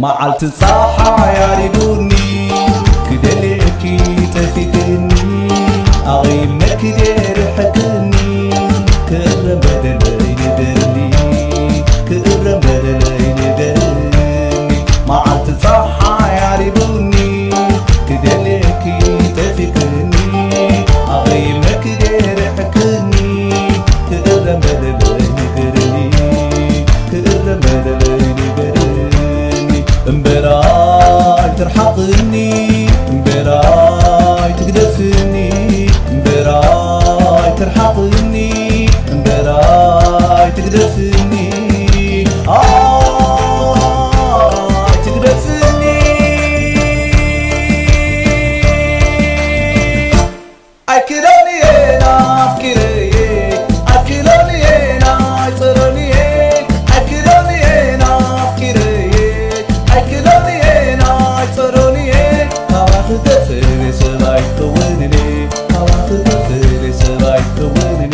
መዓልቲ ጸሓይ ኣሪጉኒ ክደልየኪ ጠፊእክኒ ኣቒመኪ ደርሕክኒ ክእረም በደለይ ንገርኒ ክእረም በደለይ ንገርኒ መዓልቲ ጸሓይ ኣሪጉኒ ክደልየኪ ጠፊእክኒ ኣቒመኪ ደርሕክኒ ክእረም በደለይ ንገርኒ ክእረም በደለይ ንገርኒ እምበራይ ትርሓቕኒ እምበራይ ትግደፍኒ እምበራይ ትርሓቕኒ እምበራይ ትግደፍኒ ኣይ ትግደፍኒ ኣይክደንየ ናፍቂረየ ኣይክደንየ ናይፀረንየ ኣይክደንየ ናፍቂረየ ኣይክደንየ ናይፀረንየ ካባኺ ተፍለ ሰብ ኣይከውንንየ ካባኺ ተፍለ ሰብ ኣይከውንንየ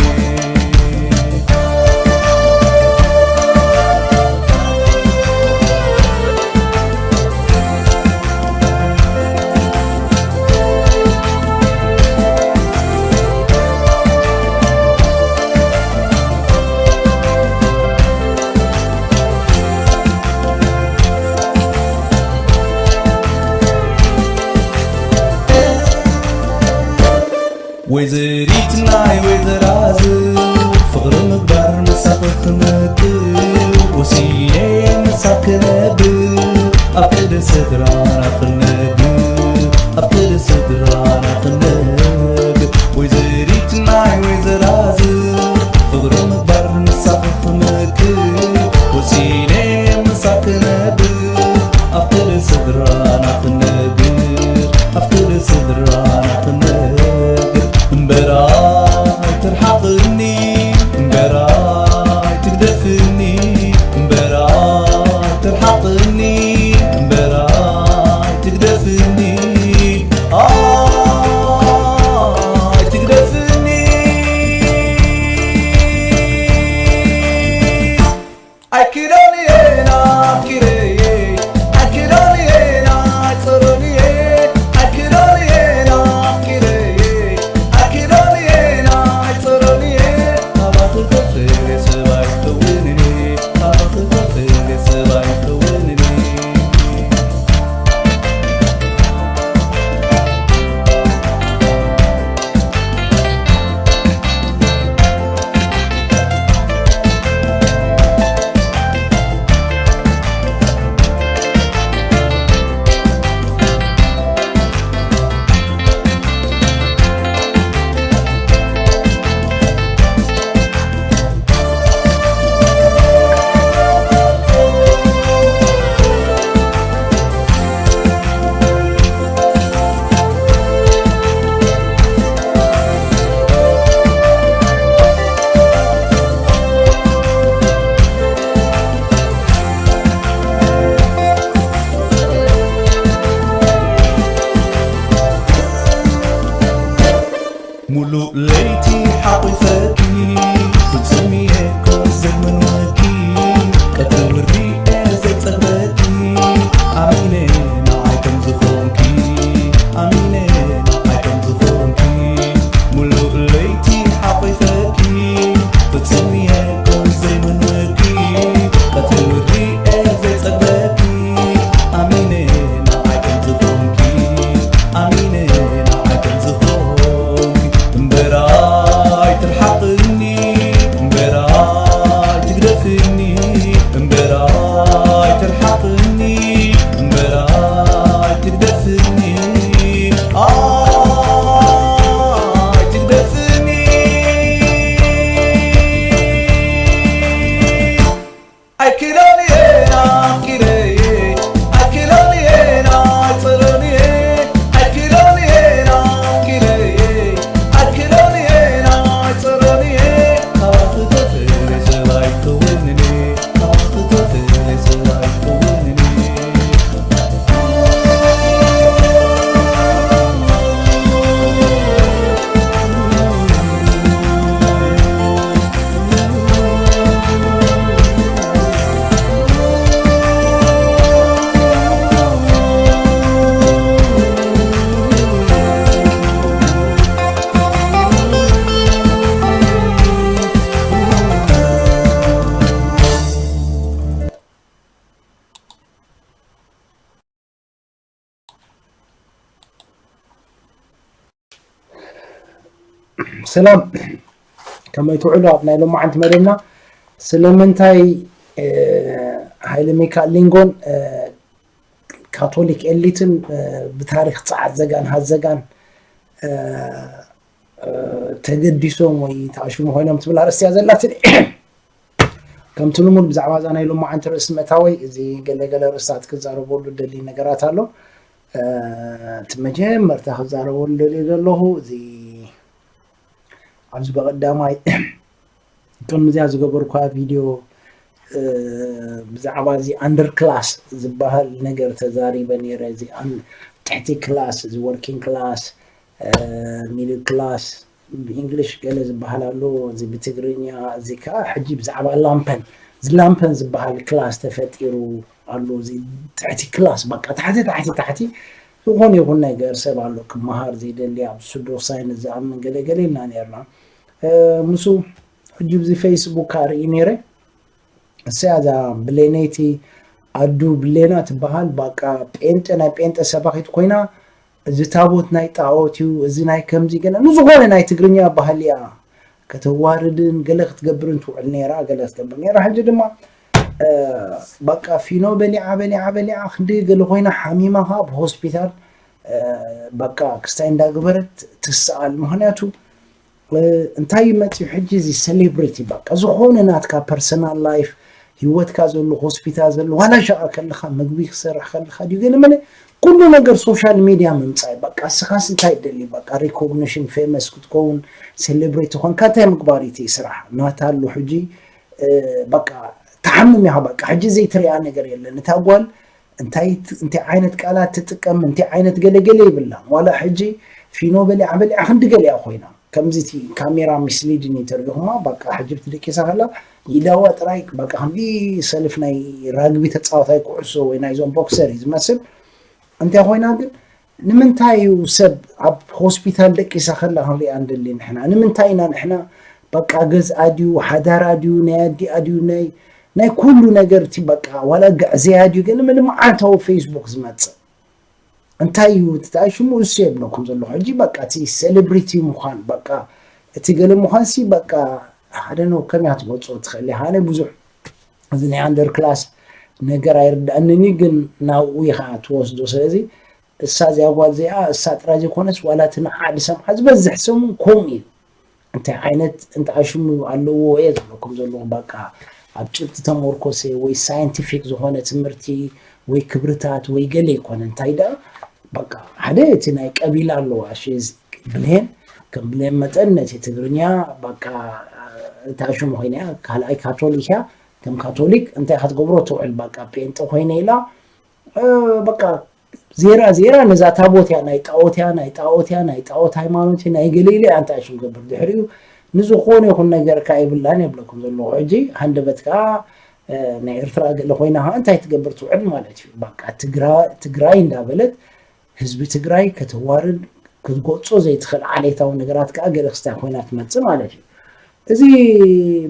ወይዘሪት ናይ ወይዘራዝ ፍቕሪ ምግባር ምሳኺ ክመክር ወሲነ ምሳኺ ክነብር ኣብ ቅድሚ ስድራና ክነብር ኣብ ቅድሚ ስድራና ክነብር ወይዘሪት ናይ ወይዘራዝ ፍቕሪ ምግባር ምሳኺ ክመክር ወሲነ ምሳኺ ክነብር ኣብ ቅድሚ ስድራና ክነብር ኣብ ቅድሚ ስድራና ክነብር እምበራይ ትርሓቕኒ እምበራይ ትግደፍኒ እምበራይ ትርሓቕኒ እምበራይ ትግደፍኒ ሰላም፣ ከመይ ትውዕሉ? ኣብ ናይ ሎማዓንቲ መደብና ስለምንታይ ሃይለ ሚካኤል ሊንጎን ካቶሊክ ኤሊትን ብታሪክ ፃዓት ዘጋን ሃዘጋን ተገዲሶም ወይ ተኣሽሙ ኮይኖም ትብል ኣርእስቲ እያ ዘላትኒ። ከምቲ ልሙድ ብዛዕባ እዛ ናይ ሎማዓንቲ ርእሲ ምእታወይ እዚ ገለገለ ርእስታት ክዛረበሉ ደሊ ነገራት ኣሎ። እቲ መጀመርታ ክዛረበሉ ደሊ ዘለኹ እዚ ኣብዚ በቐዳማይ ቅድሚ እዚኣ ዝገበርኳ ቪድዮ ብዛዕባ እዚ ኣንደር ክላስ ዝበሃል ነገር ተዛሪበ ነይረ። እዚ ትሕቲ ክላስ፣ እዚ ወርኪንግ ክላስ፣ ሚድል ክላስ ብእንግሊሽ ገለ ዝበሃል ኣሎ፣ እዚ ብትግርኛ፣ እዚ ከዓ ሕጂ ብዛዕባ ላምፐን፣ እዚ ላምፐን ዝበሃል ክላስ ተፈጢሩ ኣሎ። እዚ ትሕቲ ክላስ በቃ ታሕቲ ታሕቲ ታሕቲ ዝኾነ ይኹን ነገር ሰብ ኣሎ ክመሃር ዘይደሊ ኣብ ስዶ ሳይንስ ዝኣምን ገለ ገለ ኢልና ነርና። ምስ ሕጂ ብዚ ፌስቡክ ኣርኢ ነይረ። እሳ እዛ ብሌነይቲ ኣዱ ብሌና ትበሃል። በቃ ጴንጠ ናይ ጴንጠ ሰባኺት ኮይና፣ እዚ ታቦት ናይ ጣዖት እዩ፣ እዚ ናይ ከምዚ ገለ ንዝኾነ ናይ ትግርኛ ባህሊ እያ ከተዋርድን ገለ ክትገብርን ትውዕል ነይራ፣ ገለ ክትገብር ነይራ። ሕጂ ድማ በቃ ፊኖ በሊዓ በሊዓ በሊዓ ክንደይ ገለ ኮይና ሓሚማ ከዓ ብሆስፒታል በቃ ክስታይ እንዳገበረት ትሰኣል። ምክንያቱ እንታይ እዩ መፅዩ ሕጂ? እዚ ሴሌብሪቲ በቃ ዝኾነ ናትካ ፐርሰናል ላይፍ፣ ህይወትካ ዘሎ፣ ሆስፒታል ዘሎ፣ ዋላ ሸቃ ከለካ፣ ምግቢ ክሰርሕ ከለካ ድዩ ገለ መለ፣ ኩሉ ነገር ሶሻል ሚድያ ምምፃእ። በቃ እስኻስ እንታይ ደሊ? በቃ ሪኮግኒሽን፣ ፌመስ ክትከውን፣ ሴሌብሪቲ ኮንካ እንታይ ምግባር እቲ ስራሕ ናታ ኣሎ ሕጂ። በቃ ተሓምም ኢኻ። በቃ ሕጂ ዘይትሪኣ ነገር የለን። እታ ጓል እንታይ ዓይነት ቃላት ትጥቀም፣ እንታይ ዓይነት ገለገለ ይብላ። ዋላ ሕጂ ፊኖ በሊዓ በሊዓ ክንዲ ገሊኣ ኮይና ከምዚ እቲ ካሜራ ሚስሊድን እዩ ተሪኹማ። በቃ ሕጂ ብትደቂሳ ከላ ኢዳዋ ጥራይ በቃ ከምዚ ሰልፍ ናይ ራግቢ ተፃዋታይ ኩዕሶ ወይ ናይዞም ቦክሰር እዩ ዝመስል። እንታይ ኮይና ግን ንምንታይ እዩ ሰብ ኣብ ሆስፒታል ደቂሳ ከላ ክንሪኣ ንደሊ ንሕና? ንምንታይ ኢና ንሕና በቃ ገዝኣ ድዩ ሓዳራ ድዩ ናይ ኣዲኣ ድዩ ናይ ናይ ኩሉ ነገር እቲ በቃ ዋላ ግዕዘያ ድዩ ገለ መለ መዓልታዊ ፌስቡክ ዝመፅእ እንታይ እዩ? እቲ ሽሙ እሱ የብለኩም ዘለኹ ሕጂ በቃ እቲ ሴሌብሪቲ ምዃን በቃ እቲ ገለ ምዃን ሲ በቃ ሓደ ነው ከመይ ክትገልፆ ትኽእል ኢኻ? ኣነ ብዙሕ እዚ ናይ ኣንደር ክላስ ነገር ኣይርዳእንኒ፣ ግን ናብኡ ኢኻ ትወስዶ። ስለዚ እሳ እዚኣ ጓል እዚኣ እሳ ጥራይ ዘይኮነስ ዋላ እቲ ንዓ ዝሰምዓ ዝበዝሕ ሰሙን ከምኡ እዩ። እንታይ ዓይነት እንታይ ሽሙ ኣለዎ እየ ዝብለኩም ዘለኹ። በቃ ኣብ ጭብጢ ተመርኮሰ ወይ ሳይንቲፊክ ዝኾነ ትምህርቲ ወይ ክብርታት ወይ ገለ ይኮነ። እንታይ ደኣ በቃ ሓደ እቲ ናይ ቀቢላ ኣለዋ። እሺ፣ እዚ ብሌን ከም ብሌን መጠን ነቲ ትግርኛ በቃ እታ ሽሙ ኮይና እያ። ካልኣይ ካቶሊክ እያ። ከም ካቶሊክ እንታይ ክትገብሮ ትውዕል? በቃ ጴንጠ ኮይነ ኢላ በቃ ዜራ ዜራ ነዛ ታቦት እያ፣ ናይ ጣዖት እያ፣ ናይ ጣዖት እያ፣ ናይ ጣዖት ሃይማኖት እያ፣ ናይ ገለ ኢለ እያ እንታይ ሽም ገብር። ድሕሪኡ ንዝኾነ ይኹን ነገር ከኣ ይብላን የብለኩም ዘለኹ። ሕጂ ሃንደበት ከኣ ናይ ኤርትራ ገለ ኮይና ከኣ እንታይ ትገብር ትውዕል ማለት እዩ። በቃ ትግራይ እንዳበለት ህዝቢ ትግራይ ከተዋርድ ክትጎጾ ዘይትኽእል ዓሌታዊ ነገራት ከኣ ገለ ክስታይ ኮይና ትመጽእ ማለት እዩ። እዚ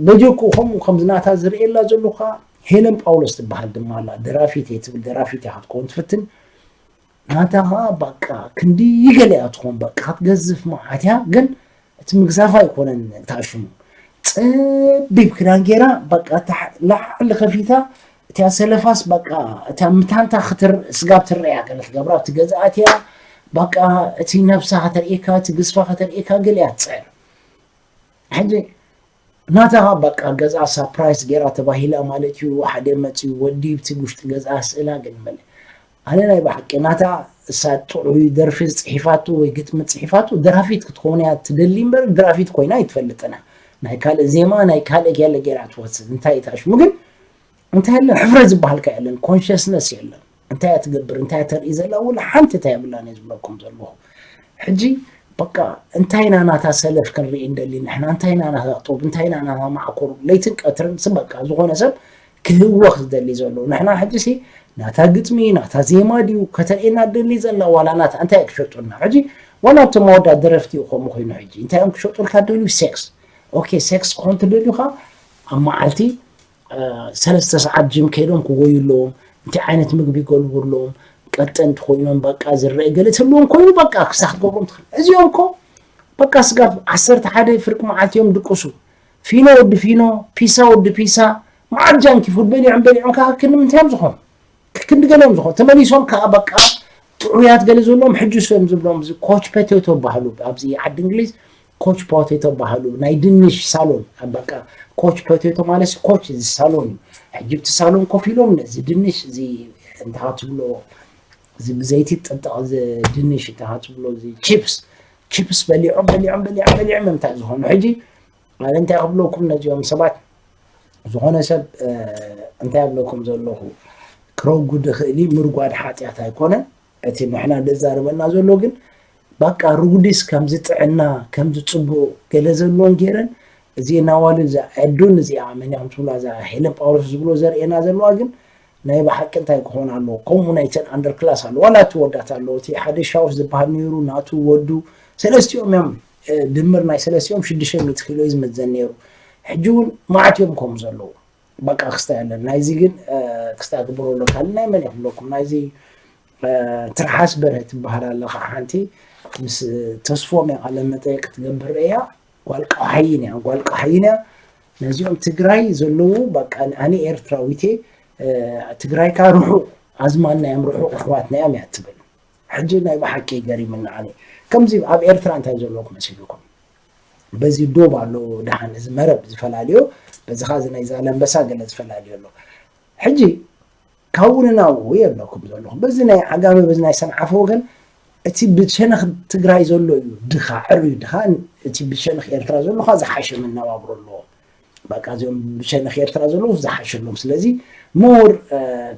በጀኩ ከምኡ ከምዚ ናታ ዝርእየላ ዘለኹ ከኣ ሄለን ጳውሎስ ትበሃል ድማ ኣላ። ደራፊት እየ ትብል፣ ደራፊት እያ ክትከውን ትፍትን። ናታ ከኣ በቃ ክንዲ ገለ እያ ትኾን፣ በቃ ክትገዝፍ መዓት እያ፣ ግን እቲ ምግዛፍ ኣይኮነን እታ ሽሙ። ጸቢብ ክዳን ጌራ በቃ ላዕሊ ከፊታ እቲያ ሰለፋስ በቃ እታ ምታንታ ክትር ስጋብ ትረያ ገለ ትገብራ ኣብቲ ገዛኣት እያ። በቃ እቲ ነብሳ ከተርእየካ እቲ ግዝፋ ከተርእየካ ገለ እያ ትፅዕር። ሕጂ ናታ በቃ ገዛ ሳፕራይዝ ጌራ ተባሂላ ማለት እዩ። ሓደ መፅዩ ወዲ ብቲ ውሽጢ ገዛ ስእላ ግን መለ ኣነ ናይ ብሓቂ ናታ እሳ ጥዑይ ደርፊ ፅሒፋቱ ወይ ግጥሚ ፅሒፋቱ ደራፊት ክትኸውን እያ ትደሊ እምበር ደራፊት ኮይና ኣይትፈልጥና። ናይ ካልእ ዜማ ናይ ካልእ ገለ ጌራ ትወስድ እንታይ እታ ሽሙ ግን እንታይ የለን ሕፍረት ዝበሃልካ የለን ኮንሽስነስ የለን። እንታይ እያ ትገብር እንታይ እያ ተርኢ ዘላ ውላ ሓንቲ እንታይ የብላን እየ ዝብለኩም ዘለኹ። ሕጂ በቃ እንታይ ኢና ናታ ሰለፍ ክንርኢ እንደሊ ንሕና እንታይ ኢና ናታ ጡብ እንታይ ኢና ናታ ማዕኮር ለይትን ቀትርን ስ በቃ ዝኾነ ሰብ ክህወኽ ዝደሊ ዘሎ ንሕና ሕጂ ሲ ናታ ግጥሚ ናታ ዜማ ድዩ ከተርእየና ደሊ ዘላ ዋላ ናታ እንታይ ክሸጡልና ሕጂ ዋላ ኣብቶም መወዳ ደረፍቲ ይኾሙ ኮይኑ ሕጂ እንታይ እዮም ክሸጡልካ ደልዩ ሴክስ ኦኬ ሴክስ ክኾን ትደልዩኻ ኣብ መዓልቲ ሰለስተ ሰዓት ጅም ከይዶም ክጎዩ ኣለዎም እንታይ ዓይነት ምግቢ ይገልቡ ኣለዎም ቀጠንቲ ኮይኖም በቃ ዝረአ ገለ ትህልዎም ኮይኑ በቃ ክሳ ክትገብሮም ትኽእል እዚኦም ኮ በቃ ስጋብ ዓሰርተ ሓደ ፍርቂ መዓልቲ እዮም ድቅሱ። ፊኖ ወዲ ፊኖ፣ ፒሳ ወዲ ፒሳ፣ መዓት ጃንኪ ፉድ በሊዖም በሊዖም ከዓ ክንዲ ምንታይ እዮም ዝኾኑ? ክንዲ ገለ እዮም ዝኾኑ። ተመሊሶም ከዓ በቃ ጥዑያት ገለ ዘለዎም ሕጂ እሱ እዮም ዝብሎም እዚ ኮች ፖቴቶ በሃሉ። ኣብዚ ዓዲ እንግሊዝ ኮች ፖቴቶ በሃሉ። ናይ ድንሽ ሳሎን፣ በቃ ኮች ፖቴቶ ማለት ኮች እዚ ሳሎን እዩ። ሕጂ ኣብቲ ሳሎን ኮፍ ኢሎም ነዚ ድንሽ እዚ እንታይ ትብሎ እዚ ብዘይቲ ጥጥቕ እዚ ድንሽ እንታይ ትብሎ እዚ ቺፕስ፣ ቺፕስ በሊዖም በሊዖም በሊዖም በሊዖም እዮም እንታይ ዝኾኑ። ሕጂ ኣነ እንታይ ክብለኩም ነዚኦም ሰባት፣ ዝኾነ ሰብ እንታይ ኣብለኩም ዘለኹ ክረጉድ ይኽእል እዩ። ምርጓድ ሓጢኣት ኣይኮነን። እቲ ንሕና ዘዛርበና ዘሎ ግን በቃ ርጉዲስ ከምዚ ጥዕና ከምዚ ፅቡቕ ገለ ዘለዎን ገይረን እዚ ናዋሉ እዛ ዕዱን እዚኣ መን እዮም ትብላ እዛ ሄለን ጳውሎስ ዝብሎ ዘርእየና ዘለዋ ግን ናይ ብሓቂ እንታይ ክኾን ኣለዎ? ከምኡ ናይተን ኣንደር ክላስ ኣለዎ ዋላ እቲ ወዳት ኣለዎ እቲ ሓደ ሻውስ ዝበሃል ነይሩ ናቱ ወዱ ሰለስቲኦም እዮም ድምር ናይ ሰለስቲኦም ሽዱሽተ ሚእቲ ኪሎ እዩ ዝመዘን ነይሩ። ሕጂ እውን መዓት እዮም ከምኡ ዘለዉ። በቃ ክስታይ ኣለን ናይዚ ግን ክስታይ ግበሮ ኣሎ ካልእ ናይ መን ይኽብለኩም ናይዚ ትርሓስ በርሀ ትበሃል ኣለኻ ሓንቲ ምስ ተስፎም እያ ቃለ መጠየቅ ክትገብር እያ። ጓል ቃሓይን እያ ጓል ቃሓይን እያ። ነዚኦም ትግራይ ዘለዉ በቃ ኣነ ኤርትራዊቴ ትግራይ ካ ርሑቕ ኣዝማና እዮም ርሑቕ ኣሕዋትና እዮም እያ ትብል። ሕጂ ናይ ብሓቂ ገሪምና ኣነ ከምዚ ኣብ ኤርትራ እንታይ ዘለኩም መሲልኩም በዚ ዶብ ኣሎ ደሓን እዚ መረብ ዝፈላልዮ በዚ ኻ እዚ ናይ ዛለንበሳ ገለ ዝፈላልዮ ኣሎ። ሕጂ ካብኡ ንናብኡ የብለኩም ዘለኹ በዚ ናይ ዓጋመ በዚ ናይ ሰንዓፈ ወገን እቲ ብሸነኽ ትግራይ ዘሎ እዩ ድኻ ዕርዩ ድኻ እቲ ብሸነኽ ኤርትራ ዘሎ ኻ ዝሓሸ መነባብሮ ኣለዎ። በቃ እዚኦም ብሸነኽ ኤርትራ ዘለዉ ዝሓሸሎም ስለዚ ምሁር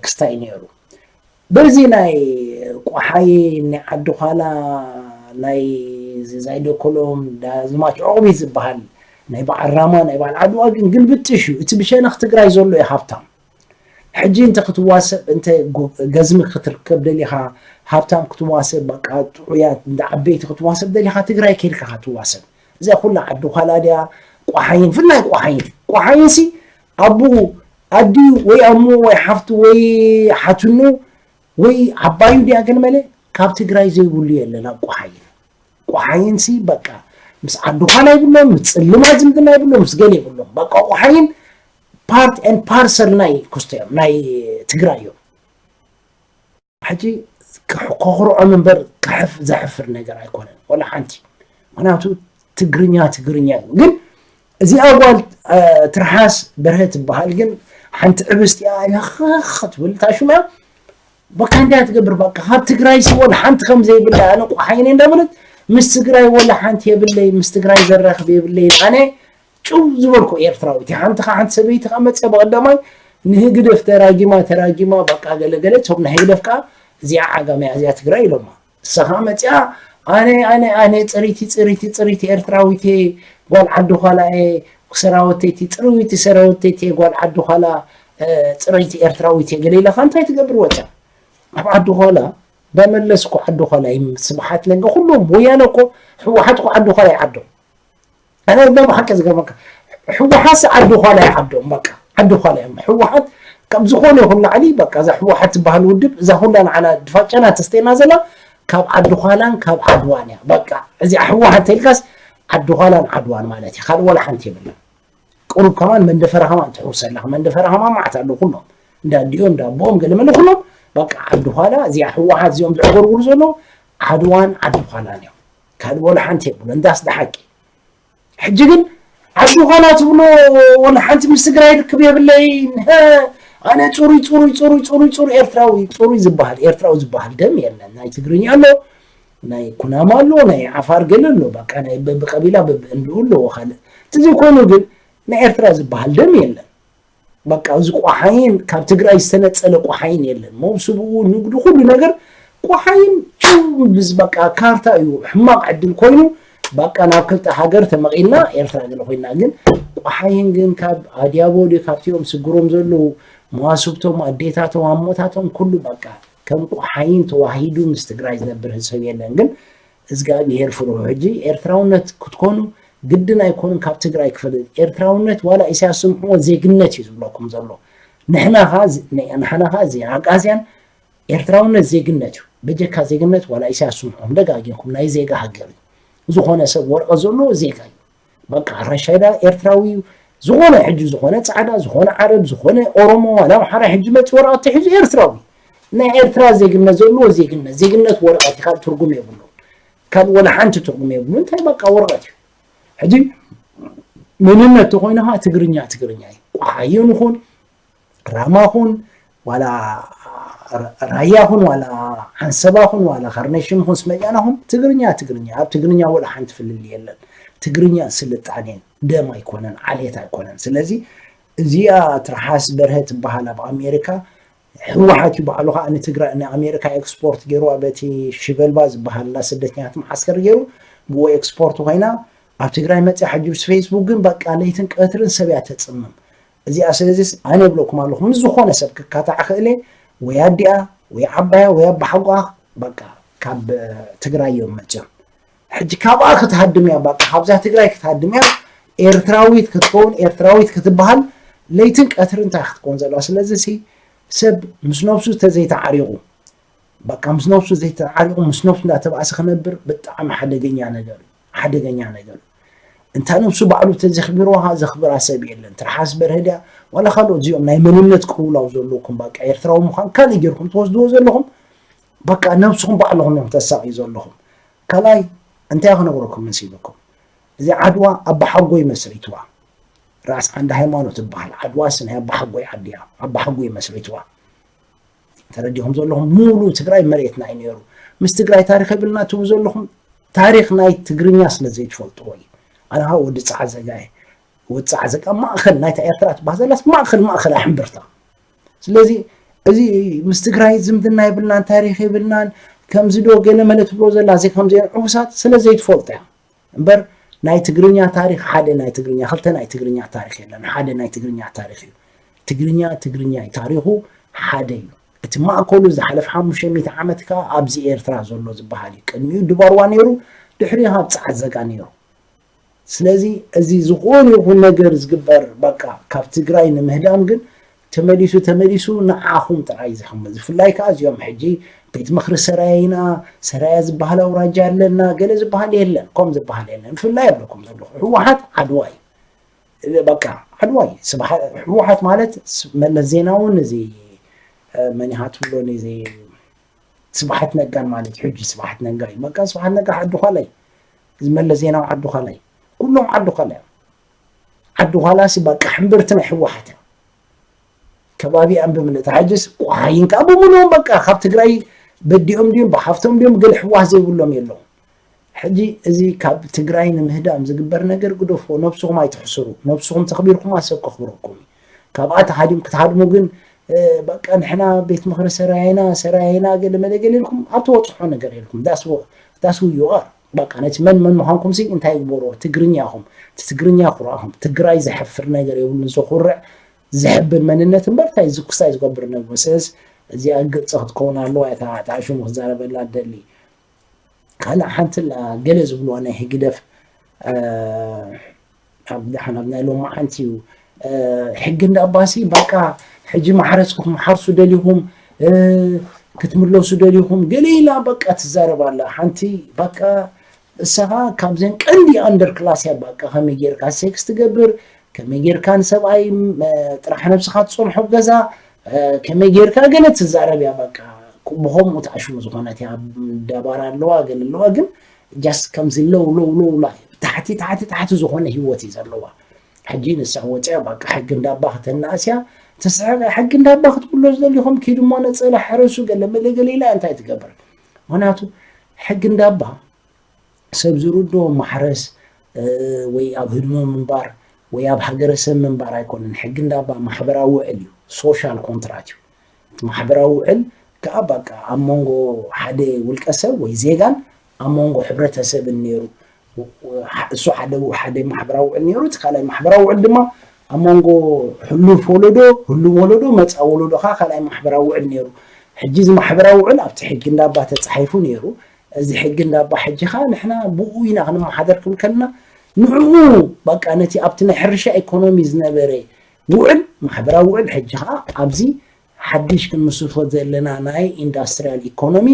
ክስታይ ነይሩ። በዚ ናይ ቆሓይ ናይ ዓዲ ኳላ ናይ ዛይደኮሎም ዳዝማች ዑቕቢት ዝበሃል ናይ በዓል ራማ ናይ በዓል ዓድዋ ግን ግልብጥሽ እዩ። እቲ ብሸነኽ ትግራይ ዘሎ እዩ ሃብታም። ሕጂ እንተ ክትዋሰብ እንተ ገዝሚ ክትርከብ ደሊኻ ሃብታም ክትዋሰብ በቃ ጥዑያት እንደ ዓበይቲ ክትዋሰብ ደሊኻ ትግራይ ከይድካ ክትዋሰብ እዚኣ ኩላ ዓዲ ኳላ ድያ? ቆሓይን ፍላይ ቆሓይን ቆሓይን ሲ ኣቡኡ ኣዲኡ ወይ ኣሙኡ ወይ ሓፍቱ ወይ ሓትኑ ወይ ዓባዩ ድያ ገለ መለ ካብ ትግራይ ዘይብሉ የለን ኣብ ቆሓይን። ቆሓይን ሲ በቃ ምስ ዓዲ ኳላ ይብሎም ምስ ፅልማ ዝምድና ይብሎም ምስ ገለ ይብሎም በቃ ቆሓይን part and parcel ናይ ኩስቶ እዮም ናይ ትግራይ እዮም። ሕጂ ከኹርዖም እምበር ከሕፍ ዘሕፍር ነገር ኣይኮነን ወላ ሓንቲ። ምክንያቱ ትግርኛ ትግርኛ እዩ። ግን እዚኣ ጓል ትርሓስ በርሀ ትበሃል ግን ሓንቲ ዕብስቲ እያ ክትብል እታ ሽሙ እያ። በቃ እንታይ ትገብር በቃ ካብ ትግራይ ሲ ወላ ሓንቲ ከም ዘይብላ ኣነ ቆሓይነ እንዳበለት ምስ ትግራይ ወላ ሓንቲ የብለይ ምስ ትግራይ ዘራኽብ የብለይ ኣነ ጭው ዝበልኩ ኤርትራዊት ሓንቲ ካ ሓንቲ ሰበይቲ ካ መፅያ ብቀዳማይ ንህግደፍ ተራጊማ ተራጊማ በቃ ገለገለ ቶም ንህግደፍ ካ እዚኣ ዓጋመያ እዚኣ ትግራይ ኢሎማ። ንሳ ካ መፅያ ኣነ ኣነ ኣነ ፅሪቲ ፅሪቲ ፅሪቲ ኤርትራዊት ጓል ዓዲ ኳላ ሰራወተይቲ ፅርዊቲ ሰራወተይቲ ጓል ዓዲ ኳላ ፅሪቲ ኤርትራዊት ገለ ኢላ ካ እንታይ ትገብር ወፅያ ኣብ ዓዲ ኳላ ዳመለስ እኮ ዓዲ ኳላ እዩ ስብሓት ነጋ ኩሎም ወያነ እኮ ህወሓት እኮ ዓዲ ኳላ ይዓዶም ኣነ ዳ ብሓቂ ዝገርመካ ህወሓት ዓዲ ኳላ ይዓዶም በቃ ዓዲ ኳላ እዮም ህወሓት ካብ ዝኾነ ይኹን ላዕሊ በቃ እዛ ህወሓት ትበሃል ውድብ እዛ ኩላ ንዓና ድፋጨና ተስተና ዘላ ካብ ዓዲ ኳላን ካብ ዓድዋን እያ በቃ እዚኣ ህወሓት ተልካስ ዓዲ ኳላን ዓድዋን ማለት እዩ ካልእ ወላ ሓንቲ የብላ ቁሩብ ከማን መንደፈራ ከማን ትሕውሰላ መንደፈራ ከማን ማዓት ኣለዉ ኩሎም እንዳ ኣዲኦም እንዳ ኣቦኦም ገለ መለ ኩሎም በቃ ዓዲ ኳላ እዚኣ ህወሓት እዚኦም ዘዕጎርጉሩ ዘለዉ ዓድዋን ዓዲ ኳላን እዮም ካልእ ወላ ሓንቲ የብሉ እንዳስ ደሓቂ ሕጂ ግን ዓዲ ኳላ ትብሎ ወላ ሓንቲ ምስ ትግራይ ርክብ የብለይ ኣነ ፅሩይ ፅሩይ ፅሩይ ፅሩይ ፅሩይ ኤርትራዊ ፅሩይ ዝበሃል ኤርትራዊ ዝበሃል ደም የለን ናይ ትግርኛ ኣሎ ናይ ኩናማ ኣሎ ናይ ዓፋር ገለ ኣሎ በቃ ናይ በብቀቢላ በብእንድኡ ኣለዎ ካልእ እቲ ዘይኮይኑ ግን ናይ ኤርትራ ዝበሃል ደም የለን በቃ እዚ ቆሓይን ካብ ትግራይ ዝተነፀለ ቆሓይን የለን መውስብኡ ንግዱ ኩሉ ነገር ቆሓይን ጭው ምስ በቃ ካርታ እዩ ሕማቕ ዕድል ኮይኑ በቃ ናብ ክልተ ሃገር ተመቒልና ኤርትራ ገለ ኮይና ግን ቆሓይን ግን ካብ ኣድያቦ ድዩ ካብቲኦም ስግሮም ዘለዉ መዋስብቶም ኣዴታቶም ኣሞታቶም ኩሉ በቃ ከም ቆሓይን ተዋሂዱ ምስ ትግራይ ዝነብር ሰብ የለን ግን እዝጋብሄር ፍርሑ ሕጂ ኤርትራውነት ክትኮኑ ግድን ኣይኮኑን ካብ ትግራይ ክፈልጥ ኤርትራውነት ዋላ ኢሳያስ ስምዕዎ ዜግነት እዩ ዝብለኩም ዘሎ ንሕና ኻ እዚ ኣጋዝያን ኤርትራውነት ዜግነት እዩ በጀካ ዜግነት ዋላ ኢሳያስ ስምዕዎም ደጋጊምኩም ናይ ዜጋ ሃገር እዩ ዝኾነ ሰብ ወረቐት ዘለዎ ዜጋ እዩ። በቃ ራሻይዳ ኤርትራዊ እዩ። ዝኾነ ሕጂ ዝኾነ ጻዕዳ፣ ዝኾነ ዓረብ፣ ዝኾነ ኦሮሞ፣ ዋላ ኣምሓራ ሕጂ መጺ ወረቐት ተሒዙ ኤርትራዊ። ናይ ኤርትራ ዜግነት ዘለዎ ዜግነት፣ ዜግነት ወረቐት እዩ፣ ካልእ ትርጉም የብሉን። ካልእ ወላ ሓንቲ ትርጉም የብሉን። እንታይ በቃ ወረቐት እዩ። ሕጂ መንነት ተኾይኑ ኸዓ ትግርኛ ትግርኛ እዩ። ቋሓይን ይኹን ራማ ኹን ዋላ ራያ ኹን ዋላ ዓንሰባ ኹን ዋላ ካርነሽም ኹን ስመያና ኹን ትግርኛ ትግርኛ ኣብ ትግርኛ ወላ ሓንቲ ፍልል የለን። ትግርኛ ስልጣኔ ደም ኣይኮነን፣ ዓሌት ኣይኮነን። ስለዚ እዚኣ ትርሓስ በርሀ ትበሃል ኣብ ኣሜሪካ ህወሓት እዩ ባዕሉ ከዓ ንትግራይ ንኣሜሪካ ኤክስፖርት ገይሩ በቲ ሽበልባ ዝበሃል ላ ስደተኛት መዓስከር ገይሩ ብኡ ኤክስፖርት ኮይና ኣብ ትግራይ መፅያ ሕጂ ምስ ፌስቡክ ግን በቃ ለይትን ቀትርን ሰብ እያ ተፅምም። እዚኣ ስለዚስ ኣነ ይብለኩም ኣለኹ ምስ ዝኾነ ሰብ ክካታዕ ክእለ ወይ ኣዲኣ ወይ ዓባያ ወይ ኣባሓጓኣ በቃ ካብ ትግራይ እዮም መፅዮም። ሕጂ ካብኣ ክትሃድም እያ በቃ ካብዛ ትግራይ ክትሃድም እያ። ኤርትራዊት ክትከውን ኤርትራዊት ክትበሃል ለይትን ቀትሪ እንታይ ክትከውን ዘለዋ። ስለዚ ሲ ሰብ ምስ ነብሱ ተዘይተዓሪቑ በቃ ምስ ነብሱ ዘይተዓሪቑ ምስ ነብሱ እንዳተባእሰ ክነብር ብጣዕሚ ሓደገኛ ነገር እዩ። ሓደገኛ ነገር እዩ። እንታ ነብሱ ባዕሉ ተዘኽቢርዋ ዘኽብራ ሰብ የለን። ትርሓስ በርሀ ድያ ዋላ ካልኦት እዚኦም ናይ መንነት ቅውላው ዘለኩም በቃ ኤርትራዊ ምዃን ካልእ ጌርኩም ትወስድዎ ዘለኹም በቃ ነብስኹም ባዕልኹም እዮም ተሳቕዩ ዘለኹም። ካልኣይ እንታይ ክነግረኩም መሲልኩም እዚ ዓድዋ ኣባሓጎይ መስሪትዋ ራስ ዓንዲ ሃይማኖት ይበሃል። ዓድዋስ ናይ ኣባሓጎይ ዓዲ እያ። ኣባሓጎይ መስሪትዋ ተረዲኹም ዘለኹም ሙሉ ትግራይ መሬትና እዩ ነይሩ። ምስ ትግራይ ታሪኽ የብልና ትብሉ ዘለኹም ታሪኽ ናይ ትግርኛ ስለ ዘይትፈልጥዎ እዩ። ኣነ ከዓ ወዲ ፃዕዘጋ እየ። ወዲ ፃዕዘጋ ማእኸል ናይታ ኤርትራ ትበሃል ዘላስ ማእኸል ማእኸል ኣሕምብርታ። ስለዚ እዚ ምስ ትግራይ ዝምድና የብልናን ታሪኽ የብልናን ከምዚ ዶ ገለ መለ ትብሎ ዘላ እዚ ከምዚአን ዕቡሳት ስለ ዘይትፈልጦ እያ። እምበር ናይ ትግርኛ ታሪኽ ሓደ ናይ ትግርኛ ክልተ ናይ ትግርኛ ታሪኽ የለን ሓደ ናይ ትግርኛ ታሪኽ እዩ። ትግርኛ ትግርኛ እዩ ታሪኹ ሓደ እዩ። እቲ ማእከሉ ዝሓለፍ ሓሙሽተ ሚእቲ ዓመት ከዓ ኣብዚ ኤርትራ ዘሎ ዝበሃል እዩ። ቅድሚኡ ድባርዋ ነይሩ፣ ድሕሪኡ ካብ ጸዓት ዘጋ ነይሩ። ስለዚ እዚ ዝኾነ ይኹን ነገር ዝግበር በቃ ካብ ትግራይ ንምህዳም ግን ተመሊሱ ተመሊሱ ንዓኹም ጥራይ ዝሕምዝ። ብፍላይ ከዓ እዚኦም ሕጂ ቤት ምኽሪ ሰራያ ኢና፣ ሰራያ ዝበሃል ኣውራጃ ኣለና፣ ገለ ዝበሃል የለን፣ ከም ዝበሃል የለን። ብፍላይ ኣብለኩም ዘለኹ ህወሓት ዓድዋ እዩ። በቃ ዓድዋ እዩ። ህወሓት ማለት መለስ ዜናውን እዚ መኒሃ ትብሎ እዚ ስብሓት ነጋን ማለት ሕጂ ስብሓት ነጋ እዩ። በቃ ስብሓት ነጋ ዓዲ ዃላ እዩ። እዚ መለስ ዜናዊ ዓዲ ዃላ እዩ። ኩሎም ዓዲ ዃላ እዮም። ዓዲ ዃላ ሲ በቃ ሕምብርቲ ናይ ህወሓት እዮም። ከባቢኣን ብምልእታ ሕጅስ ቋሃይን ከዓ ብምልኦም በቃ ካብ ትግራይ በዲኦም ድዮም ብሓፍቶም ድዮም ገለ ህወሓት ዘይብሎም የለዉ። ሕጂ እዚ ካብ ትግራይ ንምህዳም ዝግበር ነገር ግደፎ። ነብስኹም ኣይትሕስሩ። ነብስኹም ተኽቢርኩማ ሰብ ከኽብረኩም እዩ። ካብኣ ተሃዲም ክትሃድሙ ግን በቃ ንሕና ቤት ምኽሪ ሰራያይና ሰራያይና ገለ መለ ገለ ኢልኩም ኣብ ትበፅሖ ነገር የልኩም። ዳስ ዩ ኣር በቃ ነቲ መን መን ምዃንኩም ሲ እንታይ ይግበርዎ ትግርኛ ኢኹም። እቲ ትግርኛ ኩርዓኹም። ትግራይ ዘሕፍር ነገር የብሉን። ዘኹርዕ ዘሕብን መንነት እምበር እንታይ ዝኩስታይ ዝገብር ነብሩ ስለዚ እዚኣ ግልፂ ክትከውን ኣለዋ። እታ ሽሙ ክዛረበላ ደሊ ካልእ ሓንቲ ገለ ዝብልዋ ናይ ህግደፍ ኣብ ደሓን ኣብ ናይ ሎማዓንቲ እዩ። ሕጊ እንዳባሲ በቃ ሕጂ ማሕረስኩም ሓርሱ ደሊኹም ክትምለሱ ደሊኹም ገለ ኢላ በቃ ትዛረብ ኣላ። ሓንቲ በቃ እሳኻ ካብዘን ቀንዲ ኣንደር ክላስ እያ። በቃ ከመይ ጌርካ ሴክስ ትገብር፣ ከመይ ጌርካ ንሰብኣይ ጥራሕ ነብስኻ ትፀንሖ ገዛ ከመይ ጌርካ ገለ ትዛረብ እያ። በቃ ብኸምኡ ተኣሽሙ ዝኾነት እያ። ደባር ኣለዋ ገለ ኣለዋ ግን ጃስት ከምዚ ለው ለው ለው ላ ታሕቲ ታሕቲ ታሕቲ ዝኾነ ህይወት እዩ ዘለዋ። ሕጂ ንሳ ወፅያ በቃ ሕጊ እንዳባ ክተናእስያ ትስሕቕ ሕጊ እንዳባ ክትብሎ ዝደሊኹም ኪድ እሞ ነፀላ ሕረሱ ገለ መለ ገለ ኢላ እንታይ ትገብር? ምክንያቱ ሕጊ እንዳባ ሰብ ዝርድኦ ማሕረስ ወይ ኣብ ህድሞ ምንባር ወይ ኣብ ሃገረሰብ ምንባር ኣይኮነን። ሕጊ እንዳባ ማሕበራዊ ውዕል እዩ፣ ሶሻል ኮንትራት እዩ። እቲ ማሕበራዊ ውዕል ከዓ በቃ ኣብ መንጎ ሓደ ውልቀ ሰብ ወይ ዜጋን ኣብ መንጎ ሕብረተሰብን ነይሩ። እሱ ሓደ ሓደ ማሕበራዊ ውዕል ነይሩ። እቲ ካልኣይ ማሕበራዊ ውዕል ድማ ኣብ መንጎ ሕሉፍ ወለዶ ህሉው ወለዶ መፃ ወለዶ ከዓ ካልኣይ ማሕበራዊ ውዕል ነይሩ። ሕጂ እዚ ማሕበራዊ ውዕል ኣብቲ ሕጊ እንዳባ ተፃሒፉ ነይሩ። እዚ ሕጊ እንዳባ ሕጂ ከዓ ንሕና ብኡ ኢና ክንመሓደር ክብል ከለና ንዕኡ በቃ ነቲ ኣብቲ ናይ ሕርሻ ኢኮኖሚ ዝነበረ ውዕል ማሕበራዊ ውዕል ሕጂ ከዓ ኣብዚ ሓድሽ ክንምስርቶ ዘለና ናይ ኢንዳስትሪያል ኢኮኖሚ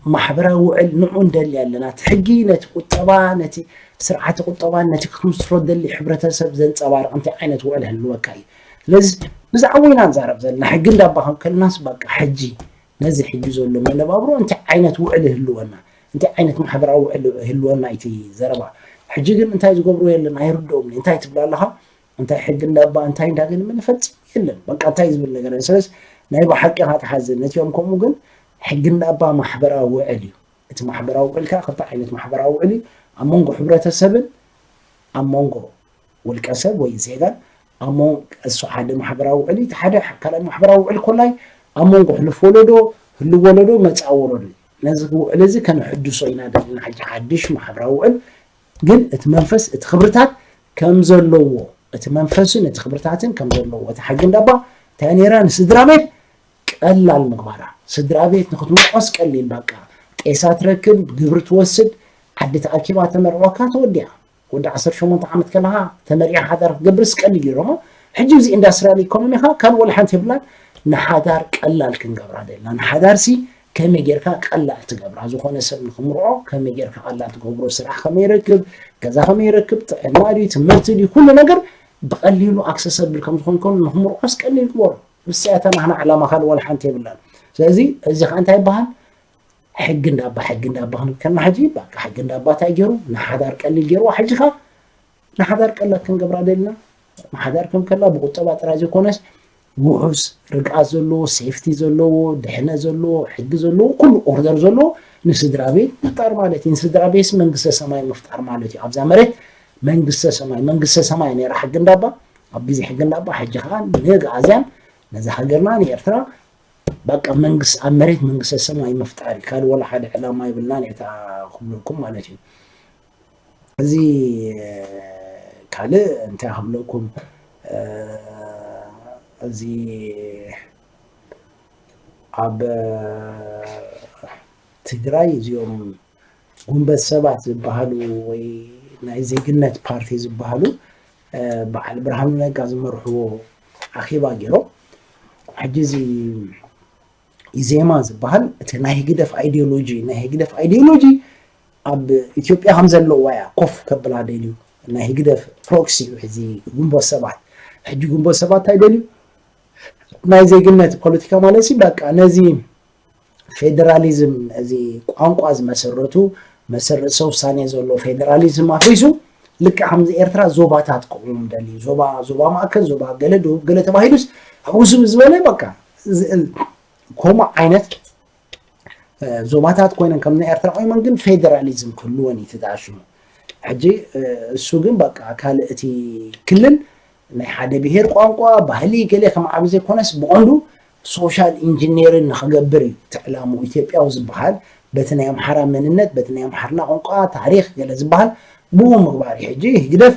ማሕበራዊ ውዕል ንዑ እንደሊ ኣለና። እቲ ሕጊ ነቲ ቁጠባ፣ ነቲ ስርዓተ ቁጠባን ነቲ ክትምስሮ ደሊ ሕብረተሰብ ዘንጸባርቕ እንታይ ዓይነት ውዕል ህልወካ እዩ። ስለዚ ብዛዕባ ኢና ንዛረብ ዘለና። ሕጊ እንዳባ ከም ከልናስ በቃ ሕጂ ነዚ ሕጂ ዘሎ መነባብሮ እንታይ ዓይነት ውዕል ህልወና፣ እንታይ ዓይነት ማሕበራዊ ውዕል ህልወና እቲ ዘረባ። ሕጂ ግን እንታይ ዝገብሩ የለን ኣይርድኦም። እንታይ ትብል ኣለኻ? እንታይ ሕጊ እንዳባ እንታይ እንዳገለ ምን ፈጽም የለን። በቃ እንታይ ዝብል ነገር የለን። ስለዚ ናይ ብሓቂ ኢኻ ትሓዝን። ነቲኦም ከምኡ ግን ሕጊ እንዳባ ማሕበራዊ ውዕል እዩ። እቲ ማሕበራዊ ውዕል ከዓ ክልተ ዓይነት ማሕበራዊ ውዕል እዩ። ኣብ መንጎ ሕብረተሰብን ኣብ መንጎ ውልቀ ሰብ ወይ ዜጋን ኣብ መንጎ እሱ ሓደ ማሕበራዊ ውዕል እዩ። እቲ ሓደ ካልኣይ ማሕበራዊ ውዕል ኮላይ ኣብ መንጎ ሕሉፍ ወለዶ፣ ህሉው ወለዶ፣ መጻኢ ወለዶ እዩ። ነዚ ውዕል እዚ ከነሕድሶ ኢና ደሊና። ሕጂ ሓድሽ ማሕበራዊ ውዕል ግን እቲ መንፈስ፣ እቲ ክብርታት ከም ዘለዎ፣ እቲ መንፈስን እቲ ክብርታትን ከም ዘለዎ፣ እቲ ሕጊ እንዳባ እንታይ ነይራ ንስድራ ቤት ቀላል ምግባራ። ስድራ ቤት ንክትምርዖስ ቀሊል፣ በቃ ጤሳ ትረክብ፣ ግብሪ ትወስድ፣ ዓዲ ተኣኪባ ተመርዖካ ተወዲኣ። ወዲ ዓሰርተ ሸሞንተ ዓመት ከለኻ ተመሪዓ ሓዳር ክትገብርስ ቀሊል እዩ ሮማ። ሕጂ እዚ ኢንዳስትሪያል ኢኮኖሚ ኸዓ ካልእ ወላ ሓንቲ የብላን። ንሓዳር ቀላል ክንገብራ ደልና። ንሓዳርሲ ከመይ ጌርካ ቀላል ትገብራ? ዝኾነ ሰብ ንክምርዖ ከመይ ጌርካ ቀላል ትገብሮ? ስራሕ ከመይ ይረክብ? ገዛ ከመይ ይረክብ? ጥዕና ድዩ? ትምህርቲ ድዩ? ኩሉ ነገር ብቐሊሉ ኣክሰሰብል ከም ዝኾን ከሎ ንክምርዖስ ቀሊል ግበሮ። ብስያታ ናህና ዕላማ ካልእ ወላ ሓንቲ የብላን። ስለዚ እዚ ኸዓ እንታይ ይበሃል? ሕጊ እንዳባ፣ ሕጊ እንዳባ ክንብል ከለና ሕጂ በቃ ሕጊ እንዳባ እንታይ ገይሩ ንሓዳር ቀሊል ገይርዋ። ሕጂ ኸዓ ንሓዳር ቀላል ክንገብራ ደልና። ንሓዳር ከም ከላ ብቁጠባ ጥራይ ዘይኮነስ ውሑስ ርግኣት ዘለዎ፣ ሴፍቲ ዘለዎ፣ ድሕነት ዘለዎ፣ ሕጊ ዘለዎ፣ ኩሉ ኦርደር ዘለዎ ንስድራ ቤት ምፍጣር ማለት እዩ። ንስድራ ቤትስ መንግስተ ሰማይ ምፍጣር ማለት እዩ። ኣብዛ መሬት መንግስተ ሰማይ፣ መንግስተ ሰማይ ነይራ ሕጊ እንዳባ፣ ኣብ ግዜ ሕጊ እንዳባ። ሕጂ ኸዓ ንግኣዝያን ነዛ ሃገርና ንኤርትራ በቃ መንግስት ኣብ መሬት መንግስተ ሰማይ ምፍጣር እዩ። ካልእ ወላ ሓደ ዕላማ የብልናን እታ ክብለኩም ማለት እዩ። እዚ ካልእ እንታይ ክብለኩም፣ እ፣ እዚ ኣብ ትግራይ እዚኦም ጉንበት ሰባት ዝበሃሉ ወይ ናይ ዜግነት ፓርቲ ዝበሃሉ፣ እ፣ በዓል ብርሃኑ ነጋ ዝመርሕዎ ኣኼባ ገይሮም። ሕጂ እዚ ኢዜማ ዝበሃል እቲ ናይ ህግደፍ ኣይዲዮሎጂ፣ ናይ ህግደፍ ኣይዲዮሎጂ ኣብ ኢትዮጵያ ከም ዘለዋ እያ ኮፍ ከብላ ደልዩ። ናይ ህግደፍ ፕሮክሲ እዩ ሕዚ ግንቦት ሰባት። ሕጂ ግንቦት ሰባት እንታይ ደልዩ? ናይ ዜግነት ፖለቲካ ማለት ሲ በቃ ነዚ ፌደራሊዝም፣ እዚ ቋንቋ ዝመሰረቱ መሰረት ሰውሳኔ ዘሎ ፌደራሊዝም ኣፍሪሱ ልክዕ ከምዚ ኤርትራ ዞባታት ክቑም ደልዩ። ዞባ፣ ዞባ ማእከል፣ ዞባ ገለ፣ ደቡብ ገለ ተባሂሉስ ሕውስብ ዝበለ በቃ ዝ-፣ ከምኡ ዓይነት፣ እ፣ ዞባታት ኮይነን ከም ናይ ኤርትራ ቆይመን ግን ፌደራሊዝም ክህልወን እዩ እቲ ዝኣሽሙ። ሕጂ፣ እ፣ እሱ ግን በቃ ካልእ እቲ ክልል ናይ ሓደ ብሄር ቋንቋ፣ ባህሊ ገለ ከም ዓቢ ዘይኮነስ ብቐንዱ ሶሻል ኢንጂነሪን ንኽገብር እዩ እቲ ዕላምኡ። ኢትዮጵያዊ ዝበሃል በቲ ናይ ኣምሓራ መንነት፣ በቲ ናይ ኣምሓርና ቋንቋ፣ ታሪኽ ገለ ዝበሃል ብኡ ምግባር እዩ። ሕጂ ህግደፍ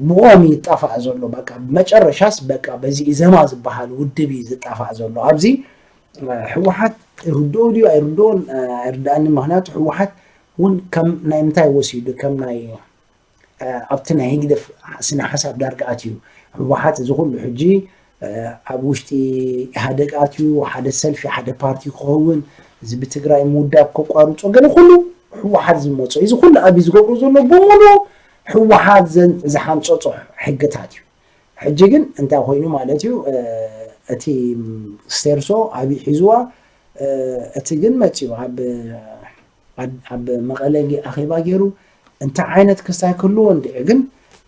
ብኦም ይጣፋእ ዘሎ። በቃ መጨረሻስ በቃ በዚ ኢዘማ ዝበሃል ውድብ እዩ ዝጣፋእ ዘሎ። ኣብዚ፣ እ፣ ህወሓት ይርድኦ ድዩ ኣይርድኦን፣ እ፣ ኣይርድኣኒ። ምኽንያቱ ህወሓት እውን ከም ናይ ምንታይ ወሲዱ፣ ከም ናይ፣ እ፣ ኣብቲ ናይ ህግደፍ ስነ ሓሳብ ዳርጋ ኣትዩ። ህወሓት እዚ ኩሉ ሕጂ፣ እ፣ ኣብ ውሽጢ ኢህኣደግ ኣትዩ፣ ሓደ ሰልፊ፣ ሓደ ፓርቲ ክኸውን፣ እዚ ብትግራይ ምውዳብ ከቋርጾ፣ ገለ ኩሉ ህወሓት ዝመጾ። እዚ ኩሉ ኣብዩ ዝገብሮ ዘሎ ብምሉኡ ህወሓት ዘን-፣ ዝሓንጸጾ ሕግታት እዩ። ሕጂ ግን እንታይ ኮይኑ ማለት እዩ፣ እ፣ እቲ ስቴርሶ ኣብዩ ሒዝዋ፣ እ፣ እቲ ግን መጺኡ ኣብ፣ ኣብ፣ ኣብ መቐለ ጌ-፣ ኣኼባ ገይሩ እንታይ ዓይነት ክስታይ ክህልዎ እንድዒ ግን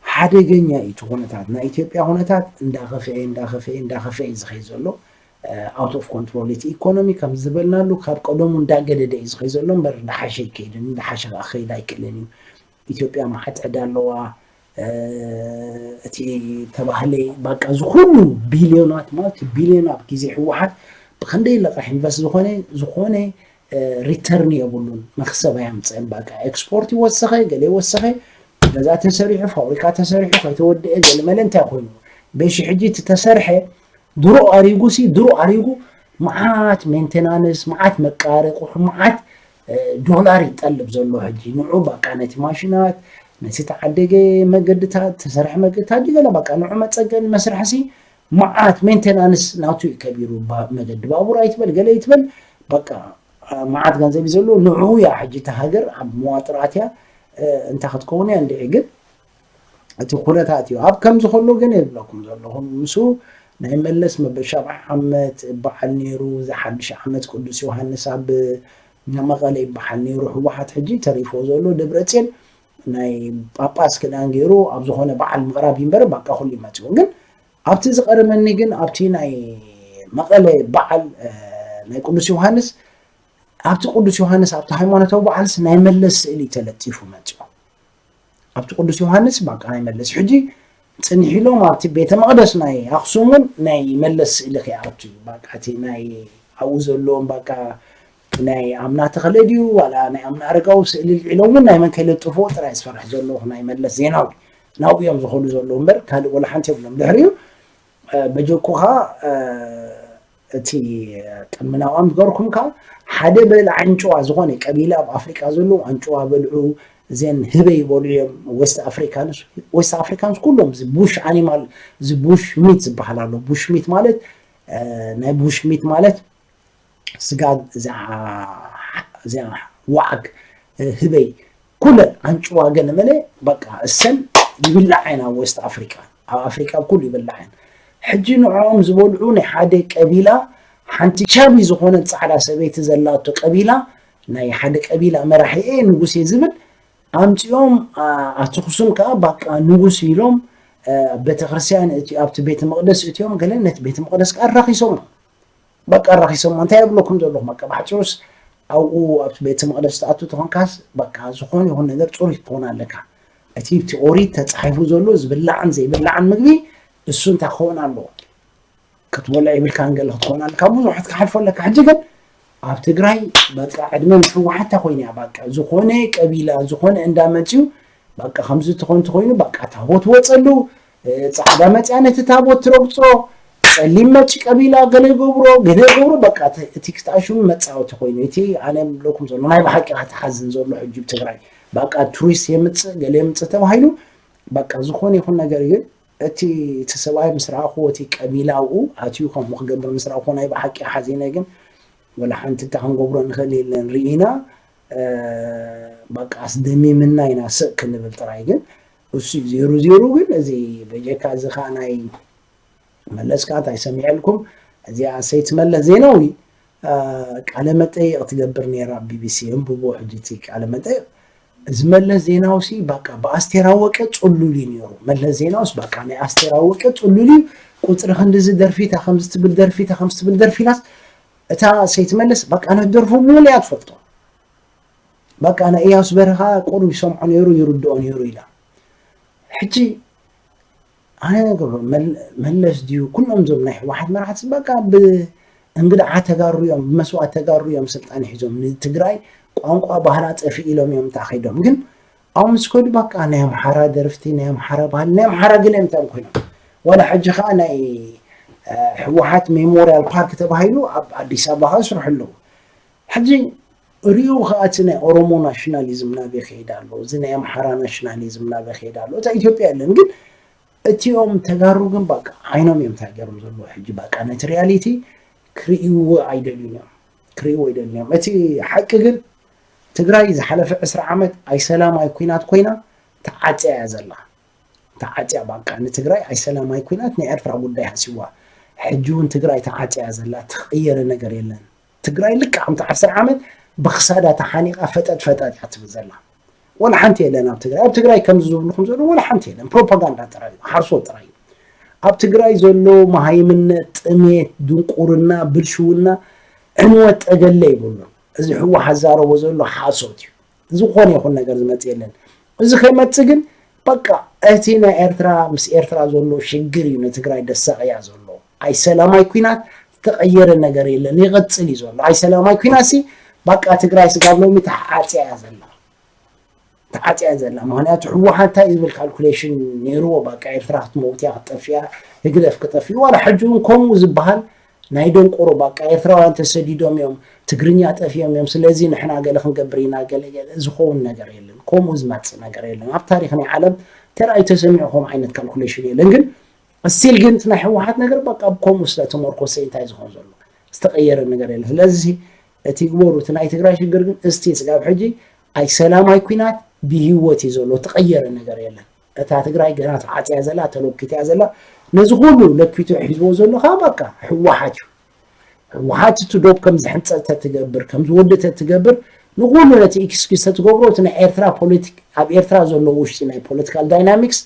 ሓደገኛ እዩ እቲ ኩነታት። ናይ ኢትዮጵያ ኩነታት እንዳኸፍኤ፣ እንዳኸፍኤ፣ እንዳኸፍኤ እዩ ዝኸይድ ዘሎ። እ፣ ኣውት ኦፍ ኮንትሮል እቲ ኢኮኖሚ ከም ዝበልናሉ ካብ ቀደሙ እንዳገደደ እዩ ዝኸይድ ዘሎ እምበር እንዳሓሸ ኣይከይድን፣ እንዳሓሸ ከኣ ክኸይድ ኣይክእልን እዩ። ኢትዮጵያ መዓት ዕዳ ኣለዋ። እ፣ እቲ ተባህለ በቃ እዚ ኩሉ ቢልዮናት ማለት ቢልዮን ኣብ ግዜ ህወሓት ብክንደይ ለቃሕ ኢንቨስት ዝኾነ፣ ዝኾነ፣ እ፣ ሪተርን የብሉን፣ መክሰብ ኣየምፅእን። በቃ ኤክስፖርት ይወሰኸ፣ ገለ ይወሰኸ፣ ገዛ ተሰሪሑ፣ ፋብሪካ ተሰሪሑ፣ ከይተወደአ ገለ መለ እንታይ ኮይኑ? በሺ ሕጂ እቲ ተሰርሐ ድሮ ኣሪጉ ሲ፣ ድሮ ኣሪጉ መዓት ሜንቴናንስ፣ መዓት መቃረቁሑ፣ መዓት፣ እ፣ ዶላር ይጠልብ ዘሎ ሕጂ። ንዑ በቃ ነቲ ማሽናት፣ ነቲ ተዓደገ መገድታት፣ ተሰርሐ መገድታት ድዩ ገለ በቃ ንዑ መጸገኒ መስርሒ ሲ፣ መዓት ሜንቴናንስ ናቱ እዩ ከቢሩ። ባ-፣ መገዲ ባቡር ኣይትበል፣ ገለ ኣይትበል፣ በቃ መዓት ገንዘብ እዩ ዘሎ። ንዑ እያ ሕጂ እታ ሃገር ኣብ መዋጥር ኣትያ እንታይ ክትከውን እያ እንድዒ። ግን እቲ ኩነታት እዩ። ኣብ ከምዚ ከሎ ግን የብለኩም ዘለኹም፣ ምስ ናይ መለስ መበል ሻብዓ ዓመት በዓል ነይሩ፣ እዚ ሓድሽ ዓመት ቅዱስ ዮሃንስ ኣብ መቐለ ይበሃል ነይሩ። ህወሓት ሕጂ ተሪፎ ዘሎ ደብረፅዮን ናይ ጳጳስ ክዳን ገይሩ ኣብ ዝኾነ በዓል ምቕራብ ይንበር፣ ባቃ ኩሉ ይመፅዎ። ግን ኣብቲ ዝቐረመኒ ግን ኣብቲ ናይ መቐለ በዓል ናይ ቅዱስ ዮሃንስ፣ ኣብቲ ቅዱስ ዮሃንስ ኣብቲ ሃይማኖታዊ በዓልስ ናይ መለስ ስእሊ ተለጢፉ መፅኡ። ኣብቲ ቅዱስ ዮሃንስ ባቃ ናይ መለስ ሕጂ ፅንሕ ኢሎም ኣብቲ ቤተ መቕደስ ናይ ኣኽሱም እውን ናይ መለስ ስእሊ ከይኣቱ እዩ። ባቃ እቲ ናይ ኣብኡ ዘለዎም ባቃ ናይ ኣምና ተኸለ ድዩ ዋላ ናይ ኣምና ኣረጋዊ ስእሊ ልዒሎም እውን ናይ መን ከይለጥፍዎ ጥራይ ዝፈርሕ ዘለኹ ናይ መለስ ዜናዊ ናብኡ እዮም ዝኸዱ ዘለዉ እምበር ካልእ ወላ ሓንቲ የብሎም። ድሕሪኡ በጀኩኻ እቲ ቅድሚ ናብኣም ዝገርኩም ከኣ ሓደ በል ኣንጭዋ ዝኾነ ቀቢላ ኣብ ኣፍሪቃ ዘለዉ ኣንጭዋ በልዑ፣ እዘን ህበይ ይበልዑ እዮም። West Africans፣ West Africans ኩሎም እዚ ቡሽ ኣኒማል፣ እዚ ቡሽ ሚት ዝበሃል ኣሎ። ቡሽ ሚት ማለት ናይ ቡሽ ሚት ማለት ስጋ እዚኣ ዋዓግ፣ ህበይ፣ ኩለን ኣንጭዋ ገለመለ በቃ እሰን ይብላዓ እየን ኣብ West Africa፣ ኣብ ኣፍሪቃ ኣብ ኩሉ ይብላዓ እየን። ሕጂ ንዕኦም ዝበልዑ ናይ ሓደ ቀቢላ ሓንቲ ቻቢ ዝኾነት ጻዕዳ ሰበይቲ ዘላቶ ቀቢላ ናይ ሓደ ቀቢላ መራሒ እየ ንጉስ እየ ዝብል ኣምጺኦም ኣትኹስም ከኣ ባቃ ንጉስ ኢሎም ቤተክርስትያን ኣብቲ ቤተ መቕደስ እትዮም ገለ ነቲ ቤተ መቕደስ ከኣ ኣራኺሶሞ። በቃ ኣራኺሶሞ እንታይ የብለኩም ዘለኹ በቃ ብሓጭሩስ ኣብኡ ኣብቲ ቤተ መቕደስ ትኣቱ ተኾንካስ በቃ ዝኾነ ይኹን ነገር ፅሩይ ክትኾን ኣለካ። እቲ ብቲ ኦሪት ተፃሒፉ ዘሎ ዝብላዕን ዘይብላዕን ምግቢ እሱ እንታይ ክኸውን ኣለዎ ክትበልዕ ይብልካን ገለ ክትኾን ኣለካ ብዙሕ ክትሓልፎ ኣለካ። ሕጂ ግን ኣብ ትግራይ በቃ ዕድመ ንሕወሓት እታ ኮይና እያ በቃ ዝኾነ ቀቢላ ዝኾነ እንዳመፅዩ በቃ ከምዚ ትኾን ተኾይኑ በቃ ታቦት ወፀሉ ፃዕዳ መፅያ ነቲ ታቦት ትረግፆ ፀሊም መፂ ቀቢላ ገለ ይገብሮ ገለ ይገብሮ በቃ እቲ ክስታሽሙ መፃወቲ ኮይኑ እቲ ኣነ ብለኩም ዘሎ ናይ ብሓቂ ክትሓዝን ዘሎ ሕጂ ትግራይ በቃ ቱሪስት የምፅእ ገለ የምፅእ ተባሂሉ በቃ ዝኾነ ይኹን ነገር ግን እቲ እቲ ሰብኣይ ምስ ረኣኹዎ እቲ ቀቢላ ኣብኡ ኣትዩ ከምኡ ክገብር ምስ ረኣኹዎ ናይ ብሓቂ ሓዚነ ግን ወላ ሓንቲ እንታይ ክንገብሮ ንኽእል የለን ርኢና በቃ ኣስደሚምና ኢና ስቕ ክንብል ጥራይ ግን እሱ ዜሩ ዜሩ ግን እዚ በጀካ እዚ ከዓ ናይ መለስ ከዓ እንታይ ሰሚዐልኩም እዚኣ ሰይት መለስ ዜናዊ ቃለ መጠይቕ ትገብር ነይራ ኣብ ቢቢሲ እንብቦ ሕጂ እቲ ቃለ መጠይቕ እዚ መለስ ዜናዊ ሲ በቃ ብኣስቴር ኣወቀ ፅሉል እዩ ነይሩ መለስ ዜናውስ በቃ ናይ ኣስቴር ኣወቀ ፅሉል እዩ ቁፅሪ ክንድዚ ደርፊታ ከምዚ ትብል ደርፊታ ከምዚ ትብል ደርፊ ኢላስ እታ ሰይት መለስ በቃ ነቲ ደርፉ ሙሉ እያ ትፈልጦ በቃ ናይ እያሱ በርሀ ቁሩብ ይሰምዖ ነይሩ ይርድኦ ነይሩ ኢላ ሕጂ ኣነ ገብሮ መለስ ድዩ ኩሎም ዞም ናይ ህወሓት መራሕቲ በቃ ብእንግድዓ ተጋሩ እዮም ብመስዋእት ተጋሩ እዮም ስልጣን ሒዞም ንትግራይ ቋንቋ ባህላ ጠፊ ኢሎም እዮም እንታይ ከይዶም ግን ኣብ ምስ ከዱ በቃ ናይ ኣምሓራ ደርፍቲ ናይ ኣምሓራ ባህሊ ናይ ኣምሓራ ገለ እዮም እንታይ ኮይኖም ዋላ ሕጂ ከዓ ናይ ህወሓት ሜሞሪያል ፓርክ ተባሂሉ ኣብ ኣዲስ ኣበባ ከዓ ይስርሑ ኣለዉ ሕጂ ሪኡ ከዓ እቲ ናይ ኦሮሞ ናሽናሊዝም ናበይ ከይድ ኣሎ እዚ ናይ ኣምሓራ ናሽናሊዝም ናበይ ከይድ ኣሎ እታ ኢትዮጵያ የለን ግን እቲኦም ተጋሩ ግን በቃ ዓይኖም እዮም እንታይ ገይሮም ዘለዎ ሕጂ በቃ ነቲ ሪያሊቲ ክርእይዎ ኣይደልዩን እዮም ክርእይዎ ኣይደልዩን እዮም እቲ ሓቂ ግን ትግራይ ዝሓለፈ ዕስራ ዓመት ኣይሰላማይ ኩናት ኮይና ተዓፅያ እያ ዘላ ተዓፅያ በቃ ንትግራይ ኣይሰላማይ ኩናት ናይ ኤርትራ ጉዳይ ሃሲዋ ሕጂ እውን ትግራይ ተዓፅያ እያ ዘላ ትቕየረ ነገር የለን ትግራይ ልክዕ ከምቲ ዓሰርተ ዓመት ብክሳዳ ተሓኒቓ ፈጠጥ ፈጠጥ እያ ትብል ዘላ ወላ ሓንቲ የለን ኣብ ትግራይ ኣብ ትግራይ ከምዚ ዝብልኹም ዘሎ ወላ ሓንቲ የለን ፕሮፓጋንዳ ጥራይ እዩ ሓሶት ጥራይ እዩ ኣብ ትግራይ ዘሎ መሃይምነት ጥሜት ድንቁርና ብልሽውና ዕንወት ጠገለ ይብሉን እዚ ህወሓት ዛረቦ ዘሎ ሓሶት እዩ ዝኾነ ይኹን ነገር ዝመፅእ የለን እዚ ከይመፅእ ግን በቃ እቲ ናይ ኤርትራ ምስ ኤርትራ ዘሎ ሽግር እዩ ንትግራይ ደሳቕያ ዘሎ ኣይሰላማይ ኩናት ዝተቐየረ ነገር የለን ይቐፅል እዩ ዘሎ ኣይሰላማይ ኩናት ሲ በቃ ትግራይ ስጋብ ሎሚ ተዓፅያ እያ ዘላ ተዓፅያ ዘላ ምክንያቱ ህወሓት እንታይ ዝብል ካልኩሌሽን ነይርዎ በቃ ኤርትራ ክትመውት እያ ክትጠፍእ እያ ህግደፍ ክጠፍእ ዋላ ሕጂ እውን ከምኡ ዝበሃል ናይ ደንቆሮ በቃ ኤርትራውያን ተሰዲዶም እዮም ትግርኛ ጠፊኦም እዮም ስለዚ ንሕና ገለ ክንገብር ኢና ገለ ገለ ዝኸውን ነገር የለን ከምኡ ዝመፅእ ነገር የለን ኣብ ታሪክ ናይ ዓለም ተራእዩ ተሰሚዑ ከምኡ ዓይነት ካልኩሌሽን የለን ግን እስቲል ግን እቲ ናይ ህወሓት ነገር በቃ ከምኡ ስለ ተመርኮሰ እንታይ ዝኸውን ዘሎ ዝተቀየረ ነገር የለን ስለዚ እቲ ግበሩ። እቲ ናይ ትግራይ ሽግር ግን እስቲ ስጋብ ሕጂ ኣይ ሰላም ኣይ ኩናት ብህይወት እዩ ዘሎ፣ ተቐየረ ነገር የለን። እታ ትግራይ ገና ተዓፅያ ዘላ፣ ተለኪታ ዘላ። ነዚ ኩሉ ለኪቱ ሒዝዎ ዘሎ ከዓ በቃ ህወሓት እዩ። ህወሓት እቲ ዶብ ከም ዝሕንፀ ተትገብር፣ ከም ዝወዲ ተትገብር፣ ንኩሉ ነቲ ኤክስኪዩዝ ተትገብሮ፣ እቲ ናይ ኤርትራ ፖለቲክ፣ ኣብ ኤርትራ ዘሎ ውሽጢ ናይ ፖለቲካል ዳይናሚክስ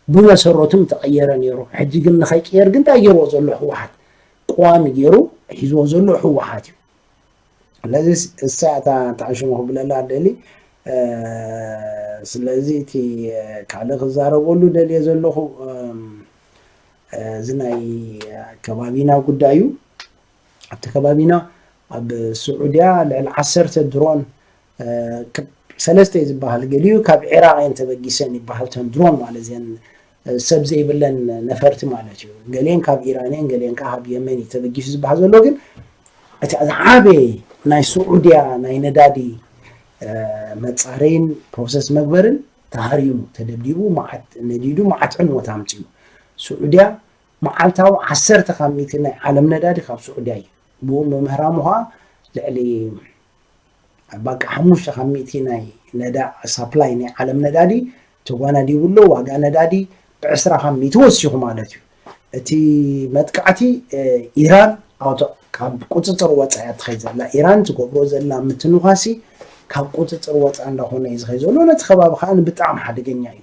ብመሰረቱ ምተቐየረ ነይሩ። ሕጂ ግን ንኸይቅየር ግን እንታይ ገይርዎ ዘሎ ህወሓት? ቀዋሚ ገይሩ ሒዝዎ ዘሎ ህወሓት እዩ። ስለዚ እሳ እታ ተዓሽሙ ክብለላ ደሊ። ስለዚ እቲ ካልእ ክዛረበሉ ደልየ ዘለኹ እዚ ናይ ከባቢና ጉዳይ እዩ። ኣብቲ ከባቢና ኣብ ስዑድያ ልዕሊ ዓሰርተ ድሮን፣ ሰለስተ ዝበሃል፣ ገሊኡ ካብ ዒራቕ እየን ተበጊሰን ይበሃል፣ ተን ድሮን ማለት እየን፣ ሰብ ዘይብለን ነፈርቲ ማለት እዩ። ገሊአን ካብ ኢራን እየን፣ ገሊአን ካብ የመን እዩ ተበጊሱ ዝበሃል ዘሎ። ግን እቲ ዝዓበየ ናይ ስዑድያ ናይ ነዳዲ መፃረይን ፕሮሰስ መግበርን ተሃሪሙ፣ ተደብዲቡ፣ መዓት ነዲዱ፣ መዓት ዕንወት ኣምፅኡ። ስዑድያ መዓልታዊ ዓሰርተ ካብ ሚእቲ ናይ ዓለም ነዳዲ ካብ ስዑድያ እዩ። ብኡ ምምህራሙ ከዓ ልዕሊ በቃ ሓሙሽተ ካብ ሚእቲ ናይ ነዳ ሳፕላይ ናይ ዓለም ነዳዲ ተጓናዲቡ ኣሎ። ዋጋ ነዳዲ ብዕስራ ካብ ሚእቲ ወሲኹ ማለት እዩ። እቲ መጥቃዕቲ ኢራን ካብ ቁፅፅር ወፃኢ እያ ትኸይድ ዘላ። ኢራን ትገብሮ ዘላ ምትንኳሲ ካብ ቁፅፅር ወፃኢ እንዳኾነ እዩ ዝኸይድ ዘሎ። ነቲ ከባቢ ከዓ ብጣዕሚ ሓደገኛ እዩ።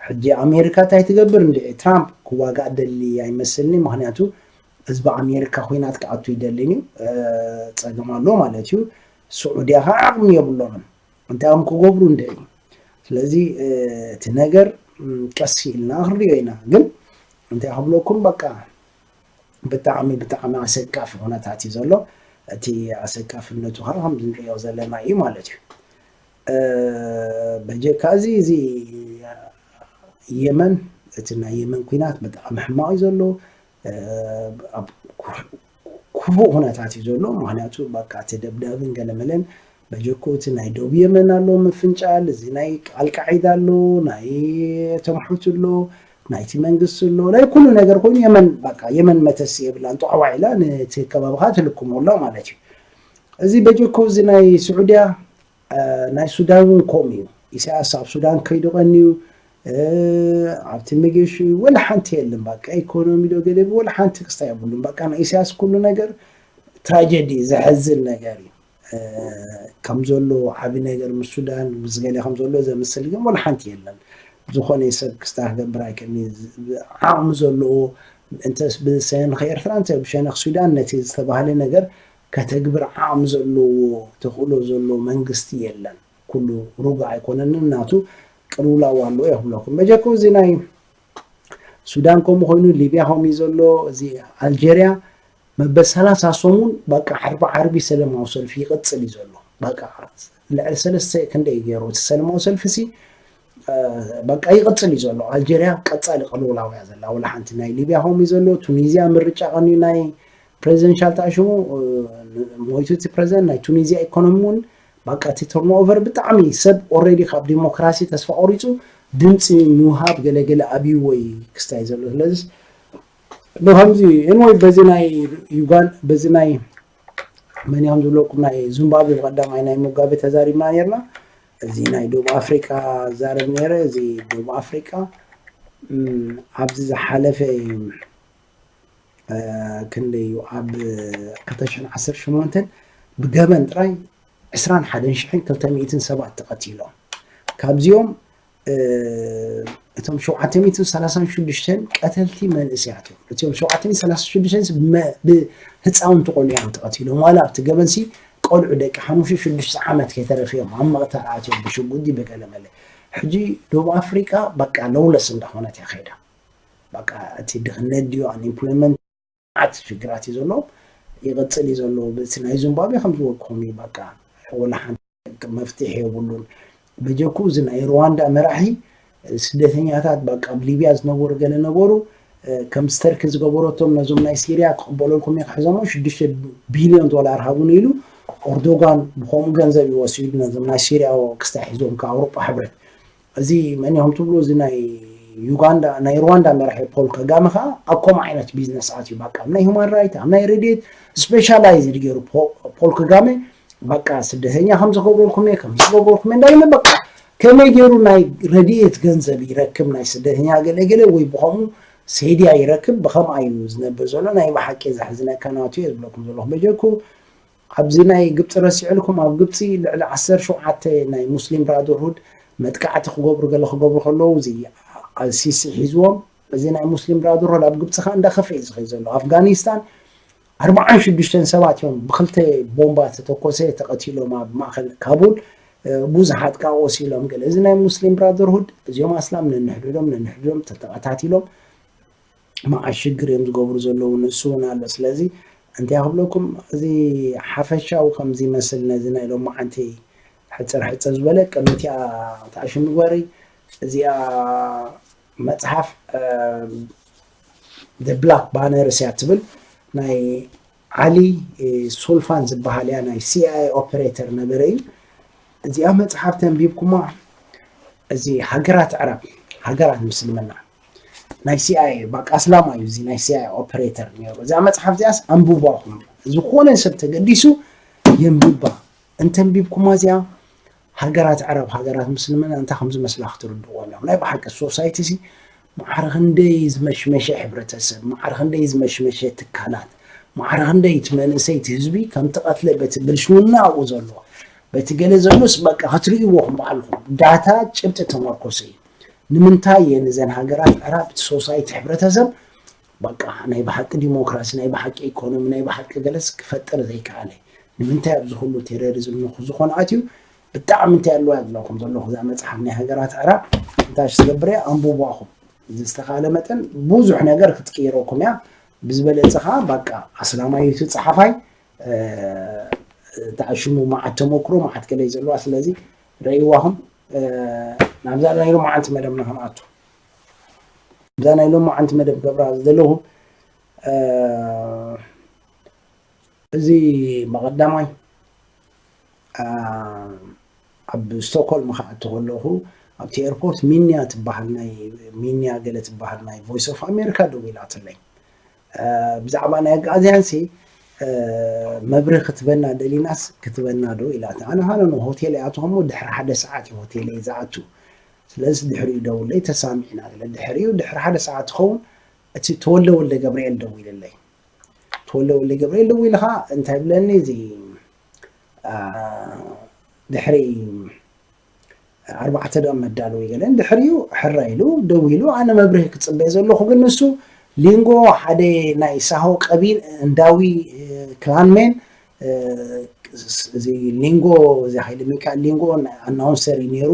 ሕጂ ኣሜሪካ እንታይ ትገብር እንዲ? ትራምፕ ክዋጋእ ደሊ ኣይመስልኒ። ምክንያቱ ህዝቢ ኣሜሪካ ኩናት ክኣቱ ይደልን እዩ። ፀገም ኣሎ ማለት እዩ። ስዑድያ ከዓ ዓቕሚ የብሎምን። እንታይ እዮም ክገብሩ እንዲ? ስለዚ እቲ ነገር ቀስ ኢልና ክንሪኦ ኢና። ግን እንታይ ክብለኩም፣ በቃ ብጣዕሚ ብጣዕሚ ኣሰቃፊ ኩነታት እዩ ዘሎ። እቲ ኣሰቃፍነቱ ከዓ ከምዚ ንሪኦ ዘለና እዩ ማለት እዩ። በጀካ እዚ እዚ የመን፣ እቲ ናይ የመን ኩናት ብጣዕሚ ሕማቕ እዩ ዘሎ። ኣብ ክፉእ ኩነታት እዩ ዘሎ። ምክንያቱ በቃ እቲ ደብዳብን ገለመለን በጀኮ እቲ ናይ ደቡብ የመን ኣሎ ምፍንጫል፣ እዚ ናይ ኣልቃዒዳ ኣሎ፣ ናይ እቶም ሑቲ ኣሎ፣ ናይቲ መንግስቲ ኣሎ፣ ናይ ኩሉ ነገር ኮይኑ የመን በቃ የመን መተሲ የብላን፣ ጧዕዋ ኢላ ነቲ ከባቢ ከዓ ትልክሞ ኣሎ ማለት እዩ። እዚ በጀኮ እዚ ናይ ስዑድያ ናይ ሱዳን እውን ከምኡ እዩ። ኢሳያስ ኣብ ሱዳን ከይዱ ቀንዩ ኣብቲ መገሹ ወላ ሓንቲ የለን። በቃ ኢኮኖሚ ዶ ገለ ወላ ሓንቲ ክስታይ የብሉን። በቃ ናይ ኢሳያስ ኩሉ ነገር ትራጀዲ፣ ዘሕዝን ነገር እዩ። ከም ዘሎ ዓቢ ነገር ምስ ሱዳን ምስ ገለ ከም ዘሎ ዘምስል ግን ወላ ሓንቲ የለን። ዝኾነ ሰብ ክስታ ክገብር ኣይክእልን። ዓቕሚ ዘለዎ እንተስ ብሸነኽ ኤርትራ እንተ ብሸነኽ ሱዳን ነቲ ዝተባህለ ነገር ከተግብር ዓቕሚ ዘለዎ ተኽእሎ ዘለዎ መንግስቲ የለን። ኩሉ ሩጋ ኣይኮነንን፣ ናቱ ቅልውላው ኣሎ የኽብለኩም። በጀኩም እዚ ናይ ሱዳን ከምኡ ኮይኑ፣ ሊብያ ከምኡ እዩ ዘሎ፣ እዚ ኣልጀርያ መበል ሰላሳ ሰሙን በቃ ዓርቢ ዓርቢ ሰለማዊ ሰልፊ ይቕጽል እዩ ዘሎ። በቃ ልዕሊ ሰለስተ ክንደይ ገይሩ እቲ ሰለማዊ ሰልፊ ሲ በቃ ይቕጽል እዩ ዘሎ። ኣልጀርያ ቀጻሊ ቅልውላው እያ ዘላ። ወላ ሓንቲ ናይ ሊብያ ከምኡ እዩ ዘሎ። ቱኒዝያ ምርጫ ቀንዩ ናይ ፕሬዚደንሻል ተኣሽሙ ሞይቱ እቲ ፕሬዚደንት። ናይ ቱኒዝያ ኢኮኖሚ እውን በቃ እቲ ተርንኦቨር ብጣዕሚ ሰብ ኦልሬዲ ካብ ዲሞክራሲ ተስፋ ቆሪፁ ድምፂ ምውሃብ ገለገለ ኣብይዎ እዩ ክስታይ ዘሎ። ስለዚ ብከምዚ ኤንወይ በዚ ናይ ዩጋን በዚ ናይ መን እዮም ዝብለኩም ናይ ዚምባብዌ ብቀዳማይ ናይ ሙጋቤ ተዛሪብና ነርና። እዚ ናይ ደቡብ ኣፍሪቃ ዛረብ ነረ። እዚ ደቡብ ኣፍሪቃ ኣብዚ ዝሓለፈ ክንደይ እዩ ኣብ ክልተ ሽሕን ዓሰርተ ሸሞንተን ብገበን ጥራይ ዕስራን ሓደን ሽሕን ክልተ ሚእትን ሰባት ተቐቲሎም። ካብዚኦም እቶም ሸውዓተ ሚእትን ሰላሳን ሽዱሽተን ቀተልቲ መንእሰያት እዮም። እቲኦም ሸውዓተ ሚእትን ሰላሳን ሽዱሽተን ብህፃውንቲ ቆልዑ እዮም ተቐቲሎም። ዋላ ኣብቲ ገበንሲ ቆልዑ ደቂ ሓሙሽተ ሽዱሽተ ዓመት ከይተረፈ እዮም ኣብ መቕተል ኣትዮም ብሽጉዲ ብገለመለ። ሕጂ ደቡብ ኣፍሪቃ በቃ ለውለስ እንዳኾነት እያ ከይዳ። በቃ እቲ ድኽነት ድዩ ኣንኤምፕሎይመንት ዓት ሽግራት እዩ ዘሎ ይቕፅል እዩ ዘሎ። እቲ ናይ ዚምባብዌ ከም ዝበልኩም እዩ በቃ ወላ ሓንቲ መፍትሒ የብሉን። በጀኩ እዚ ናይ ሩዋንዳ መራሒ ስደተኛታት በቃ ኣብ ሊብያ ዝነበሩ ገለ ነበሩ ከም ስተርክ ዝገበረቶም ነዞም ናይ ሲርያ ክቕበለልኩም እየ ክሕዞሞ ሽዱሽተ ቢልዮን ዶላር ሃቡን ኢሉ ኦርዶጋን ብከምኡ ገንዘብ ይወሲዱ ነዞም ናይ ሲርያ ክስታይ ሒዞም ካብ ኣውሮጳ ሕብረት። እዚ መን እዮም ትብሉ? እዚ ናይ ዩጋንዳ ናይ ሩዋንዳ መራሒ ፖል ከጋመ ከዓ ኣብ ከምኡ ዓይነት ቢዝነስ ኣትዩ በቃ ኣብ ናይ ሁማን ራይት ኣብ ናይ ረድኤት ስፔሻላይዝድ ገይሩ ፖል ከጋመ በቃ ስደተኛ ከም ዝገብረልኩም እየ ከም ዝገብረልኩም እየ እንዳይነ በቃ ከመይ ገይሩ ናይ ረድኤት ገንዘብ ይረክብ ናይ ስደተኛ ገለገለ ወይ ብኸምኡ ሴድያ ይረክብ ብኸምኣ እዩ ዝነብር ዘሎ። ናይ ብሓቂ ዘሕዝነካ ናቱ እየ ዝብለኩም ዘለኹ በጀኩ። ኣብዚ ናይ ግብፂ ረሲዕልኩም ኣብ ግብፂ ልዕሊ ዓሰርተ ሸውዓተ ናይ ሙስሊም ብራደርሁድ መጥቃዕቲ ክገብሩ ገለ ክገብሩ ከለዉ እዚ ሲሲ ሒዝዎም። እዚ ናይ ሙስሊም ብራደርሁድ ኣብ ግብፂ ከዓ እንዳኸፈ እዩ ዝኸይ ዘሎ። ኣፍጋኒስታን ኣርባዓን ሽዱሽተን ሰባት እዮም ብክልተ ቦምባ ተተኮሰ ተቐቲሎም ኣብ ማእኸል ካቡል። ብዙሓት ከዓ ቆሲሎም ገለ። እዚ ናይ ሙስሊም ብራደርሁድ እዚኦም ኣስላም ነንሕድዶም ነንሕድዶም ተተቐታቲሎም መዓት ሽግር እዮም ዝገብሩ ዘለዉ ንሱ እውን ኣሎ። ስለዚ እንታይ ክብለኩም እዚ ሓፈሻዊ ከምዚ ይመስል ነዚ ናይ ሎማዓንቲ ሕፅር ሕፅር ዝበለ ቅድሚቲኣ ተኣሽም ምግበሪ እዚኣ መፅሓፍ ብላክ ባነርስ እያ ትብል ናይ ዓሊ ሱልፋን ዝበሃል እያ ናይ ሲኣይኤ ኦፐሬተር ነበረ እዩ። እዚኣ መፅሓፍ ተንቢብኩማ እዚ ሃገራት ዕረብ ሃገራት ምስልምና ናይ ሲኣይኤ ባቃ ኣስላማ እዩ እዚ ናይ ሲኣይኤ ኦፐሬተር ነይሩ። እዛ መፅሓፍ እዚኣስ ኣንብቧኹም ዝኾነ ሰብ ተገዲሱ የንብባ። እንተንቢብኩማ እዚኣ ሃገራት ዓረብ ሃገራት ምስልምና እንታይ ከም ዝመስላ ክትርድእዎም እዮም። ናይ ብሓቂ ሶሳይቲ ሲ ማዕረ ክንደይ ዝመሽመሸ ሕብረተሰብ ማዕረ ክንደይ ዝመሽመሸ ትካላት ማዕረ ክንደይ እቲ መንእሰይ እቲ ህዝቢ ከምቲ ቀትለ በቲ ብልሽውና ኣብኡ ዘሎ በቲ ገለ ዘሎስ በቃ ክትርእይዎ ኹም በዓልኹም ዳታ ጭብጢ ተመርኮሰ እዩ። ንምንታይ እየን እዘን ሃገራት ዕራብ እቲ ሶሳይቲ ሕብረተሰብ በቃ ናይ ብሓቂ ዲሞክራሲ ናይ ብሓቂ ኢኮኖሚ ናይ ብሓቂ ገለስ ክፈጥር ዘይከኣለ ንምንታይ ኣብዚ ኩሉ ቴሮሪዝም ንኹ ዝኾነ ኣትዩ ብጣዕሚ እንታይ ኣለዋ ዝብለኩም ዘለኹ እዛ መፅሓፍ ናይ ሃገራት ዕራብ እንታይ ትገብር እያ ኣንብቧኹም ዝተኻለ መጠን ብዙሕ ነገር ክትቅይረኩም እያ። ብዝበለፀ ከዓ በቃ ኣስላማይ እቲ ፀሓፋይ ተኣሽሙ መዓት ተመክሮ መዓት ገለ እዩ ዘለዋ ስለዚ ረእይዋኹም ናብዛ ናይ ሎማዓንቲ መደብ ንክንኣቱ እዛ ናይ ሎማዓንቲ መደብ ገብራ ዘለኹ እዚ መቐዳማይ ኣብ ስቶክሆልም ክኣቱ ከለኹ ኣብቲ ኤርፖርት ሚንያ ትበሃል ናይ ሚንያ ገለ ትበሃል ናይ ቮይስ ኦፍ ኣሜሪካ ደዊላትለይ ብዛዕባ ናይ ኣጋዝያን ሲ መብርህ ክትበና ደሊናስ ክትበና ዶ ኢላት ኣነ ሃነ ሆቴል ይኣትኹሞ ድሕሪ ሓደ ሰዓት እዩ ሆቴል ዝኣቱ ስለዚ ድሕሪኡ ደውለይ ተሳሚዕና ገለ ድሕሪኡ ድሕሪ ሓደ ሰዓት ትኸውን እቲ ተወልደ ወልደ ገብርኤል ደዊልለይ ተወልደ ወልደ ገብርኤል ደዊሉ ከዓ እንታይ ብለኒ እዚ ድሕሪ ኣርባዕተ ደቂ መዳለዊ ገለን ድሕሪኡ ሕረ ኢሉ ደዊሉ ኣነ መብርሂ ክፅበየ ዘለኹ ግን ንሱ ሊንጎ ሓደ ናይ ሳሆ ቀቢል እንዳዊ ክላንሜን እዚ ሊንጎ እዚ ሃይለ ሚካኤል ሊንጎ ኣናውንሰር እዩ ነይሩ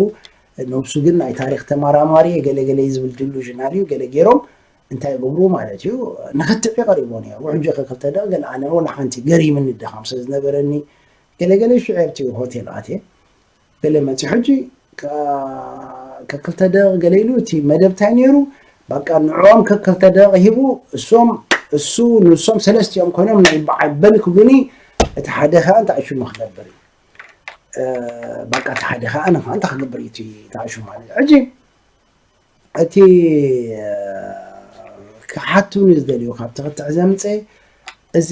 ነብሱ ግን ናይ ታሪክ ተመራማሪ ገለገለ ዝብል ዲሉዥናል እዩ ገለ ገይሮም እንታይ ይገብሩ ማለት እዩ ንክትዕ ቀሪቦ ነይሩ ሕጂ ከክልተ ደቂ ገለ ኣነ ወላ ሓንቲ ገሪምኒ ድኻም ስለ ዝነበረኒ ገለገለ ሽዑ ኣብቲ ሆቴል ኣትየ ገለ መፂ ሕጂ ከክልተ ደቂ ገለ ኢሉ እቲ መደብ እንታይ ነይሩ በቃ ንዕኦም ከክልተ ደቂ ሂቡ እሶም እሱ ንሶም ሰለስቲኦም ኮይኖም ናይ በዓል በል ክብሉኒ እቲ ሓደ ከዓ እንታይ ሽሙ ክነብር እዩ በቃ እቲ ሓደ ከዓ ንፋንታ ክገብር እዩ እቲ ተኣሹ ማለት እዩ ሕጂ እቲ ክሓቱኒ ዝደልዩ ካብ ትኽትዕ ዘምፀ እዚ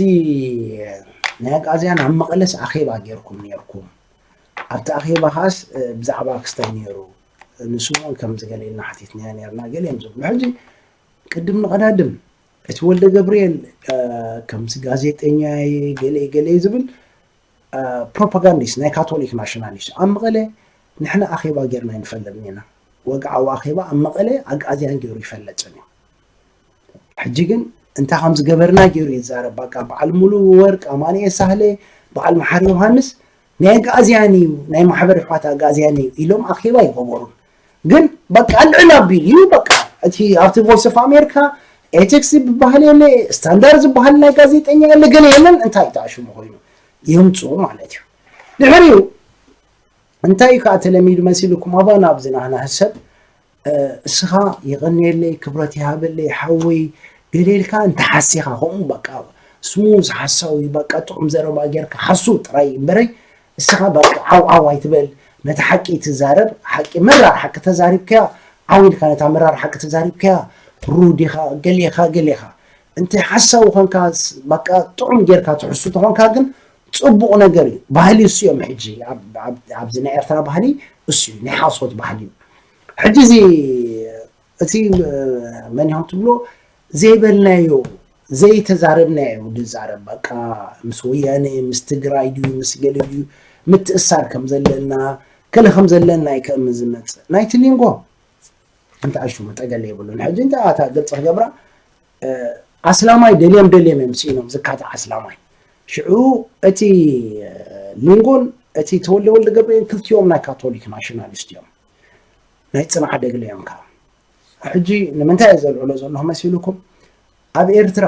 ናይ ኣግኣዝያን ኣብ መቐለስ ኣኼባ ገይርኩም ነርኩም ኣብቲ ኣኼባ ከዓስ ብዛዕባ ክስታይ ነይሩ ንሱ እውን ከም ዝገለየልና ሓቲትናዮ ነርና ገሊኦም ዝብሉ ሕጂ ቅድም ንቐዳድም እቲ ወልደ ገብርኤል ከምዚ ጋዜጠኛ ገለ ገለ ዝብል ፕሮፓጋንዲስት ናይ ካቶሊክ ናሽናሊስት ኣብ መቐለ ንሕና ኣኼባ ጌርና ኣይንፈልጥን ኢና። ወግዓዊ ኣኼባ ኣብ መቐለ ኣግኣዝያን ገይሩ ይፈለጥን እዩ። ሕጂ ግን እንታይ ከም ዝገበርና ገይሩ ይዛረብ። በቃ በዓል ሙሉ ወርቅ፣ ኣማኑኤል ሳህለ፣ በዓል መሓሪ ዮሃንስ ናይ ኣግኣዝያን እዩ፣ ናይ ማሕበር ኣሕዋት ኣግኣዝያን እዩ ኢሎም ኣኼባ ኣይገበሩን። ግን በቃ ልዕል ኣቢሉ እዩ በቃ እቲ ኣብቲ ቮይስ ኦፍ ኣሜሪካ ኤቲክስ ዝበሃል የለ፣ ስታንዳርድ ዝበሃል ናይ ጋዜጠኛ የለ፣ ገለ የለን። እንታይ እዩ ተኣሽሙ ኮይኑ የምፅኡ ማለት እዩ። ድሕሪኡ እንታይ እዩ ከዓ ተለሚዱ መሲልኩም ኣባና ኣብዚ ናህና ሰብ እስኻ የቐንየለይ ክብረት ይሃበለይ ሓወይ ገለ ኢልካ እንተሓሲኻ ከምኡ በቃ ስሙዝ ሓሳዊ በቃ ጥዑም ዘረባ ጌርካ ሓሱ ጥራይ እምበረይ እስኻ በቃ ዓው ዓው ኣይትበል ነቲ ሓቂ ትዛረብ ሓቂ መራር ሓቂ ተዛሪብካያ ዓው ኢልካ ነታ መራር ሓቂ ተዛሪብካያ ሩድ ኢኻ ገሌኻ ገሌኻ እንተ ሓሳዊ ኾንካ በቃ ጥዑም ጌርካ ትሕሱ ተኾንካ ግን ፅቡቕ ነገር እዩ። ባህሊ እሱ እዮም። ሕጂ ኣብዚ ናይ ኤርትራ ባህሊ እሱ እዩ፣ ናይ ሓሶት ባህሊ እዩ። ሕጂ እዚ እቲ መን ይሆን ትብሎ ዘይበልናዮ ዘይተዛረብናዮ ዝዛረብ፣ በቃ ምስ ወያነ ምስ ትግራይ ድዩ ምስ ገለ ድዩ ምትእሳር ከም ዘለና ከለ ከም ዘለና ይከም ዝመፅእ ናይቲ ሊንጎ እንተ ኣሹ መጠገለ የብሉን። ሕጂ እንተ ኣታ ግልፂ ክገብራ ኣስላማይ ደልዮም ደልዮም እዮም ስኢኖም ዝካታ ኣስላማይ። ሽዑ እቲ ሊንጎን እቲ ተወልደ ወልደ ገብርኤል ክልቲኦም ናይ ካቶሊክ ናሽናሊስት እዮም፣ ናይ ፅንዓ ደግለ እዮም። ከዓ ሕጂ ንምንታይ እየ ዘልዕሎ ዘለኹ መሲልኩም? ኣብ ኤርትራ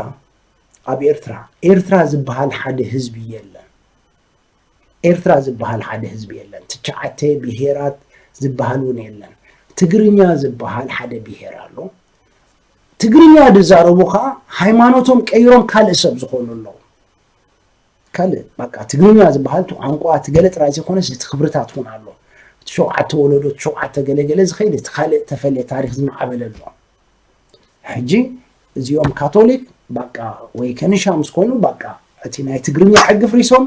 ኣብ ኤርትራ ኤርትራ ዝበሃል ሓደ ህዝቢ የለን። ኤርትራ ዝበሃል ሓደ ህዝቢ የለን። ትሽዓተ ብሄራት ዝበሃል እውን የለን። ትግርኛ ዝበሃል ሓደ ብሄር ኣሎ። ትግርኛ ዝዛረቡ ከዓ ሃይማኖቶም ቀይሮም ካልእ ሰብ ዝኾኑ ኣለዉ። ካልእ በቃ ትግርኛ ዝበሃል እቲ ቋንቋ እቲ ገለ ጥራይ ዘይኮነስ እቲ ክብርታት እውን ኣሎ። እቲ ሸውዓተ ወለዶ እቲ ሸውዓተ ገለገለ ዝኸይድ እቲ ካልእ ተፈለየ ታሪክ ዝማዕበለ ኣሎ። ሕጂ እዚኦም ካቶሊክ በቃ ወይ ከንሻ ምስ ኮኑ በቃ እቲ ናይ ትግርኛ ሕጊ ፍሪሶም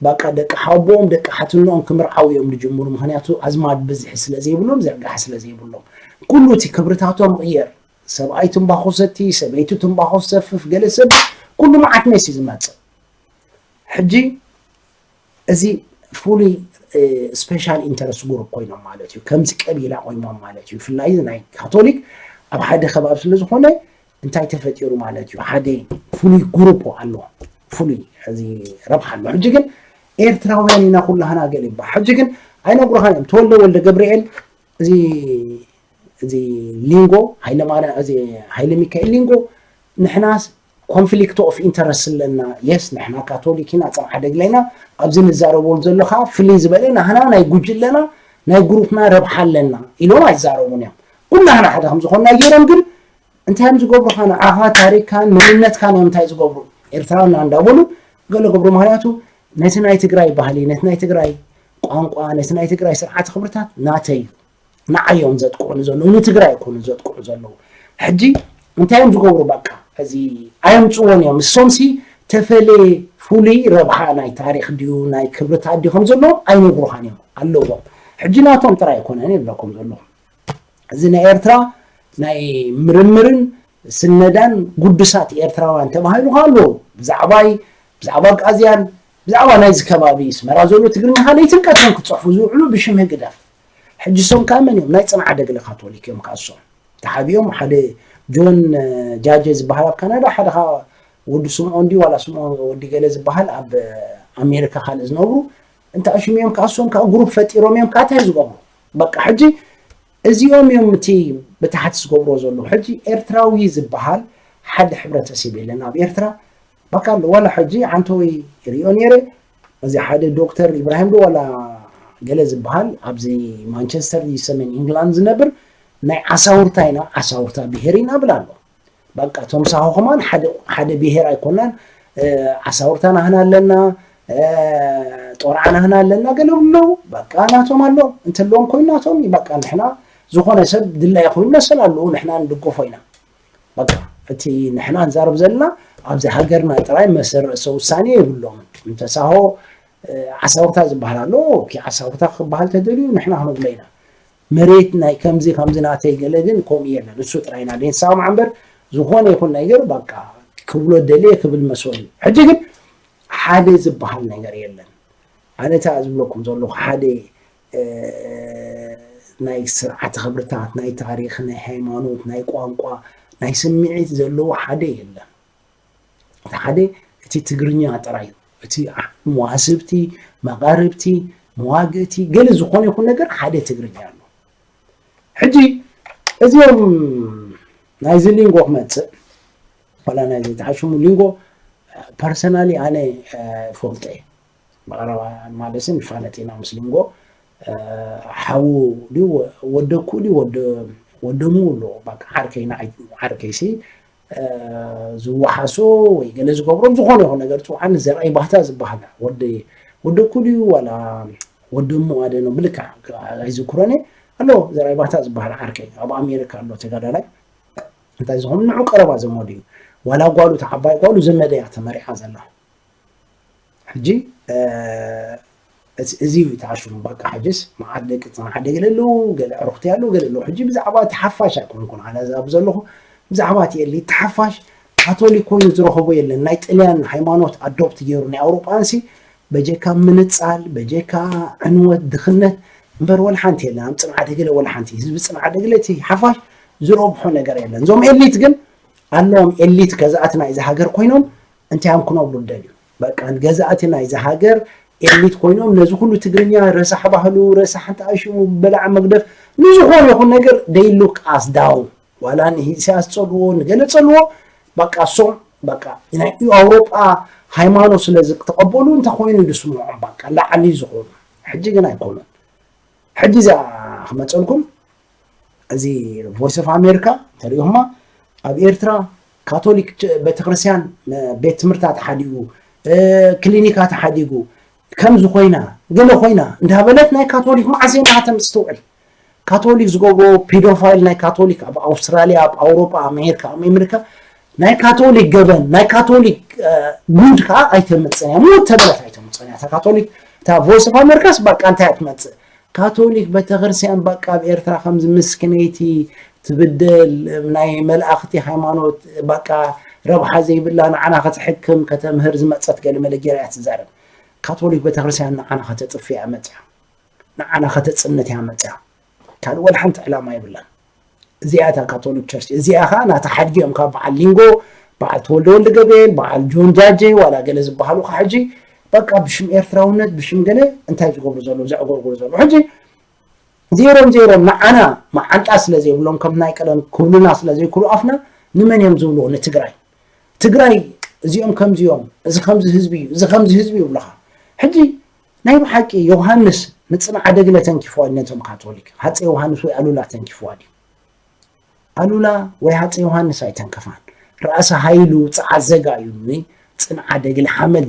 በቃ ደቂ ሓቦኦም ደቂ ሓትኖኦም ክምርዓው እዮም ዝጅምሩ። ምክንያቱ ኣዝማድ ብዝሒ ስለ ዘይብሎም ዝርጋሕ ስለ ዘይብሎም ኩሉ እቲ ክብርታቶም ይቕየር። ሰብኣይ ትንባኾ ሰቲ፣ ሰበይቲ ትንባኾ ሰፍፍ፣ ገለ ሰብ ኩሉ መዓት መሲ ዝመፅእ። ሕጂ እዚ ፍሉይ ስፔሻል ኢንተረስት ጉሩፕ ኮይኖም ማለት እዩ። ከምዚ ቀቢላ ኮይኖም ማለት እዩ። ብፍላይ ናይ ካቶሊክ ኣብ ሓደ ከባቢ ስለ ዝኾነ እንታይ ተፈጢሩ ማለት እዩ? ሓደ ፍሉይ ጉሩፕ ኣሎ፣ ፍሉይ እዚ ረብሓ ኣሎ። ሕጂ ግን ኤርትራውያን ኢና ኩላህና ገለ ይበሃል። ሕጂ ግን ኣይነግሩኻን እዮም። ተወልደ ወልደ ገብርኤል እዚ እዚ ሊንጎ ሃይለ ማርያም እዚ ሃይለ ሚካኤል ሊንጎ ንሕናስ ኮንፍሊክት ኦፍ ኢንተረስት ኣለና። የስ ንሕና ካቶሊክ ኢና፣ ፅንዓ ደግለ ኢና፣ ኣብዚ ንዛረበሉ ዘሎ ከዓ ፍልይ ዝበለ ናህና ናይ ጉጅለና ናይ ግሩፕና ረብሓ ኣለና ኢሎም ኣይዛረቡን እዮም። ኩላህና ሓደ ከም ዝኾንና ገይሮም ግን እንታይ እዮም ዝገብሩኻ? ንዓኻ ታሪክካን መንነትካን እዮም እንታይ ዝገብሩ? ኤርትራውና እንዳበሉ ገለ ገብሩ። ምክንያቱ ነቲ ናይ ትግራይ ባህሊ፣ ነቲ ናይ ትግራይ ቋንቋ፣ ነቲ ናይ ትግራይ ስርዓተ ክብርታት ናተይ እዩ። ንዓዮም ዘጥቅዑ ዘለዉ ንትግራይ ኣይኮኑ ዘጥቅዑ ዘለዉ። ሕጂ እንታይ እዮም ዝገብሩ? በቃ እዚ ኣየምፅዎን እዮም። እሶምሲ ተፈለየ ፍሉይ ረብሓ ናይ ታሪክ ድዩ ናይ ክብርታት ድዩ ከም ዘለዎም ኣይነግሩኻን እዮም ኣለዎም። ሕጂ ናቶም ጥራይ ኣይኮነን ይብለኩም ዘለኹ። እዚ ናይ ኤርትራ ናይ ምርምርን ስነዳን ጉዱሳት ኤርትራውያን ተባሂሉ ኣሎ። ብዛዕባይ ብዛዕባ ኣግኣዝያን ብዛዕባ ናይዚ ከባቢ ስመራ ዘሎ ትግርኛ ለይትን ቀትርን ክፅሕፉ ዝውዕሉ ብሽም ህግደፍ። ሕጂ ሶም ከዓ መን እዮም? ናይ ፅንዓ ደግለ ካቶሊክ እዮም። ከዓ ሶም ተሓቢኦም ሓደ ጆን ጃጀ ዝበሃል ኣብ ካናዳ፣ ሓደ ከዓ ወዲ ስምዖን ድዩ ዋላ ስምዖን ወዲ ገለ ዝበሃል ኣብ ኣሜሪካ ካልእ ዝነብሩ እንተ ኣሽሙ እዮም። ከዓ ሶም ከዓ ግሩፕ ፈጢሮም እዮም። ከዓ እንታይ ዝገብሩ? በቃ ሕጂ እዚኦም እዮም እቲ ብታሕቲ ዝገብርዎ ዘለዉ። ሕጂ ኤርትራዊ ዝበሃል ሓደ ሕብረተሰብ የለን ኣብ ኤርትራ። በቃ ኣሎ ዋላ ሕጂ ዓንተወይ ይሪኦ ነይረ። እዚ ሓደ ዶክተር ኢብራሂም ዶ ዋላ ገለ ዝበሃል ኣብዚ ማንቸስተር እዩ ሰሜን ኢንግላንድ ዝነብር ናይ ዓሳውርታ ኢና፣ ዓሳውርታ ብሄር ኢና ብል ኣሎ። በቃ እቶም ሳሆ ከማን ሓደ ሓደ ብሄር ኣይኮናን። ዓሳውርታ ናህና ኣለና፣ ጦርዓ ናህና ኣለና ገለ ብለው በቃ ናቶም ኣሎ እንተለዎም ኮይኑ ናቶም እዩ። በቃ ንሕና ዝኾነ ሰብ ድላይ ኮይኑ መሰል ኣለዎ፣ ንሕና ንድገፎ ኢና። በቃ እቲ ንሕና ንዛረብ ዘለና ኣብዚ ሃገርና ጥራይ መሰል ርእሰ ውሳኔ የብሎምን። እንተ ሳሆ ዓሳውርታ ዝበሃል ኣሎ፣ ኦኬ ዓሳውርታ ክበሃል ተደልዩ ንሕና ክንብሎ ኢና። መሬት ናይ ከምዚ ከምዚ ናተይ ገለ ግን ከምኡ የለን። እሱ ጥራይ ኢና ደንሳው ማዕንበር ዝኾነ ይኹን ነገር በቃ ክብሎ ደልየ ክብል መሰሉ እዩ። ሕጂ ግን ሓደ ዝበሃል ነገር የለን። ኣነ እታ ዝብለኩም ዘለኹ ሓደ ናይ ስርዓተ ክብርታት ናይ ታሪኽ ናይ ሃይማኖት ናይ ቋንቋ ናይ ስምዒት ዘለዎ ሓደ የለን። እቲ ሓደ እቲ ትግርኛ ጥራይ እዩ። እቲ መዋስብቲ መቓርብቲ መዋግእቲ ገለ ዝኾነ ይኹን ነገር ሓደ ትግርኛ ኣሎ። ሕጂ እዚኦም ናይዚ ሊንጎ ክመፅእ ዋላ ናይዚ ተሓሽሙ ሊንጎ ፐርሰናሊ ኣነ ፈልጠ ብቐረባ ማለትስ ንፋለጥ ኢና ምስ ሊንጎ ሓዉ ድዩ ወደኩ ድዩ ወደሙ ኣሎ በቃ ዓርከይ ንዓይ ዓርከይሲ ዝወሓሶ ወይ ገለ ዝገብሮም ዝኾነ ይኹን ነገር ፅውዓኒ ዘርኣይ ባህታ ዝበሃል ወደኩ ድዩ ዋላ ወደሙ ኣደኖ ብልካ ኣይዝክሮን እየ ኣሎ ዘርኣይ ባህታ ዝበሃል ዓርከይ ኣብ ኣሜሪካ ኣሎ ተጋዳላይ እንታይ ዝኾኑ ንዑ ቀረባ ዘመዱ እዩ ዋላ ጓሉ ተዓባይ ጓሉ ዘመደ እያ ተመሪዓ ዘላ ሕጂ እዚ እዩ ተዓሽሙ። በቃ ሕጅስ መዓት ደቂ ጽንዓ ደገለ ኣለዉ፣ ገለ ዕሩኽቲ ኣለዉ፣ ገለ ኣለዉ። ሕጂ ብዛዕባ እቲ ሓፋሽ ኣይኮንኩን ኣነ ዛብ ዘለኹ፣ ብዛዕባ እቲ ኤሊት ሓፋሽ ካቶሊክ ኮይኑ ዝረኸቦ የለን። ናይ ጥልያን ሃይማኖት ኣዶፕት ገይሩ ናይ ኣውሮጳንሲ በጀካ ምንጻል፣ በጀካ ዕንወት፣ ድኽነት እምበር ወላ ሓንቲ የለን። ኣብ ጽንዓ ደገለ ወላ ሓንቲ ህዝቢ ጽንዓ ደገለ እቲ ሓፋሽ ዝረብሖ ነገር የለን። እዞም ኤሊት ግን ኣለዎም። ኤሊት ገዛእቲ ናይዚ ሃገር ኮይኖም እንታይ እዮም ክነብሩ ደልዩ? በቃ ገዛእቲ ናይዚ ሃገር ኤሊት ኮይኖም ነዚ ኩሉ ትግርኛ ረሳሕ ባህሉ ረሳሕ እንተኣሽሙ በላዕ መግደፍ ንዝኾነ ይኹን ነገር they look us down። ዋላ ንኢሳያስ ጸልዎ ንገለ ጸልዎ በቃ እሶም በቃ ናይ ኣውሮጳ ሃይማኖት ስለ ዝተቐበሉ እንተኾይኑ ድስምዖም በቃ ላዕሊ ዝኾኑ። ሕጂ ግን ኣይኮኑን። ሕጂ እዚኣ ክመፀልኩም እዚ ቮይስ ኦፍ ኣሜሪካ እንተሪኦማ ኣብ ኤርትራ ካቶሊክ ቤተክርስትያን ቤት ትምህርታ ተሓዲጉ፣ ክሊኒካ ተሓዲጉ፣ ከምዚ ኮይና ገለ ኮይና እንዳበለት ናይ ካቶሊክ መዓስ ኢና ከተምፅእ ትውዕል? ካቶሊክ ዝገብሮ ፔዶፋይል ናይ ካቶሊክ ኣብ ኣውስትራሊያ ኣብ ኣውሮጳ ኣሜሪካ ኣብ ኣሜሪካ ናይ ካቶሊክ ገበን ናይ ካቶሊክ ጉድ ከዓ ኣይተምፅን እያ። ሙት ተበለት ኣይተምፅን እያ እታ ካቶሊክ። እታ ቮይስ ኦፍ ኣሜሪካስ በቃ እንታይ እያ ትመፅእ? ካቶሊክ ቤተክርስትያን በቃ ኣብ ኤርትራ ከምዚ ምስክነይቲ ትብደል ናይ መላእኽቲ ሃይማኖት በቃ ረብሓ ዘይብላ ንዓና ከተሕክም ከተምህር ዝመፀት ገለ መለ ገይራ እያ ትዛረብ። ካቶሊክ ቤተክርስትያን ንዓና ከተጥፍእ እያ መፅያ፣ ንዓና ከተፅንት እያ መፅያ። ካልእ ወላ ሓንቲ ዕላማ የብላን። እዚኣ እታ ካቶሊክ ቸርች እዚኣ ኸዓ ናታ ሓድጊኦም ካብ በዓል ሊንጎ በዓል ተወልደ ወልደ ገብርኤል በዓል ጆን ጃጀ ዋላ ገለ ዝበሃሉ ኸዓ ሕጂ በቃ ብሽም ኤርትራውነት ብሽም ገለ እንታይ ዝገብሩ ዘለዉ ዘዕጎርጉሩ ዘለዉ ሕጂ ዜሮም ዜሮም ንዓና መዓንጣ ስለ ዘይብሎም ከም ናይ ቀደም ክብሉና ስለ ዘይክሉ ኣፍና ንመን እዮም ዝብልዎ ንትግራይ ትግራይ እዚኦም ከምዚኦም እዚ ከምዚ ህዝቢ እዩ እዚ ከምዚ ህዝቢ ይብሉኻ ሕጂ ናይ ብሓቂ ዮሃንስ ንፅንዓ ደግለ ተንኪፍዋ ነቶም ካቶሊክ ሃፀ ዮሃንስ ወይ ኣሉላ ተንኪፍዋ ድዩ ኣሉላ ወይ ሃፀ ዮሃንስ ኣይተንከፋን ራእሲ ሃይሉ ፀዓት ዘጋ እዩ ጽንዓ ደግለ ሓመድ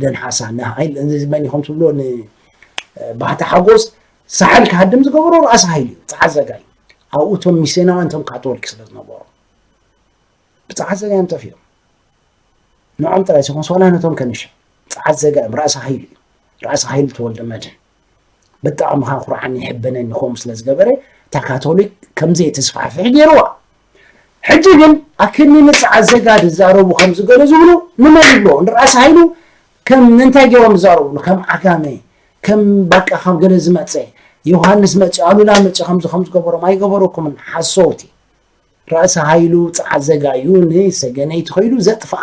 ደንሓሳ ንሃይል መን ኢኹም ትብሎ ንባህቲ ሓጎስ ሳሕል ክሃድም ዝገበሮ ራእሲ ሃይሉ እዩ ፀዓት ዘጋ እዩ ኣብኡ እቶም ሚስዮናውያን እቶም ካቶሊክ ስለ ዝነበሩ ብፀዓት ዘጋ እዮም ጠፊኦም ንዖም ጥራይ ሲኾን ሶላ ነቶም ከንሻ ፀዓት ዘጋ እዮም ራእሲ ሃይሉ እዩ ራእሲ ሃይሉ ተወልደ መድህን ብጣዕሚ ከዓ ኩርዓኒ ይሕበነኒ ከምኡ ስለ ዝገበረ እታ ካቶሊክ ከምዘይተስፋሕፍሕ ገይርዋ ሕጂ ግን ኣክኒ ንፅዓት ዘጋ ዝዛረቡ ከም ዝገለ ዝብሉ ንመን ይብሎ ንራእሲ ሃይሉ ከም እንታይ ገይሮም ዝዛረብሉ ከም ዓጋመ ከም በቃ ካብ ገለ ዝመፀ ዮሃንስ መፂ ኣሉላ መፂ ከምዚ ከም ዝገበሮም ኣይገበረኩምን ሓሰውቲ ራእሲ ሃይሉ ፃዓት ዘጋዩ ንሰገነይቲ ከይዱ ዘጥፍኣ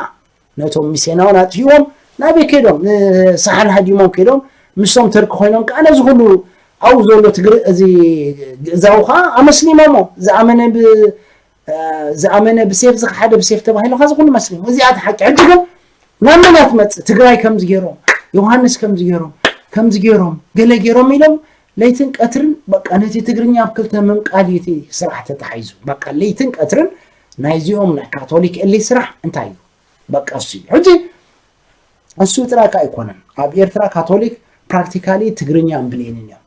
ነቶም ሚስዮናውን ኣጥፊዎም ናበይ ከይዶም ንሳሕል ሃዲሞም ከይዶም ምስቶም ተርኪ ኮይኖም ከዓ ነዚ ኩሉ ኣብኡ ዘሎ ትግሪ እዚ ግእዛዊ ከዓ ኣመስሊሞሞ ዝኣመነ ዝኣመነ ብሴፍ ዝኸሓደ ብሴፍ ተባሂሉ ከዚ ኩሉ መስሊሙ እዚኣ ሓቂ ሕጂ ግን ናብ መን እያ ትመፅእ ትግራይ ከምዚ ገይሮም ዮሃንስ ከምዚ ገይሮም ከምዚ ገይሮም ገለ ገይሮም ኢሎም ለይትን ቀትርን በቃ ነቲ ትግርኛ ኣብ ክልተ ምምቃል እዩ እቲ ስራሕ ተታሒዙ በቃ ለይትን ቀትርን ናይዚኦም ናይ ካቶሊክ ኤሊት ስራሕ እንታይ እዩ በቃ እሱ እዩ ሕጂ እሱ ጥራይ ከዓ ኣይኮነን ኣብ ኤርትራ ካቶሊክ ፕራክቲካሊ ትግርኛን ብሌንን እዮም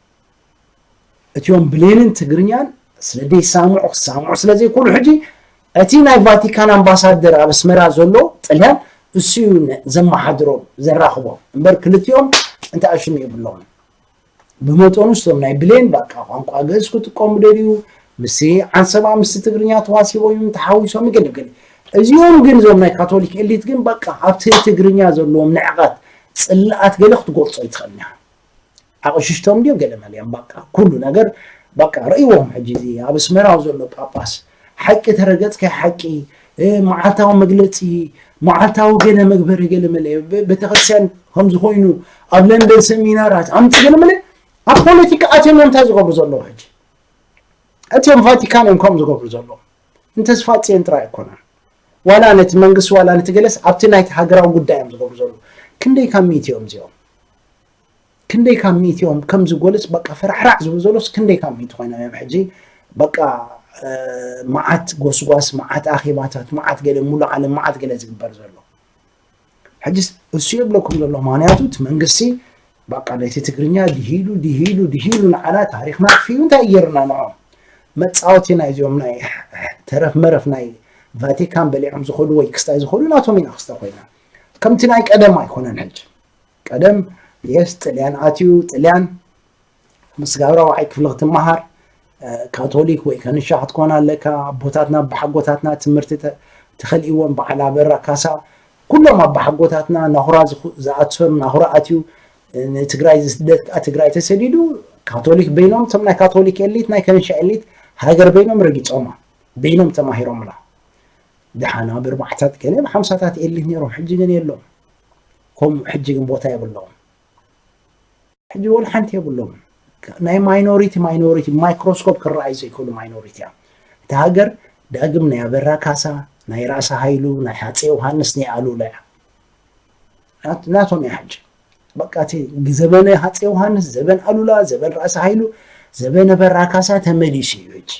እቲኦም ብሌንን ትግርኛን ስለ ዘይሳምዑ ክሳምዑ ስለ ዘይኮኑ ሕጂ እቲ ናይ ቫቲካን ኣምባሳደር ኣብ ኣስመራ ዘሎ ጥልያን እሱ እዩ ዘመሓድሮም ዘራኽቦም እምበር ክልቲኦም እንታይ ኣሽሙ የብሎምን ብመጠኑ ስቶም ናይ ብሌን በቃ ቋንቋ ግእዝ ክጥቀሙ ደልዩ ምስ ዓንሰባ ምስ ትግርኛ ተዋሲቦም እዮም ተሓዊሶም ይገልግል እዚኦም ግን እዞም ናይ ካቶሊክ ኤሊት ግን በቃ ኣብቲ ትግርኛ ዘለዎም ንዕቐት ፅላኣት ገለ ክትገልፆ ይትኽእል ኢና ኣቕሽሽቶም ድዮም ገለ መለ እዮም በቃ ኩሉ ነገር በቃ ርእይዎም ሕጂ እዚ ኣብ ኣስመራ ዘሎ ጳጳስ ሓቂ ተረገፅካይ ሓቂ መዓልታዊ መግለፂ መዓልታዊ ገለ መግበሪ ገለ መለ ቤተክርስትያን ከምዝኮይኑ ኣብ ለንደን ሰሚናራት ኣምፂ ገለ መለ ኣብ ፖለቲካ ኣትዮም እንታይ ዝገብሩ ዘለዉ ሕጂ እትዮም ቫቲካን እዮም ከም ዝገብሩ ዘለዉ እንተስፋፅየን ጥራይ ኣይኮነን ዋላ ነቲ መንግስቲ ዋላ ነቲ ገለስ ኣብቲ ናይቲ ሃገራዊ ጉዳይ እዮም ዝገብሩ ዘለዉ ክንደይ ካብ ሚእቲ እዮም እዚኦም ክንደይ ካብ ሚእቲ እዮም ከምዚ ጎልስ በቃ ፈራሕራሕ ዝብሉ ዘሎስ ክንደይ ካብ ሚእቲ ኮይኖም እዮም ሕጂ በቃ መዓት ጎስጓስ መዓት ኣኼባታት መዓት ገለ ሙሉ ዓለም መዓት ገለ ዝግበር ዘሎ ሕጂስ እሱ የብለኩም ዘሎ ምክንያቱ እቲ መንግስቲ በቃ ነቲ ትግርኛ ድሂሉ ድሂሉ ድሂሉ ንዓና ታሪክና ክፍዩ እንታይ ገይርና ንዖም መፃወቲ ናይዚኦም ናይ ተረፍ መረፍ ናይ ቫቲካን በሊዖም ዝኸዱ ወይ ክስታይ ዝኸዱ ናቶም ኢና ክስተ ኮይና ከምቲ ናይ ቀደም ኣይኮነን ሕጂ ቀደም የስ ጥልያን ኣትዩ፣ ጥልያን ምስ ጋብራዋይ ክፍሊ ክትመሃር፣ እ፣ ካቶሊክ ወይ ከንሻ ክትኮን ኣለካ። ኣቦታትና ኣቦሓጎታትና ትምህርቲ ተ-፣ ተኸልእዎም፣ በዓል ኣበራ ካሳ፣ ኩሎም ኣቦሓጎታትና ናኹራ ዝኹ-፣ ዝኣሰሩ ናኹራ ኣትዩ፣ እ፣ ንትግራይ ዝስደድ ከኣ ትግራይ ተሰዲዱ፣ ካቶሊክ በይኖም፣ እቶም ናይ ካቶሊክ ኤሊት፣ ናይ ከንሻ ኤሊት ሃገር በይኖም ረጊጾማ፣ በይኖም ተማሂሮምላ። ደሓን ኣብ ኣርባዓታት ገለ፣ ኣብ ሓምሳታት ኤሊት ነይሮም፣ ሕጂ ግን የሎም። ከምኡ ሕጂ ግን ቦታ የብሎም። ሕጂ ወላ ሓንቲ የብሎም። ናይ ማይኖሪቲ፣ ማይኖሪቲ ማይክሮስኮፕ ክረኣዩ ዘይክእሉ ማይኖሪቲ እዮም። እታ ሃገር ዳግም ናይ ኣበራ ካሳ፣ ናይ ራእሲ ሃይሉ፣ ናይ ሃፀይ ዮሃንስ፣ ናይ ኣሉላ እያ። ናት-፣ ናቶም እያ ሕጂ። በቃ እቲ ዘበነ ሃፀይ ዮሃንስ፣ ዘበን ኣሉላ፣ ዘበን ራእሲ ሃይሉ፣ ዘበነ ኣበራ ካሳ ተመሊሱ እዩ ሕጂ።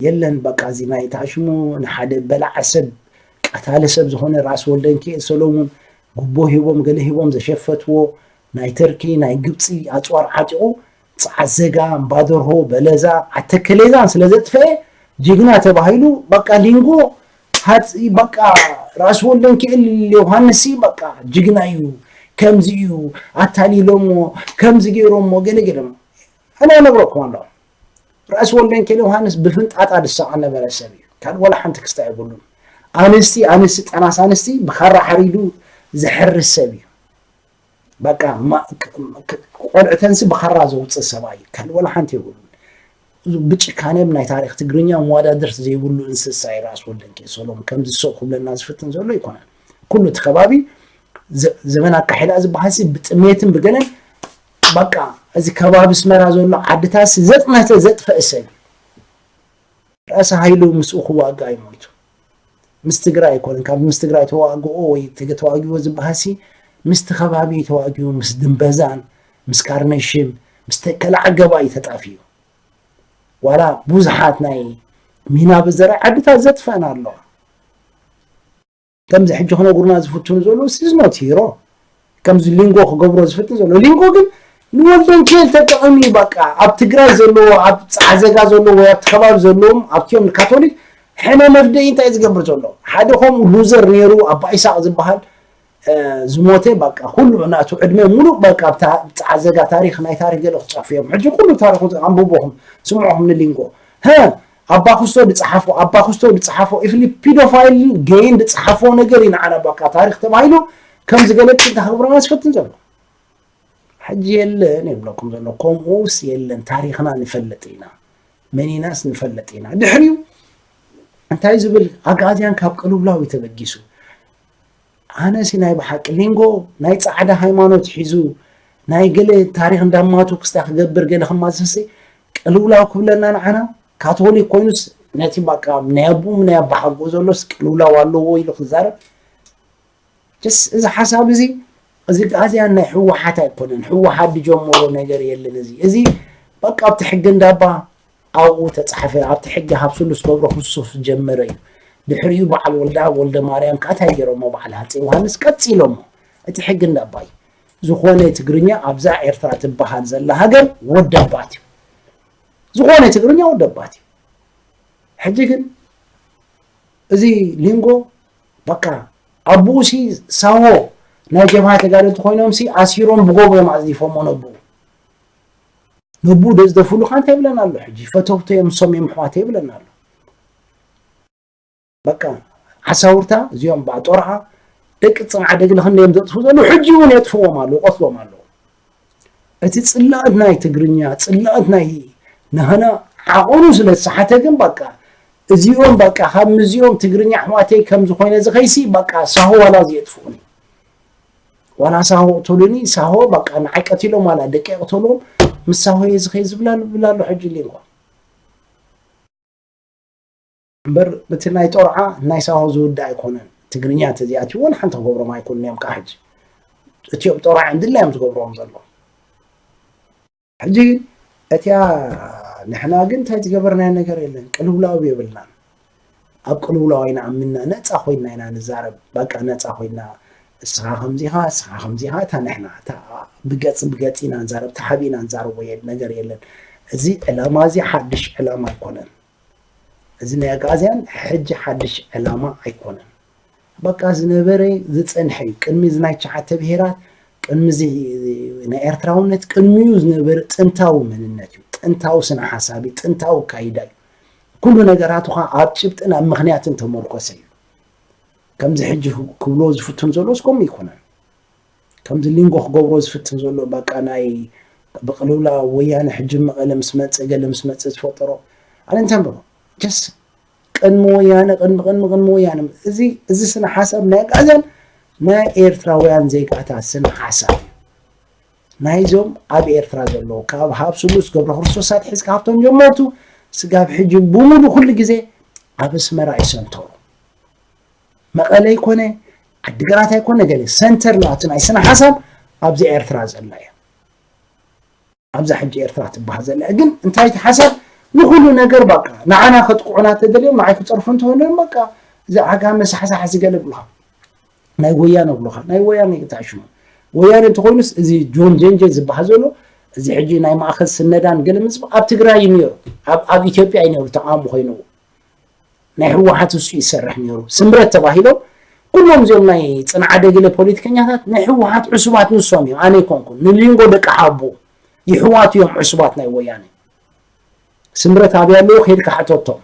የለን በቃ እዚ ናይ ታሽሙ ንሓደ በላዓ ሰብ፣ ቀታሊ ሰብ ዝኾነ ራእሲ ወልደንኪኤል ሰሎሙን ጉቦ ሂቦም፣ ገለ ሂቦም ዘሸፈትዎ ናይ ተርኪ፣ ናይ ግብፂ ኣፅዋር ዓጢቑ ፃዓዘጋ፣ እምባደርሆ፣ በለዛ፣ ዓተከሌዛን ስለ ዘጥፈኤ ጅግና ተባሂሉ። በቃ ሊንጎ ሃፅ-፣ በቃ ራእሲ ወልደንኪኤል ዮሃንስ በቃ ጅግና እዩ፣ ከምዚ እዩ ኣታሊሎሞ፣ ከምዚ ገይሮሞ፣ ገለ ገለ። ኣነ እነግረኩም ኣለኹ፣ ራእሲ ወልደንኬል ዮሃንስ ብፍንጣጣ ዝሳቐ ነበረ ሰብ እዩ። ካልእ ወላ ሓንቲ ክስታይ የብሉን። ኣንስቲ፣ ኣንስቲ፣ ጠናስ ኣንስቲ ብኻራ ሓሪዱ ዝሕርስ ሰብ እዩ። በቃ፣ ማ-፣ ክ-፣ ክ-፣ ቆልዕተንሲ ብኻራ ዘውፅእ ሰብኣይ እዩ። ካልእ ወላ ሓንቲ የብሉን። እዚ ብጭካኔም ናይ ታሪኽ ትግርኛ መወዳድርቲ ዘይብሉ እንስሳ እዩ ራእሲ ወልደንኬል ሰሎሙን። ከምዚ ሰው ክብለና ዝፍትን ዘሎ ኣይኮነን። ኩሉ እቲ ከባቢ ዘ-፣ ዘመን ኣካሒዳ ዝበሃልሲ ብጥሜትን ብገለን በቃ እዚ ከባቢ ኣስመራ ዘሎ ዓድታት ዘጥመተ ዘጥፈአ ሰብ እዩ። ራእሲ ሃይሉ ምስኡ ክዋጋእ እዩ ሞይቱ። ምስ ትግራይ ኣይኮነን፣ ካብ ምስ ትግራይ ተዋግኦ ወይ ተገ-፣ ተዋጊኦ ዝበሃልሲ ምስቲ ከባቢ ተዋጊኡ፣ ምስ ድንበዛን፣ ምስ ካርነሽም፣ ምስ ተከለ ዓገባ እዩ ተጣፊኡ። ዋላ ብዙሓት ናይ ሚና ብዘረ ዓድታት ዘጥፈአን ኣለዋ። ከምዚ ሕጂ ክነግሩና ዝፍትኑ ዘለዉ፣ is not hero። ከምዚ ሊንጎ ክገብሮ ዝፍትን ዘሎ። ሊንጎ ግን ንወልደንኬል ተጠቐሚ፣ በቃ፣ ኣብ ትግራይ ዘለዎ፣ ኣብ ጻዕዘጋ ዘለዎ፣ ወይ ኣብቲ ከባቢ ዘለዎም፣ ኣብቲኦም ንካቶሊክ ሕነ መፍደይ እንታይ ዝገብር ዘሎ? ሓደ ከምኡ ሉዘር ነይሩ፣ ኣባ ኢሳቕ ዝበሃል፣ እ፣ ዝሞተ፣ በቃ፣ ኩሉ ናቱ ዕድመ ሙሉእ፣ በቃ፣ ኣብ ታ-፣ ጻዕዘጋ ታሪኽ፣ ናይ ታሪኽ ገለ ክጻፉ እዮም። ሕጂ ኩሉ ታሪኹ ኣንብቦኹም፣ ስምዑኹም ንሊንጎ። ሀ፣ ኣባ ክስቶ ዝጸሓፎ፣ ኣባ ክስቶ ዝጸሓፎ፣ ኢፍሊ ፒዶፋይልን ጌይን ዝጸሓፎ ነገር እዩ ንዓና በቃ ታሪኽ ተባሂሉ ከም ዝገለጽ እንታይ ክገብረና ዝፈትን ዘሎ። ሕጂ የለን ይብለኩም ዘሎ፣ ከምኡስ የለን፣ ታሪኽና ንፈልጥ ኢና፣ መን ኢናስ ንፈልጥ ኢና። ድሕሪኡ እንታይ ዝብል ኣግኣዝያን ካብ ቅልውላው እዩ ተበጊሱ። ኣነሲ ናይ ብሓቂ ሊንጎ ናይ ጻዕዳ ሃይማኖት ሒዙ ናይ ገለ ታሪኽ እንዳማቱ ክስታ ክገብር ገለ ከማዝሰ ቅልውላው ክብለና ንዓና ካቶሊክ ኮይኑስ ነቲ በቃ ናይ ኣቡኡ ናይ ኣባሓጎ ዘሎስ ቅልውላው ኣለዎ ኢሉ ክዛረብ። ጀስ እዚ ሓሳብ እዚ፣ እዚ ኣግኣዝያን ናይ ህወሓት ኣይኮነን። ህወሓት ዝጀመሮ ነገር የለን። እዚ፣ እዚ በቃ ኣብቲ ሕጊ እንዳባ ኣብኡ ተጻሕፈ፣ ኣብቲ ሕጊ ሃብ ስሉስ ገብረ ክርስቶስ ዝጀመረ እዩ። ድሕሪኡ በዓል ወልደኣብ ወልደ ማርያም ከኣ እንታይ ገይሮሞ? በዓል ሃፀይ ዮሃንስ ቀጺሎሞ። እቲ ሕጊ እንዳባ እዩ። ዝኾነ ትግርኛ ኣብዛ ኤርትራ ትበሃል ዘላ ሃገር ወደባት እዩ። ዝኾነ ትግርኛ ወደባት እዩ። ሕጂ ግን እዚ ሊንጎ በቃ ኣቡኡሲ ሳሆ ናይ ጀብሃ ተጋደልቲ ኮይኖምሲ ኣሲሮም ብጎቦ እዮም ኣጽዲፎሞ ነብኡ። ነብኡ ዶ ዝደፍሉ ኸ እንታይ ይብለና ኣሎ? ሕጂ ፈተውቶ እዮም፣ ሶም እዮም፣ ኣሕዋተይ ይብለና ኣሎ። በቃ ዓሳውርታ እዚኦም ብኣጦርዓ ደቂ ጽንዓ ደግሊ ክንደዮም ዘጥፉ ዘለዉ ሕጂ እውን የጥፍዎም ኣለዉ፣ ይቐትሎም ኣለዉ። እቲ ጽላእት ናይ ትግርኛ፣ ጽላእት ናይ ናህና ዓቐኑ ስለ ዝሰሓተ ግን በቃ እዚኦም በቃ ካብ ምዚኦም ትግርኛ ኣሕዋተይ ከም ዝኾይነ ዝኸይሲ በቃ ሳሆ ዋላ እዚ የጥፍኡኒ። ዋላ ሳሆ እቕትሉኒ፣ ሳሆ በቃ ንዓይ ቀቲሎም ዋላ ደቂ ይቕተልዎም፣ ምስ ሳሆ እየ ዝኸይ ዝብላ ዝብላ ኣሎ ሕጂ ሊንጎ። እምበር እቲ ናይ ጦርዓ ናይ ሳሆ ዝውዳእ ኣይኮነን። ትግርኛ እንተዚኣትዩ ወላ ሓንቲ ክገብሮም ኣይኮኑን እዮም። ከዓ ሕጂ እቲኦም ጦርዓ እንድላ እዮም ዝገብርዎም ዘለዉ። ሕጂ ግን እቲኣ ንሕና ግን እንታይ ዝገበርናዮ ነገር የለን። ቅልውላው የብልናን። ኣብ ቅልውላው ኣይንኣምንና። ነፃ ኮይንና ኢና ንዛረብ። በቃ ነፃ ኮይንና እስኻ ከምዚኻ፣ እስኻ ከምዚኻ፣ እታ ንሕና፣ እታ ብገጽ ብገጽ ኢና ንዛረብ፣ ተሓቢእና ንዛረቦ የ-፣ ነገር የለን። እዚ ዕላማ እዚ ሓድሽ ዕላማ ኣይኮነን። እዚ ናይ ኣግኣዝያን ሕጂ ሓድሽ ዕላማ ኣይኮነን። በቃ ዝነበረ ዝጸንሐ እዩ። ቅድሚ እዚ ናይ ትሽዓተ ብሄራት፣ ቅድሚ እዚ ናይ ኤርትራውነት፣ ቅድሚኡ ዝነበረ ጥንታዊ መንነት እዩ። ጥንታዊ ስነ ሓሳብ እዩ፣ ጥንታዊ ኣካይዳ እዩ። ኩሉ ነገራቱ ኸዓ ኣብ ጭብጥን ኣብ ምኽንያትን ተመርኮሰ እዩ። ከምዚ ሕጂ ክብሎ ዝፍትን ዘሎ እስከም ይኮነን። ከምዚ ሊንጎ ክገብሮ ዝፍትን ዘሎ በቃ ናይ ብቅልውላ ወያነ ሕጂ መቐለ ምስ መፀ ገለ ምስ መፀ ዝፈጠሮ ኣነ እንታይ ብሎ ጀስ ቅድሚ ወያነ ቅድሚ ቅድሚ ቅድሚ ወያነ እዚ እዚ ስነ ሓሳብ ናይ ኣግኣዝያን ናይ ኤርትራውያን ዜጋታት ስነ ሓሳብ እዩ። ናይዞም ኣብ ኤርትራ ዘለዉ ካብ ሃብ ስሉስ ገብረ ክርስቶስ ኣትሒዝካ ካብቶም ጀመርቱ ስጋብ ሕጂ ብምሉ ኩሉ ግዜ ኣብ ኣስመራ ይሰንተሩ። መቐለ ይኮነ ዓዲግራት ኣይኮነ ገለ ሰንተር ናቱ ናይ ስነ ሓሳብ ኣብዚ ኤርትራ ዘላ እያ። ኣብዛ ሕጂ ኤርትራ ትበሃል ዘላ ግን እንታይ እቲ ሓሳብ ንኩሉ ነገር በቃ ንዓና ከጥቅዑና ተደልዮም ንዓይ ክፀርፉ እንተኾነ በቃ እዚ ዓጋመ ሳሕሳሕ ዝገለ ብልኻ ናይ ወያነ ብልኻ ናይ ወያነ ይግታዕ ሽሙ ወያነ እንተኮይኑስ እዚ ጆን ጀንጀ ዝበሃል ዘሎ እዚ ሕጂ ናይ ማእኸል ስነዳን ገለ ምስ ኣብ ትግራይ እዩ ነይሩ ኣብ ኢትዮጵያ እዩ ነይሩ ተቃውሞ ኮይንዎ ናይ ህወሓት እሱ ይሰርሕ ነይሩ ስምረት ተባሂሎም ኩሎም እዚኦም ናይ ፅንዓደ ገለ ፖለቲከኛታት ናይ ህወሓት ዕሱባት ንሶም እዮም ኣነ ይኮንኩን ንሊንጎ ደቂ ሓቡ ይሕዋት እዮም ዕሱባት ናይ ወያነ ስምረት ኣብያ ኣለዉ ከይድካ ሕተቶም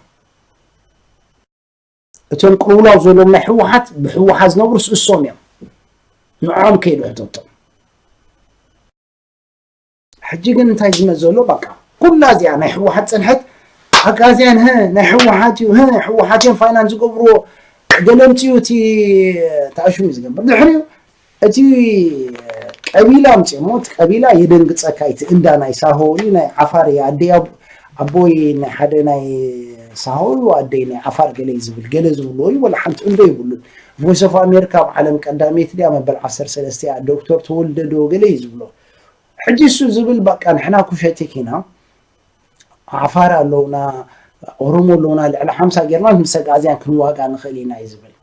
እቶም ቅልውላው ዘለዎም ናይ ህወሓት ብህወሓት ዝነብሩስ እሶም እዮም ንዖም ከይዱ ሕተቶም ሕጂ ግን እንታይ ዝመ ዘሎ በቃ ኩላ እዚኣ ናይ ህወሓት ፅንሐት ኣጋዝያን ህ ናይ ህወሓት እዩ ህ ህወሓት እዮም ፋይናንስ ዝገብርዎ ገለ ምፅኡ እቲ ተኣሽሙ እዩ ዝገብር ድሕሪኡ እቲ ቀቢላ ምፅእሞ እቲ ቀቢላ የደንግፀካ እቲ እንዳ ናይ ሳሆ እዩ ናይ ዓፋር እዩ ኣደይ ኣቦይ ናይ ሓደ ናይ ሳሆ እዩ ኣደይ ናይ ዓፋር ገለ እዩ ዝብል ገለ ዝብልዎ እዩ ወላ ሓንቲ እንዶ ይብሉን ቮይስ ኦፍ ኣሜሪካ ኣብ ዓለም ቀዳመይቲ ድያ መበል ዓሰርተ ሰለስተ እያ ዶክተር ተወልደ ዶ ገለ እዩ ዝብሎ ሕጂ እሱ ዝብል በቃ ንሕና ኩሸቲክ ኢና ዓፋር ኣለውና ኦሮሞ ኣለውና ልዕሊ ሓምሳ ጌርና ምስ ኣግኣዝያን ክንዋጋ ንኽእል ኢና እዩ ዝብል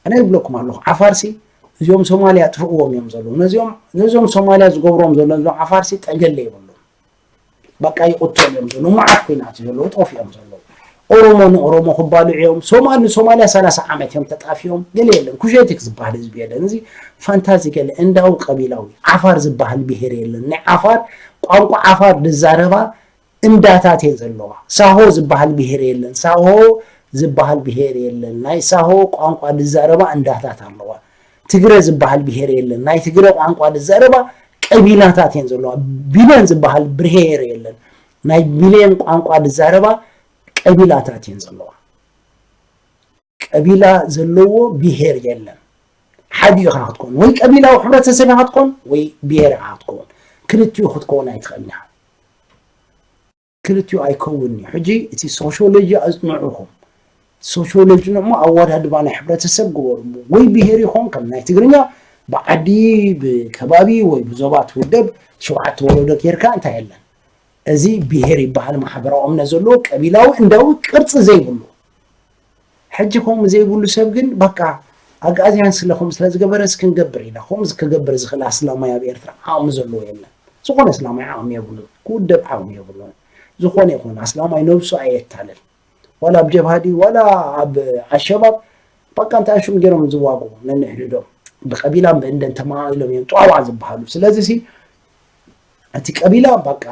ኣነ ይብለኩም ኣለኹ ዓፋርሲ እዚኦም ሶማልያ ጥፍእዎም እዮም ዘለዉ ነዚኦም ነዚኦም ሶማልያ ዝገብሮም ዘሎ ነዚኦም ዓፋርሲ ጠገለ ይብሉ በቃ ይቕተሉ እዮም ዘለዉ መዓት ኩናት ዘለዉ ጠፊኦም ዘለዉ ኦሮሞ ንኦሮሞ ክባልዑ እዮም ሶማል ንሶማልያ ሰላሳ ዓመት እዮም ተጣፊኦም ገለ የለን ኩሸቲክ ዝበሃል ህዝቢ የለን እዚ ፋንታዚ ገለ እንዳዊ ቀቢላዊ ዓፋር ዝበሃል ብሄር የለን ናይ ዓፋር ቋንቋ ዓፋር ዝዛረባ እንዳታት እየን ዘለዋ ሳሆ ዝበሃል ብሄር የለን ሳሆ ዝበሃል ብሄር የለን ናይ ሳሆ ቋንቋ ዝዛረባ እንዳታት ኣለዋ ትግረ ዝበሃል ብሄር የለን ናይ ትግረ ቋንቋ ዝዛረባ ቀቢላታት እየን ዘለዋ ቢለን ዝበሃል ብሄር የለን ናይ ቢሌን ቋንቋ ዝዛረባ ቀቢላታት እየን ዘለዋ ቀቢላ ዘለዎ ብሄር የለን ሓዲኡ ኢኻ ክትኮን ወይ ቀቢላዊ ሕብረተሰብ ኢኻ ክትኮን ወይ ብሄር ኢኻ ክትኮን ክልቲኡ ክትኮን ኣይትኽእልን ኢኻ ክልቲኡ ኣይከውን እዩ ሕጂ እቲ ሶሾሎጂ ኣፅንዑኹም ሶሾሎጂ ንሞ ኣወዳድባ ናይ ሕብረተሰብ ግበሩ ወይ ብሄር ይኾን ከም ናይ ትግርኛ ብዓዲ ብከባቢ ወይ ብዞባ ትውደብ ሸውዓተ ወለዶ ጌርካ እንታይ የለን እዚ ብሄር ይበሃል ማሕበራዊ እምነት ዘለዎ ቀቢላዊ እንዳዊ ቅርፂ ዘይብሉ ሕጂ ከምኡ ዘይብሉ ሰብ ግን በቃ ኣግኣዝያን ስለ ከምኡ ስለ ዝገበረ እስክንገብር ኢና ከምኡ ክገብር ዝኽእል ኣስላማይ ኣብ ኤርትራ ዓቕሚ ዘለዎ የለን ዝኾነ ኣስላማይ ዓቕሚ የብሉን ክውደብ ዓቕሚ የብሉን ዝኾነ ይኹን ኣስላማይ ነብሱ ኣየታለል ዋላ ኣብ ጀብሃ ድዩ ዋላ ኣብ ኣሸባብ በቃ እንታይ ሽም ገይሮም ዝዋግኡ ነንሕድዶም ብቀቢላን ብእንደን ተመቓቒሎም እዮም ጧዋ ዝበሃሉ ስለዚ ሲ እቲ ቀቢላ በቃ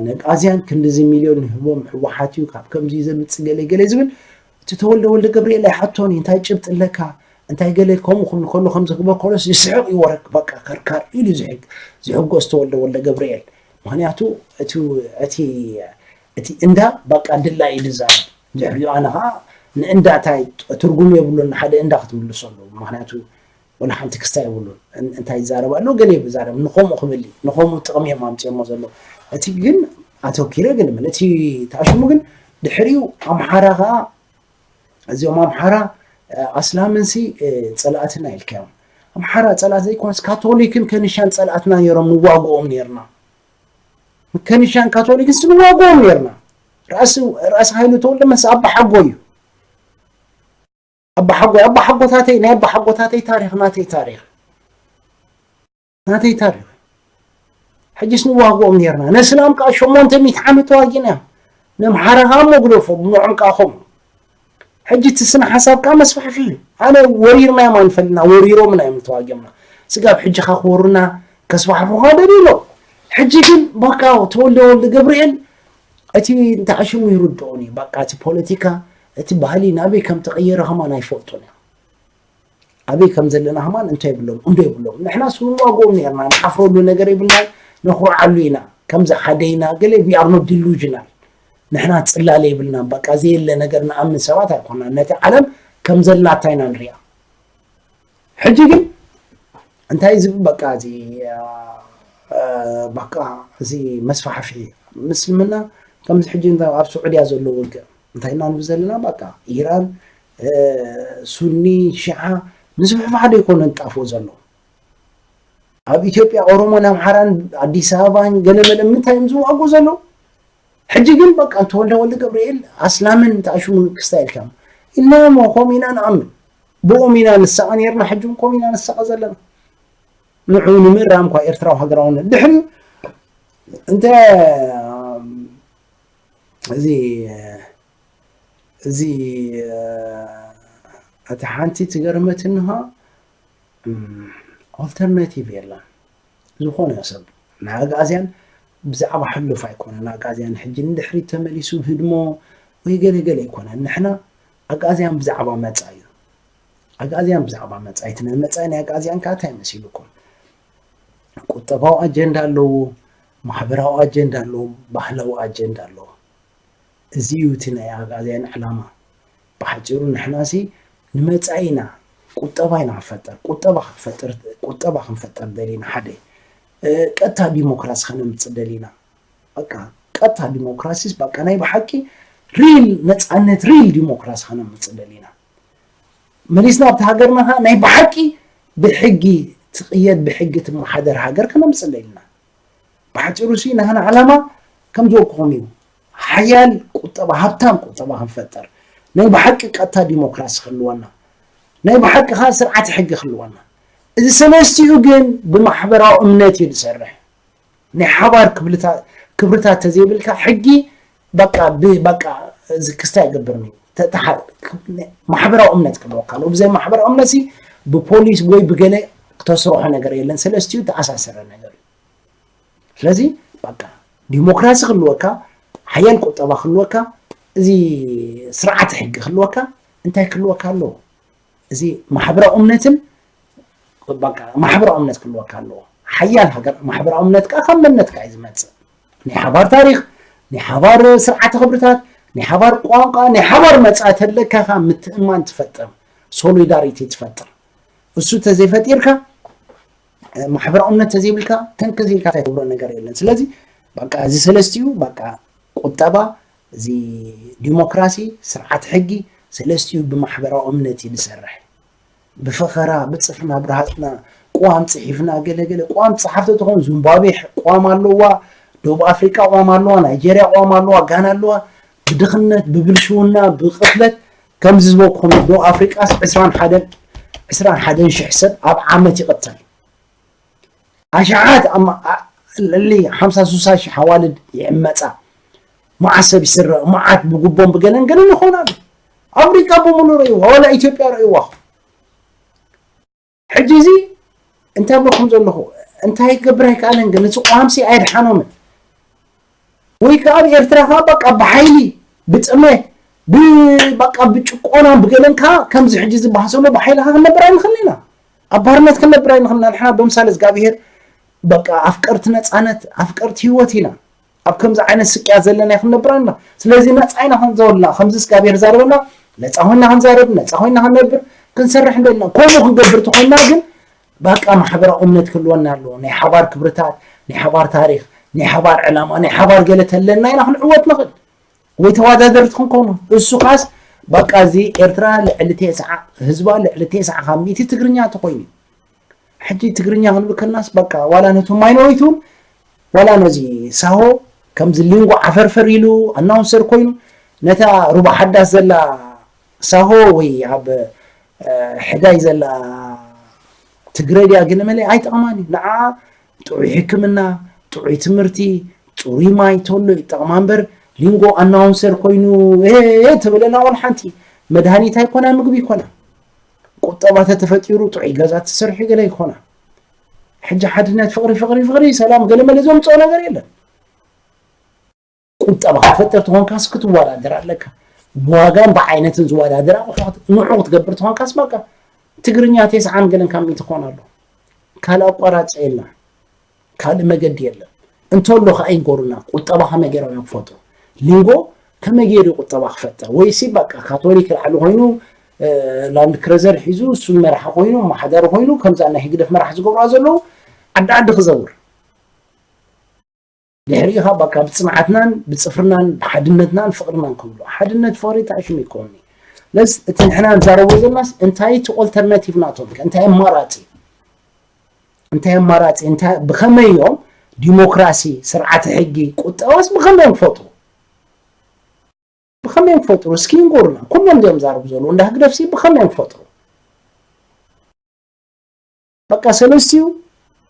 ነጋዝያን ክንድዚ ሚልዮን ንህቦም ህወሓት እዩ ካብ ከምዚ ዘምፅእ ገለ ገለ ዝብል እቲ ተወልደ ወልደ ገብርኤል ኣይሓቶን እዩ እንታይ ጭብጢ ኣለካ እንታይ ገለ ከምኡ ክብል ከሎ ከምዚ ክበል ከሎስ ይስሕቕ ይወረክ በቃ ከርካር ኢሉ ዝሕግ ዝሕጎስ ተወልደ ወልደ ገብርኤል ምክንያቱ እቲ እቲ እቲ እንዳ በቃ ድላ እዩ ዝዛረብ ድሕሪኡ ኣነ ከዓ ንእንዳ እንታይ ትርጉም የብሉን ንሓደ እንዳ ክትምልሰሉ ምክንያቱ ወላ ሓንቲ ክስታይ የብሉን እንታይ ይዛረብ ኣሎ ገለ ይዛረብ ንኸምኡ ክብል ንኸምኡ ጥቕሚ እዮም ኣምፅኦሞ ዘሎ እቲ ግን ኣተኪረ ግን ብል እቲ ተኣሽሙ ግን ድሕሪኡ ኣምሓራ ከዓ እዚኦም ኣምሓራ ኣስላምንሲ ፀላእትና ኢልካዮም ኣምሓራ ፀላእት ዘይኮነስ ካቶሊክን ከኒሻን ፀላእትና ነይሮም ንዋግኦም ነይርና ከኒሻን ካቶሊክንስ ንዋግኦም ነይርና ራእሲ ሃይሉ ተወልደ መስ ኣባሓጎ እዩ ኣባሓጎ ኣባሓጎታተይ ናይ ኣባሓጎታተይ ታሪክ ናተይ ታሪክ ናተይ ታሪክ ሕጅስ ንዋግኦም ነርና ነስላም ከዓ ሸሞንተ ሚእቲ ዓመት ተዋጊና እዮም ነምሓራ ከዓ መጉለፎ ብኖዖም ከዓ ከምኡ ሕጂ እቲ ስነ ሓሳብ ከዓ መስፋሕፍሒ እዩ። ኣነ ወሪርናዮም ኣይንፈልጥና፣ ወሪሮምና እዮም ተዋጊኦምና። ስጋብ ሕጂ ኻ ክወሩና ከስፋሕፍሑኻ ደልዩ ኣሎ። ሕጂ ግን በቃ ተወልደ ወልደ ገብርኤል እቲ እንታይ ሽሙ ይርድኦን እዩ። በቃ እቲ ፖለቲካ እቲ ባህሊ ናበይ ከም ተቐየረ ከማን ኣይፈልጡን እዮም። ኣበይ ከም ዘለና ከማን እንታይ ይብሎም እንዶ ይብሎም። ንሕና ስንዋግኦም ነርና፣ ንሓፍረሉ ነገር የብልናን፣ ነኹርዓሉ ኢና። ከምዚ ሓደ ኢና ገለ we are not delusional። ንሕና ጽላለ የብልናን። በቃ ዘየለ ነገር ንኣምን ሰባት ኣይኮናን። ነቲ ዓለም ከም ዘላታ ኢና ንሪኣ። ሕጂ ግን እንታይ ዝብል በቃ እዚ በቃ እዚ መስፋሕፍሒ ምስልምና ከምዚ ሕጂ ኣብ ስዑድያ ዘሎ ውግእ እንታይ ኢና ንብል ዘለና? በቃ ኢራን፣ ሱኒ፣ ሺዓ ምስፍሕፋሕ ዶ ይኮነ ንጣፍኦ ዘሎ? ኣብ ኢትዮጵያ ኦሮሞን ኣምሓራን ኣዲስ ኣበባን ገለመለ ምንታይ እዮም ዝዋጉ ዘለዉ? ሕጂ ግን በቃ እንተ ወልደ ወልደ ገብርኤል ኣስላምን እንተ ኣሽሙ ክስታ ኢልካም ኢልና እሞ ከምኡ ኢና ንኣምን። ብኦም ኢና ንሳቐ ነርና፣ ሕጂ እውን ከምኡ ኢና ንሳቐ ዘለና። ንዑ ንምእራም እኳ ኤርትራዊ ሃገራውነት ድሕሪ እንተ እዚ እዚ እቲ ሓንቲ ትገርመትንኻ ኦልተርናቲቭ የለን። ዝኾነ ሰብ ንኣግኣዝያን ብዛዕባ ሕሉፍ ኣይኮነን። ኣግኣዝያን ሕጂ ንድሕሪት ተመሊሱ ህድሞ ወይ ገለ ገለ ኣይኮነን። ንሕና ኣግኣዝያን ብዛዕባ መጻኢ እዩ። ኣግኣዝያን ብዛዕባ መጻኢ፣ እቲ ናይ መጻኢ ናይ ኣግኣዝያን ከኣ እንታይ መሲሉኩም? ቁጠባዊ ኣጀንዳ ኣለዎ፣ ማሕበራዊ ኣጀንዳ ኣለዎ፣ ባህላዊ ኣጀንዳ ኣለዎ። እዚ እዩ እቲ ናይ ኣግኣዝያን ዕላማ። ብሓጺሩ ንሕናሲ ንመጻኢና ቁጠባ ኢና ክንፈጥር፣ ቁጠባ ክንፈጥር፣ ቁጠባ ክንፈጥር ደሊና ሓደ ቀጥታ ዲሞክራሲ ከነምጽእ ደሊና። በቃ ቀጥታ ዲሞክራሲስ በቃ ናይ ብሓቂ ሪል ነጻነት ሪል ዲሞክራሲ ከነምጽእ ደሊና። መሊስና ኣብቲ ሃገርና ኸዓ ናይ ብሓቂ ብሕጊ ትቕየድ ብሕጊ ትመሓደር ሃገር ከነምጽእ ደሊና። ብሓጺሩ ሲ ናህና ዓላማ ከም ዝበልኩኹም እዩ። ሓያል ቁጠባ ሃብታም ቁጠባ ክንፈጥር ናይ ብሓቂ ቀጥታ ዲሞክራሲ ክህልወና ናይ ብሓቂ ኸዓ ስርዓት ሕጊ ክህልወና እዚ ሰለስቲኡ ግን ብማሕበራዊ እምነት እዩ ዝሰርሕ። ናይ ሓባር ክብርታት ተዘይብልካ ሕጊ በቃ ብበቃ እዚ ክስታይ ይገብርኒ ማሕበራዊ እምነት ክብለካ ኣለዎ። ብዘይ ማሕበራዊ እምነት ብፖሊስ ወይ ብገለ ክተስርሖ ነገር የለን። ሰለስቲኡ ተኣሳሰረ ነገር እዩ። ስለዚ በቃ ዲሞክራሲ ክልወካ፣ ሓያል ቁጠባ ክልወካ፣ እዚ ስርዓት ሕጊ ክልወካ እንታይ ክልወካ ኣለዎ? እዚ ማሕበራዊ እምነትን በቃ ማሕበራዊ እምነት ክልወካ ኣለዎ። ሓያል ሃገር ማሕበራዊ እምነት ከዓ ካብ መንነትካ እዩ ዝመፅእ። ናይ ሓባር ታሪክ፣ ናይ ሓባር ስርዓተ ክብርታት፣ ናይ ሓባር ቋንቋ፣ ናይ ሓባር መፃኢ ተለካ ከዓ ምትእማን ትፈጥር፣ ሶሊዳሪቲ ትፈጥር። እሱ ተዘይፈጢርካ ማሕበራዊ እምነት ተዘይብልካ ተንከስ ኢልካ እንታይ ትገብሮ ነገር የለን። ስለዚ በቃ እዚ ሰለስቲኡ በቃ ቁጠባ፣ እዚ ዲሞክራሲ፣ ስርዓት ሕጊ ሰለስቲኡ ብማሕበራዊ እምነት እዩ ዝሰርሕ። ብፈኸራ ብፅፍና ብረሃፅና ቅዋም ፅሒፍና ገለገለ ቅዋም ፀሓፍቲ ተኾኑ ዚምባብዌ ቅዋም ኣለዋ፣ ደቡብ ኣፍሪቃ ቅዋም ኣለዋ፣ ናይጀርያ ቅዋም ኣለዋ፣ ጋና ኣለዋ። ብድኽነት ብብልሽውና ብቕትለት ከምዚ ዝበልኩኹም ደቡብ ኣፍሪቃስ ዕስራን ሓደን ዕስራን ሓደን ሽሕ ሰብ ኣብ ዓመት ይቕተል። ኣሽሓት ልዕሊ ሓምሳ ስሳ ሽሕ ኣዋልድ ይዕመፃ። መዓት ሰብ ይስረቕ፣ መዓት ብጉቦን ብገለን ገለን ይኾን ኣሎ። ኣፍሪቃ ብምሉእ ረእይዋ፣ ዋላ ኢትዮጵያ ረእይዋ። ሕጂ እዚ እንታይ ብለኩም ዘለኹ እንታይ ክገብር ኣይከኣለን፣ ግን እዚ ቋምሲ ኣየድሓኖምን። ወይ ከዓ ኣብ ኤርትራ ከዓ በቃ ብሓይሊ ብጥመት በቃ ብጭቆና ብገለን ከዓ ከምዚ ሕጂ ዝበሃል ዘሎ ብሓይሊ ከዓ ክንነብር ኣይንኽእል ኢና። ኣብ ባርነት ክንነብር ኣይንኽእል ኢና። ንሕና ብምሳሌ እግዚኣብሄር በቃ ኣፍቀርቲ ነፃነት ኣፍቀርቲ ህይወት ኢና። ኣብ ከምዚ ዓይነት ስቅያት ዘለና ክንነብር ኣለና። ስለዚ ነፃ ኢና ክንዘወልና ከምዚ እግዚኣብሄር ዛረበና ነፃ ኮይና ክንዛረብ ነፃ ኮይና ክንነብር ክንሰርሕ እንደልና ከምኡ ክንገብር ተኮይና ግን በቃ ማሕበራዊ እምነት ክህልወና ኣለዎ። ናይ ሓባር ክብርታት፣ ናይ ሓባር ታሪክ፣ ናይ ሓባር ዕላማ፣ ናይ ሓባር ገለ ተለና ኢና ክንዕወት ንኽእል ወይ ተወዳደርቲ ክንከውን። እሱ ካስ በቃ እዚ ኤርትራ ልዕሊ ቴስዓ ህዝባ ልዕሊ ቴስዓ ካብ ሚእቲ ትግርኛ ተኮይኑ ሕጂ ትግርኛ ክንብል ከለናስ በቃ ዋላ ነቶም ማይኖሪቲ እውን ዋላ ነዚ ሳሆ ከምዚ ሊንጎ ዓፈርፈር ኢሉ ኣናውንሰር ኮይኑ ነታ ሩባ ሓዳስ ዘላ ሳሆ ወይ ኣብ ሕዳይ ዘላ ትግረ ድያ ግን መለ ኣይጠቕማን እዩ። ንዓ ጥዑይ ሕክምና፣ ጥዑይ ትምህርቲ፣ ፅሩይ ማይ ተሎ ይጠቕማ እምበር ሊንጎ ኣናውንሰር ኮይኑ ትብለና ወላ ሓንቲ መድሃኒት ኣይኮና፣ ምግቢ ይኮና። ቁጠባ ተተፈጢሩ ጥዑይ ገዛ ትሰርሑ ገለ ይኮና። ሕጂ ሓድነት፣ ፍቕሪ፣ ፍቕሪ፣ ፍቕሪ፣ ሰላም፣ ገለ መለ ዘምፅኦ ነገር የለን። ቁጠባ ክትፈጥር ተኾንካስ ክትወዳደር ኣለካ። ብዋጋን ብዓይነትን ዝወዳደር ኣቑሑ ንዑ ክትገብር ተኾንካስ በቃ ትግርኛ ቴስዓን ገለን ካብ ሚእቲ ክኾን ኣሎ። ካልእ ኣቋራፂ የለን። ካልእ መገዲ የለን። እንተሎ ከዓ ይንገሩና፣ ቁጠባ ከመይ ገይሮም እዮም ክፈጥሩ? ሊንጎ ከመይ ገይሩ ቁጠባ ክፈጥር? ወይሲ በቃ ካቶሊክ ላዕሊ ኮይኑ፣ እ፣ ላንድ ክረዘር ሒዙ፣ እሱ መራሒ ኮይኑ፣ ማሕደር ኮይኑ፣ ከምዛ ናይ ህግደፍ መራሒ ዝገብሩዋ ዘለዉ፣ ዓዲ ዓዲ ክዘውር። ድሕሪኡ ከዓ በቃ ብፅንዓትናን ብፅፍርናን ብሓድነትናን ፍቕርናን ክብሉ። ሓድነት ፍቕሪ እንታይ ሽም ይኮኒ? ለስ እቲ ንሕና ንዛረቦ ዘለናስ እንታይ እቲ ኦልተርናቲቭ ናቶም ከ? እንታይ ኣማራፂ? እንታይ ኣማራፂ? እንታይ፣ ብኸመይ እዮም ዲሞክራሲ፣ ስርዓተ ሕጊ፣ ቁጠባስ ብኸመይ እዮም ክፈጥሩ? ብኸመይ እዮም ክፈጥሩ? እስኪ ንገሩና። ኩሎም እዮም ዛረቡ ዘለዉ። እንዳ ህግደፍሲ ብኸመይ እዮም ክፈጥሩ? በቃ ሰለስቲኡ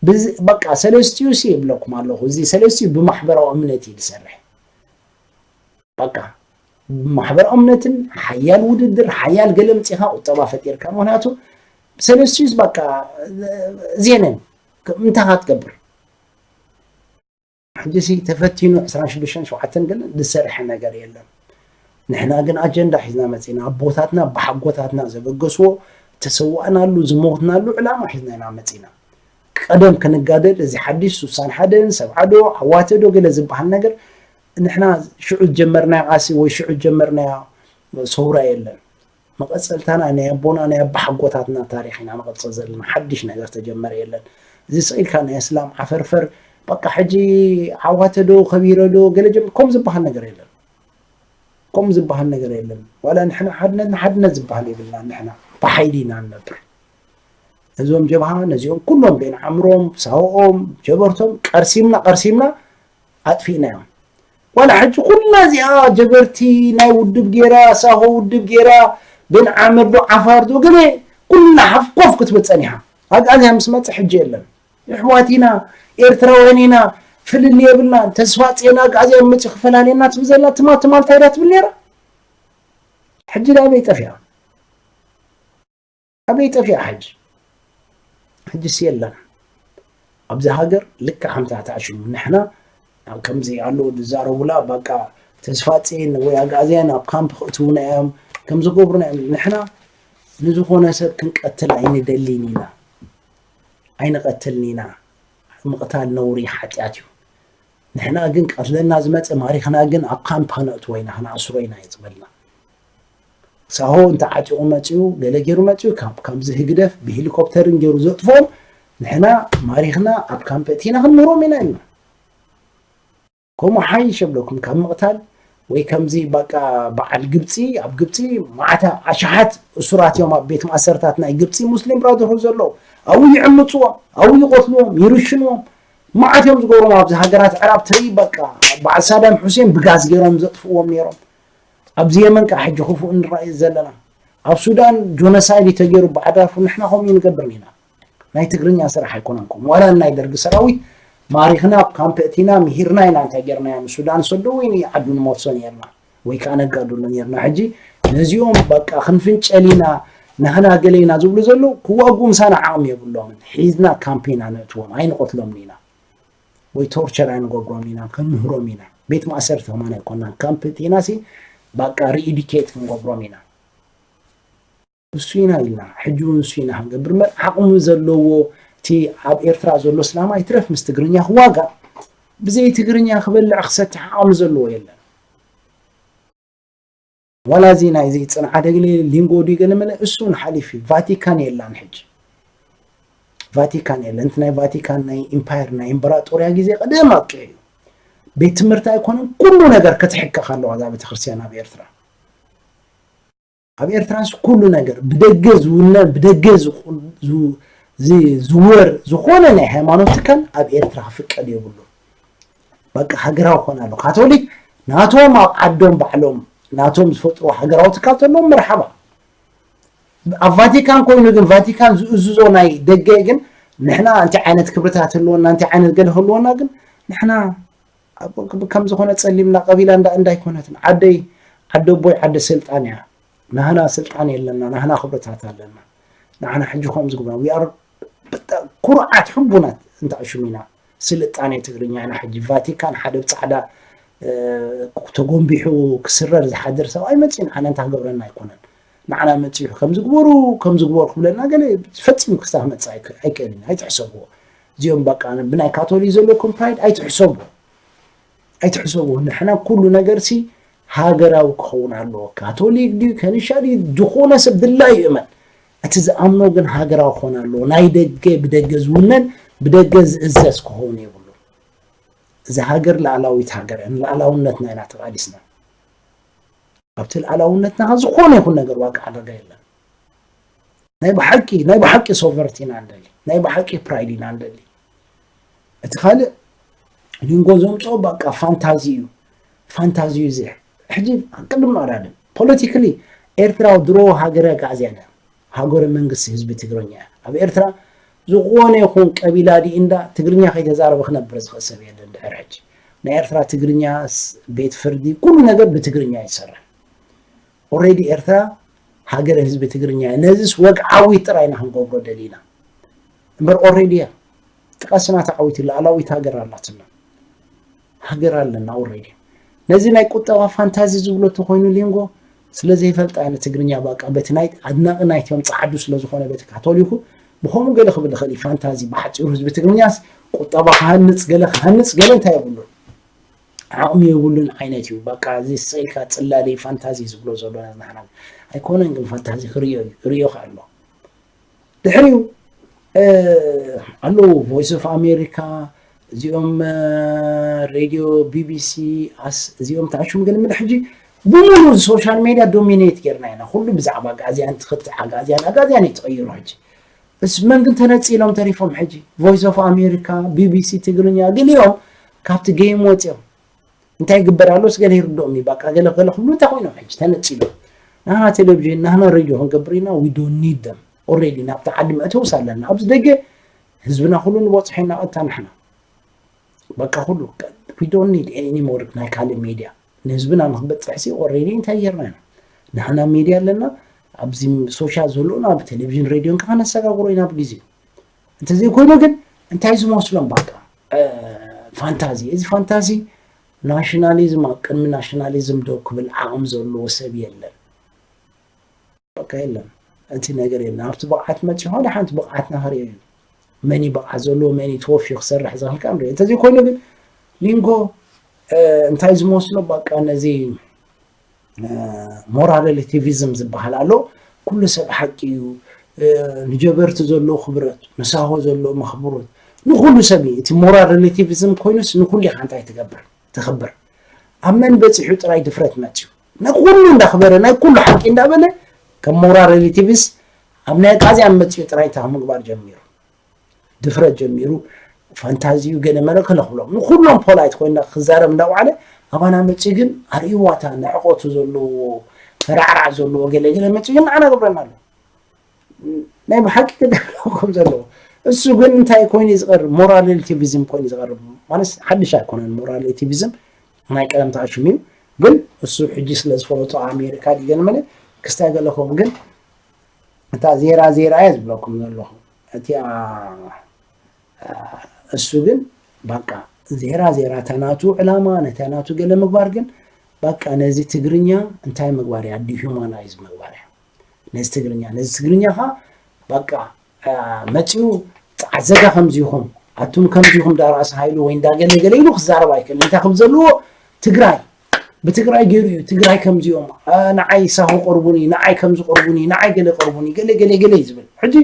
ብዝ-፣ በቃ ሰለስቲኡ ሲ ይብለኩም ኣለኹ። እዚ ሰለስቲኡ ብማሕበራዊ እምነት እዩ ዝሰርሕ። በቃ ብማሕበራዊ እምነትን ሓያል ውድድር፣ ሓያል ገለ መፂኻ ቁጠባ ፈጢርካ። ምኽንያቱ ሰለስቲኡስ በቃ ዜነን እንታይ ክትገብር? ሕጂ ሲ ተፈቲኑ ዕስራን ሽዱሽተን ሸውዓተን ግን ዝሰርሐ ነገር የለን። ንሕና ግን ኣጀንዳ ሒዝና መፂና፣ ኣቦታትና ብሓጎታትና ዘበገስዎ፣ ተሰዋእናሉ ዝሞትናሉ ዕላማ ሒዝና ኢና መፂና። ቀደም ክንጋደል፣ እዚ ሓድሽ ሱሳን ሓደን ሰብዓ ዶ ዓዋተ ዶ ገለ ዝበሃል ነገር፣ ንሕና ሽዑ ዝጀመርናዮ ቃሲ ወይ ሽዑ ዝጀመርናዮ ሰውራ የለን። መቐጸልታና ናይ ኣቦና ናይ ኣባሓጎታትና ታሪኽ ኢና ንቐጽል ዘለና። ሓድሽ ነገር ተጀመረ የለን። እዚ ስቕ ኢልካ ናይ እስላም ዓፈርፈር፣ በቃ ሕጂ ዓዋተ ዶ ከቢረ ዶ ገለ ጀም-፣ ከምኡ ዝበሃል ነገር የለን። ከምኡ ዝበሃል ነገር የለን። ዋላ ንሕና ሓድነት ንሓድነት ዝበሃል የብልናን። ንሕና ብሓይሊ ኢና ንነብር። ነዞም ጀብሃ፣ ነዚኦም ኩሎም ቤን ዓምሮም፣ ሳሆኦም፣ ጀበርቶም ቀርሲምና፣ ቀርሲምና ኣጥፊእናዮም። ዋላ ሕጂ ኩላ እዚኣ ጀበርቲ ናይ ውድብ ጌራ፣ ሳሆ ውድብ ጌራ፣ ቤን ዓምር ዶ ዓፋር ዶ ገለ ኩላ ሓፍ ኮፍ ክትብል ጸኒሓ። ኣግኣዝያ ምስ መጸ ሕጂ የለን። ኣሕዋት ኢና፣ ኤርትራውያን ኢና፣ ፍልልይ የብልናን። ተስፋጽዮን ኣግኣዝያን መጺኡ ክፈላልየና ትብል ዘላ ትማል፣ ትማል እንታይ ድያ ትብል ነይራ? ሕጂ ደኣ ኣበይ ጠፊኣ? ኣበይ ጠፊኣ ሕጂ? ሕጂስ የለን። ኣብዚ ሃገር ልክዕ ከምታ ተኣሽሙ ንሕና ኣብ ከምዚ ኣለዉ ዝዛረቡላ፣ በቃ ተስፋጽዮን ወይ ኣግኣዝያን ኣብ ካምፕ ክእትዉና እዮም፣ ከም ዝገብሩና እዮም። ንሕና ንዝኾነ ሰብ ክንቀትል ኣይንደልን ኢና። ኣይንቐትልን ኢና። ምቕታል ነውሪ ሓጢኣት እዩ። ንሕና ግን ቀትለና ዝመጸ ማሪኽና ግን ኣብ ካምፕ ከነእትዎ ኢና፣ ከነኣስሮ ኢና እዩ ዝበልና። ሳሆ እንተ ዓጢቑ መጺኡ፣ ገለ ገይሩ መጺኡ፣ ካብ፣ ካብዚ ህግደፍ ብሄሊኮፕተርን ገይሩ ዘጥፍኦም፣ ንሕና ማሪኽና ኣብ ካምፕ እቲና ክንምህሮም ኢና ኢልና። ከምኡ ሓይሽ የብለኩም ካብ ምቕታል ወይ ከምዚ በቃ በዓል ግብጺ፣ ኣብ ግብጺ ማዕታ ኣሽሓት እሱራት እዮም ኣብ ቤት ማእሰርታት ናይ ግብጺ ሙስሊም ብራደርሁድ ዘለዉ። ኣብኡ ይዕምጽዎም፣ ኣብኡ ይቐትልዎም፣ ይርሽንዎም። መዓት እዮም ዝገብሮም ኣብዚ ሃገራት ዕራብ ትርኢ በቃ በዓል ሳዳም ሑሴን ብጋዝ ገይሮም ዘጥፍእዎም ነይሮም። ኣብዚ የመን ከዓ ሕጂ ክፉእ ንረኣዩ ዘለና። ኣብ ሱዳን ጆኖሳይድ እዩ ተገይሩ ብዓዳፉ ንሕና ከምኡ ንገብር ኢና። ናይ ትግርኛ ስራሕ ኣይኮነን ከምኡ። ዋላ ናይ ደርጊ ሰራዊት ማሪኽና ኣብ ካምፕ እቲና ምሂርና ኢና እንታይ ገይርናዮም። ሱዳን ሰዶ ወይ ንዓዱ ንመልሶ ነይርና ወይ ከዓ ነጋድሎ ነይርና። ሕጂ ነዚኦም በቃ ክንፍንጨል ኢና ናህና ገለ ኢና ዝብሉ ዘለዉ ክዋግኡ ምሳና ዓቕሚ የብሎምን። ሒዝና ካምፕ ኢና ነእትዎም ኣይንቐትሎምን ኢና። ወይ ቶርቸር ኣይንገብሮም ኢና፣ ክንምህሮም ኢና። ቤት ማእሰርቲ ከማን ኣይኮናን። ካምፕ እቲና ሲ በቃ ሪኢዱኬት ክንገብሮም ኢና። እሱ ኢና ኢልና፣ ሕጂ እውን እሱ ኢና ክንገብር እምበር ዓቕሚ ዘለዎ እቲ ኣብ ኤርትራ ዘሎ ስላማይ ይትረፍ ምስ ትግርኛ ክዋጋእ ብዘይ ትግርኛ ክበልዕ ክሰትሕ ዓቕሚ ዘለዎ የለን። ዋላ እዚ ናይዚ ጽንዓት እግሊ ሊንጎ ድዩ ገለ መለ እሱ እውን ሓሊፉ እዩ። ቫቲካን የላን ሕጂ። ቫቲካን የለን። እቲ ናይ ቫቲካን ናይ ኢምፓየር ናይ ኢምበራጦርያ ግዜ ቀደም ኣብቂዑ እዩ። ቤት ትምህርቲ ኣይኮነን ኩሉ ነገር ክትሕከኽ ኣለዋ እዛ ቤተክርስትያን ኣብ ኤርትራ። ኣብ ኤርትራስ ኩሉ ነገር ብደገ ዝውነ ብደገ ዝቁ-፣ ዝ-፣ ዝ-፣ ዝወር ዝኾነ ናይ ሃይማኖት ትካል ኣብ ኤርትራ ክፍቀድ የብሉን። በቃ ሃገራዊ ክኾን ኣሎ። ካቶሊክ ናቶም ኣብ ዓዶም ባዕሎም ናቶም ዝፈጥሩ ሃገራዊ ትካል ተለዎም መርሓባ። ኣብ ቫቲካን ኮይኑ ግን ቫቲካን ዝእዝዞ ናይ ደገ ግን ንሕና እንታይ ዓይነት ክብርታት ህልወና እንታይ ዓይነት ገለ ህልወና ግን ንሕና ኣብ-፣ ከም ዝኾነ ጸሊምና ቀቢላ እንዳ እንዳ ኣይኮነትን። ዓደይ ዓደ ኣቦይ ዓደ ስልጣን እያ። ናህና ስልጣን የለና፣ ናህና ክብርታት ኣለና። ንዓና ሕጂ ከም ዝግብና we are ኩርዓት ሕቡናት እንተኣሽሙ ኢና። ስልጣኔ ትግርኛ ኢና ሕጂ። ቫቲካን ሓደ ብጻዕዳ ተጎንቢሑ ክስረር ዝሓድር ሰብኣይ መጺኡ ንዓና እንታይ ክገብረና ኣይኮነን። ንዓና መጺኡ ከም ዝግበሩ ከም ዝግበሩ ክብለና ገለ ፈጺሙ ክስታ ክመጽእ ኣይክእልን። ኣይትሕሰብዎ። እዚኦም በቃ ብናይ ካቶሊክ ዘለኩም ፕራይድ ኣይትሕሰቡ። ኣይትሕሰቡ። ንሕና ኩሉ ነገር ሲ ሃገራዊ ክኸውን ኣለዎ። ካቶሊክ ድዩ ከንሻ ድዩ ዝኾነ ሰብ ድላዩ ይእመን። እቲ ዝኣምኖ ግን ሃገራዊ ክኾን ኣለዎ። ናይ ደገ ብደገ ዝውነን ብደገ ዝእዘዝ ክኸውን የብሉ። እዚ ሃገር ላዕላዊት ሃገር እያ። ንላዕላውነትና ኢና ተቓሊስና። ኣብቲ ላዕላውነትና ዝኾነ ይኹን ነገር ዋጋ ዓደጋ የለን። ናይ ብሓቂ ናይ ብሓቂ ሶቨርቲ ኢና ንደሊ። ናይ ብሓቂ ፕራይድ ኢና ንደሊ። እቲ ካልእ ሊንጎ ዘምፅኦ በቃ ፋንታዚ እዩ። ፋንታዚ እዩ እዚ። ሕጂ ቅድም ንቐዳድም ፖለቲካሊ ኤርትራ ድሮ ሃገረ ኣግኣዝያን እያ። ሃገረ መንግስቲ ህዝቢ ትግርኛ እያ። ኣብ ኤርትራ ዝኾነ ይኹን ቀቢላ ድዩ እንዳ ትግርኛ ከይተዛረበ ክነብር ዝኽእል ሰብ የለን። ድሕሪ ሕጂ ናይ ኤርትራ ትግርኛ ቤት ፍርዲ ኩሉ ነገር ብትግርኛ ይሰርሕ። ኦሬዲ ኤርትራ ሃገረ ህዝቢ ትግርኛ እያ። ነዚስ ወግዓዊ ጥራይ ኢና ክንገብሮ ደሊና እምበር ኦሬዲ እያ። ጥቃስና ተዓዊቱ ላዕላዊት ሃገር ኣላትና። ሃገር ኣለና ኦሬዲ። ነዚ ናይ ቁጠባ ፋንታዚ ዝብሎ ተኮይኑ ሊንጎ ስለ ዘይፈልጣ እየ ንትግርኛ በቃ በቲ ናይ ኣድናቂ ናይቶም ጸዓዱ ስለ ዝኾነ በቲ ካቶሊኩ ብኸምኡ ገለ ክብል ይኽእል እዩ። ፋንታዚ ብሓጺሩ ህዝቢ ትግርኛስ ቁጠባ ክሃንጽ ገለ ክሃንጽ ገለ እንታይ የብሉን። ዓቕሚ የብሉን ዓይነት እዩ። በቃ እዚ ስቕ ኢልካ ጽላሊ ፋንታዚ ዝብሎ ዘሎ ንሕና ኣይኮነን ግን ፋንታዚ ክርእዮ እዩ። ርእዮ ከኣ ኣሎ። ድሕሪኡ ኣለዉ ቮይስ ኦፍ ኣሜሪካ እዚኦም ሬድዮ ቢቢሲ ኣስ እዚኦም ተኣሽሙ ግን ምድ ሕጂ ብምሉ ሶሻል ሜድያ ዶሚኔት ጌርና ኢና። ኩሉ ብዛዕባ ኣጋዝያን ትኽትዕ ኣጋዝያን ኣጋዝያን እዩ ተቐይሩ። ሕጂ እስ መን ግን ተነፂሎም ተሪፎም? ሕጂ ቮይስ ኦፍ ኣሜሪካ፣ ቢቢሲ ትግርኛ ገሊኦም ካብቲ ጌም ወፂኦም። እንታይ ይግበር ኣሎስ ገለ ይርድኦም እዩ። በቃ ገለ ገለ ክብሉ እንታይ ኮይኖም ሕጂ ተነፂሎም? ናህና ቴሌቪዥን ናህና ሬድዮ ክንገብር ኢና። We don't need them already። ናብቲ ዓዲ መእተውስ ኣለና። ኣብዚ ደገ ህዝብና ኩሉ ንበፅሖ ኢና። ቀጥታ ንሕና በቃ ኩሉ we don't need any more ናይ ካልእ ሜድያ። ንህዝብና ንክበፅሕ ሲ ኦሬዲ እንታይ ጌርና ኢና? ንሕና ሜድያ ኣለና። ኣብዚ ሶሻል ዘለኡና ኣብ ቴሌቪዥን ሬድዮን ከዓ ነሰጋግሮ ኢና ብግዜ። እንተዘይኮይኑ ግን እንታይ ዝመስሎም በቃ ፋንታዚ። እዚ ፋንታዚ ናሽናሊዝም ኣብ ቅድሚ ናሽናሊዝም ደው ክብል ዓቕሚ ዘለዎ ሰብ የለን። በቃ የለን። እቲ ነገር የለን። ኣብቲ ብቕዓት መፂ ሓደ ሓንቲ ብቕዓትና ክርእዮ እዩ። መኒ ብቕዓት ዘለዎ መኒ ተወፊዩ ክሰርሕ ዝኽእል ከዓ ንሪኦ። እንተዘይኮይኑ ግን ሊንጎ እንታይ ዝመስሎ በቃ ነዚ ሞራል ሪሌቲቪዝም ዝበሃል ኣሎ። ኩሉ ሰብ ሓቂ እዩ። ንጀበርቲ ዘለዎ ክብረት፣ ንሳሆ ዘለዎ መኽብሮት፣ ንኩሉ ሰብ እዩ። እቲ ሞራል ሪሌቲቪዝም ኮይኑስ ንኩሉ ኢኻ እንታይ ትገብር ትኽብር። ኣብ መን በፂሑ ጥራይ ድፍረት መፅዩ ናይ ኩሉ እንዳኽበረ ናይ ኩሉ ሓቂ እንዳበለ ከም ሞራል ሪሌቲቪስ ኣብ ናይ ኣጋዝያን መፅዩ ጥራይ እንታይ ምግባር ጀሚሩ። ድፍረት ጀሚሩ ፋንታዚዩ ገለ መለ ክለኽብሎም ንኩሎም ፖላይት ኮይና ክዛረብ እንዳውዓለ ኣባና መፂ ግን ኣርእዋታ ንዕቆቱ ዘለዎ ፈራዕራዕ ዘለዎ ገለ ገለ መፂ ግን ንዓና ገብረና ኣሎ። ናይ ብሓቂ ክደረብ ከም ዘለዎ እሱ ግን እንታይ ኮይኑ ዝቐርብ ሞራል ሪሌቲቪዝም ኮይኑ ዝቐርብ ማለት ሓድሽ ኣይኮነን። ሞራል ሪሌቲቪዝም ናይ ቀደም ተኣሽሙ እዩ። ግን እሱ ሕጂ ስለ ዝፈለጦ ኣሜሪካ ድገለ መለ ክስታይ ገለኹም ግን እታ ዜራ ዜራ እየ ዝብለኩም ዘለኹ። እቲኣ እሱ ግን በቃ ዜራ ዜራ እታ ናቱ ዕላማ ነታ ናቱ ገለ ምግባር ግን በቃ ነዚ ትግርኛ እንታይ ምግባር እያ ዲሁማናይዝ ምግባር እያ። ነዚ ትግርኛ ነዚ ትግርኛ ኻ በቃ መፂኡ ፃዕዘጋ ከምዚኹም ኣቱም ከምዚኹም ዳራእሲ ሃይሉ ወይ እንዳገለገለ ኢሉ ክዛረብ ኣይክእል እንታይ ከም ዘለዎ ትግራይ ብትግራይ ገይሩ እዩ ትግራይ ከምዚኦም ንዓይ ሳሆ ቀርቡኒ ንዓይ ከምዚ ቀርቡኒ ንዓይ ገለ ቀርቡኒ ገለ ገለ ገለ እዩ ዝብል ሕጂ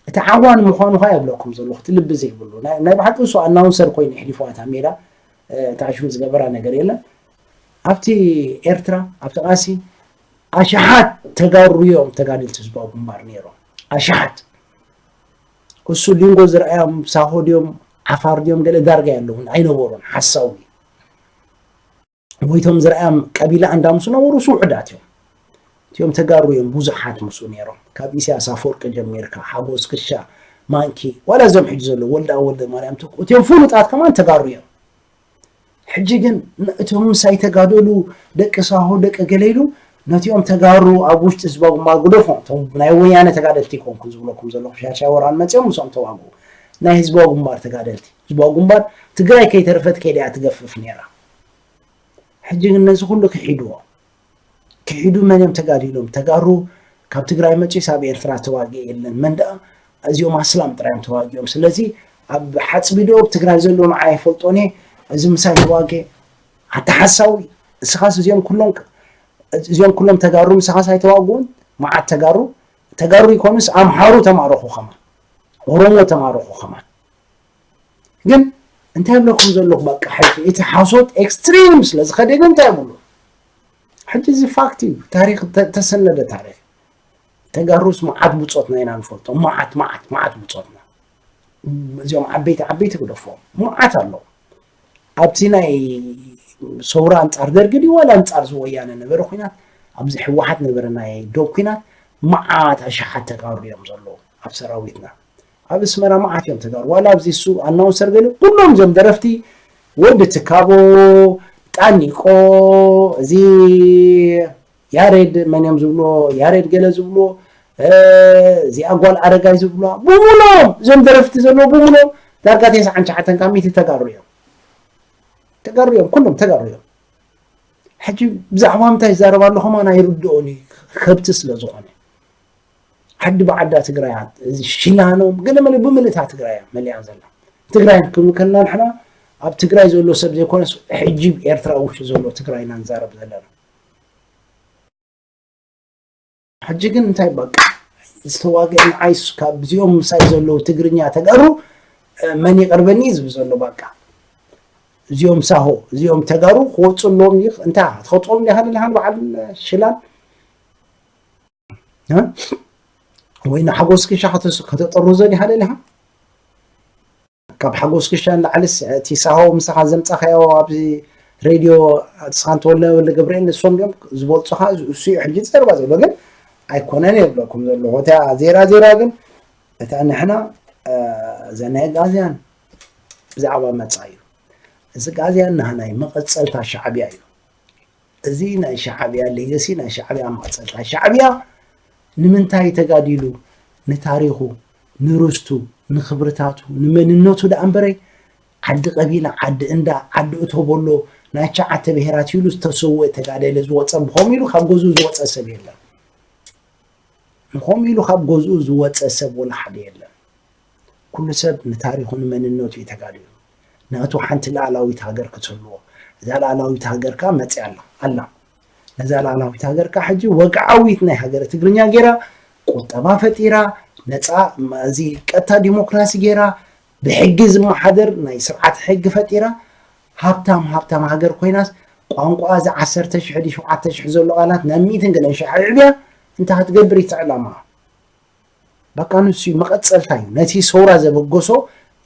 እቲ ዓዋን ምዃኑ ኸ የብለኩም ዘለኹ እቲ ልቢ ዘይብሉ ናይ ብሓቂ ንሱ ኣናውንሰር ኮይኑ የሕሊፍዋ እታ ሜዳ ተኣሽሙ ዝገበራ ነገር የለን ኣብቲ ኤርትራ ኣብቲ ቃሲ ኣሽሓት ተጋሩ እዮም ተጋደልቲ ህዝባዊ ግንባር ነይሮም ኣሽሓት እሱ ሊንጎ ዝረኣዮም ሳሆ ድዮም ዓፋር ድዮም ገለ ዳርጋ የለውን ኣይነበሩን ሓሳዊ ወይቶም ዝረኣዮም ቀቢላ ኣንዳ ምስ ነበሩ ስውዕዳት እዮም እቲኦም ተጋሩ እዮም ብዙሓት ምስኡ ነይሮም ካብ ኢሳያስ ኣፈወርቂ ጀሚርካ ሓጎስ ክሻ ማንኪ ዋላ እዞም ሕጂ ዘለዉ ወልዳ ወልደ ማርያም ትኩ እቲኦም ፍሉጣት ከማን ተጋሩ እዮም ሕጂ ግን እቶም ምሳይ ተጋደሉ ደቂ ሳሆ ደቂ ገለ ኢሉ ነቲኦም ተጋሩ ኣብ ውሽጢ ህዝባዊ ግንባር ግደፎም፣ እቶም ናይ ወያነ ተጋደልቲ ይኮንኩ ዝብለኩም ዘለኹ፣ ሻሻይ ወራን መፂኦም ምስኦም ተዋግኡ። ናይ ህዝባዊ ግንባር ተጋደልቲ፣ ህዝባዊ ግንባር ትግራይ ከይተረፈት ከይዳ እያ ትገፍፍ ነይራ። ሕጂ ግን ነዚ ኩሉ ክሒድዎ። ክሒዱ መን እዮም ተጋዲሎም? ተጋሩ ካብ ትግራይ መፂኡስ ኣብ ኤርትራ ተዋግእ የለን። መን ደኣ? እዚኦም ኣስላም ጥራይ እዮም ተዋጊኦም። ስለዚ ኣብ ሓፅቢዶ ኣብ ትግራይ ዘሎ ንዓ ይፈልጦን እየ። እዚ ምሳይ ተዋግእ ኣተሓሳዊ። እስኻስ እዚኦም ኩሎም እዚኦም ኩሎም ተጋሩ ምሳኻስ ኣይተዋግኡን? መዓት ተጋሩ፣ ተጋሩ ይኮኑስ ኣምሓሩ ተማረኹ ከማን፣ ኦሮሞ ተማረኹ ከማን። ግን እንታይ ይብለኩም ዘለኹ፣ በቃ ሕጂ እቲ ሓሶት ኤክስትሪም ስለ ዝኸደ ግን እንታይ ይብሉ? ሕጂ እዚ ፋክት እዩ፣ ታሪኽ ተ-፣ ተሰነደ ታሪኽ። ተጋሩስ መዓት ብጾትና ኢና ንፈልጦ፣ መዓት፣ መዓት፣ መዓት ብጾትና። እዚኦም ዓበይቲ፣ ዓበይቲ ግደፎም፣ መዓት ኣለዉ። ኣብቲ ናይ ሰውራ ኣንጻር ደርጊ ድዩ ዋላ ኣንጻር እዚ ወያነ ነበረ ኲናት፣ ኣብዚ ህወሓት ነበረ ናይ ዶብ ኲናት፣ መዓት ኣሽሓት ተጋሩ እዮም ዘለዉ ኣብ ሰራዊትና። ኣብ ኣስመራ መዓት እዮም ተጋሩ። ዋላ ኣብዚ እሱ ኣናውንሰር ገለ ኩሎም እዞም ደረፍቲ፣ ወዲ ትካቦ፣ ጣኒቆ፣ እዚ ያሬድ መን እዮም ዝብሎ፣ ያሬድ ገለ ዝብሎ፣ እ፣ እዚኣ ጓል ኣረጋይ ዝብሎ፣ ብምሎም እዞም ደረፍቲ ዘለዎ ብምሎም ዳርጋ ተስዓን ትሽዓተን ካብ ሚእቲ ተጋሩ እዮም። ተጋሩ እዮም፣ ኩሎም ተጋሩ እዮም። ሕጂ ብዛዕባ ምንታይ ይዛረብ ኣለኹም ኣነ ኣይርድኦን እዩ፣ ከብቲ ስለ ዝኾነ። ዓዲ ብዓዳ ትግራይ፣ እዚ ሽላኖም ገለመለ ብምልእታ ትግራይ እያ መሊኣ ዘላ። ትግራይ ክንብል ከለና ንሕና ኣብ ትግራይ ዘሎ ሰብ ዘይኮነስ ሕጂ ኤርትራ ውሽጢ ዘሎ ትግራይ ኢና ንዛረብ ዘለና። ሕጂ ግን እንታይ በቃ ዝተዋግአ ንዓይስ ካብ እዚኦም ምሳይ ዘለዉ ትግርኛ ተጋሩ፣ እ፣ መን ይቐርበኒ ዝብል ዘሎ በቃ። እዚኦም ሳሆ፣ እዚኦም ተጋሩ ክወፁ ኣለዎም ይኽ-፣ እንታ ትኸፅኦም ዲኻ ለለሃን በዓል ሽላን? እ? ወይ ንሓጎስ ክሻ ከተስ-፣ ከተጠርዞ ዲኻ ለለሃ? ካብ ሓጎስ ክሻ ንላዕልስ እቲ ሳሆ ምሳኻ ዘምጻኻዮ ኣብዚ ሬድዮ ንስኻን ተወልደ ወልደ ገብርኤል ንሶም እዮም ዝበልጹኻ፣ እሱ እዩ ሕጂ ዘረባ ዘሎ። ግን ኣይኮነን የብለኩም ዘለኹ። እታ ዜራ ዜራ ግን እታ ንሕና፣ እ፣ እዛ ናይ ጋዝያን ብዛዕባ መጻኢ እዩ። እዚ ጋዝያን ናህና እዩ፣ መቐጸልታ ሻዕብያ እዩ። እዚ ናይ ሻዕብያ ሌገሲ፣ ናይ ሻዕብያ መቐጸልታ። ሻዕብያ ንምንታይ ተጋዲሉ? ንታሪኹ፣ ንርስቱ፣ ንኽብርታቱ፣ ንመንነቱ ደኣ እምበረይ፣ ዓዲ ቀቢላ፣ ዓዲ እንዳ፣ ዓዲ እቶቦሎ፣ ናይ ትሽዓተ ብሄራት ኢሉ ዝተሰወ ተጋደለ ዝወጸ፣ ብኸምኡ ኢሉ ካብ ገዝኡ ዝወጸ ሰብ የለን። ንኸምኡ ኢሉ ካብ ገዝኡ ዝወጸ ሰብ ወላ ሓደ የለን። ኩሉ ሰብ ንታሪኹ ንመንነቱ እዩ ተጋዲሉ። ናቱ ሓንቲ ልኣላዊት ሃገር ክትህልዎ። እዛ ልኣላዊት ሃገር ከኣ መጺኣ ኣላ፣ ኣላ። ነዛ ልኣላዊት ሃገር ከኣ ሕጂ ወግዓዊት ናይ ሃገረ ትግርኛ ገይራ፣ ቁጠባ ፈጢራ፣ ነጻ፣ እዚ ቀጥታ ዲሞክራሲ ገይራ፣ ብሕጊ ዝመሓደር ናይ ስርዓት ሕጊ ፈጢራ፣ ሃብታም፣ ሃብታም ሃገር ኮይናስ፣ ቋንቋ እዚ ዓሰርተ ሽሕ ድዩ ሸውዓተ ሽሕ ዘሎ ቃላት ናብ ሚእትን ገለን ሽሕ ኣዕብያ እንታይ ክትገብር እዩ እቲ ዕላማ? በቃ ንሱ እዩ መቐጸልታ እዩ። ነቲ ሰውራ ዘበገሶ፣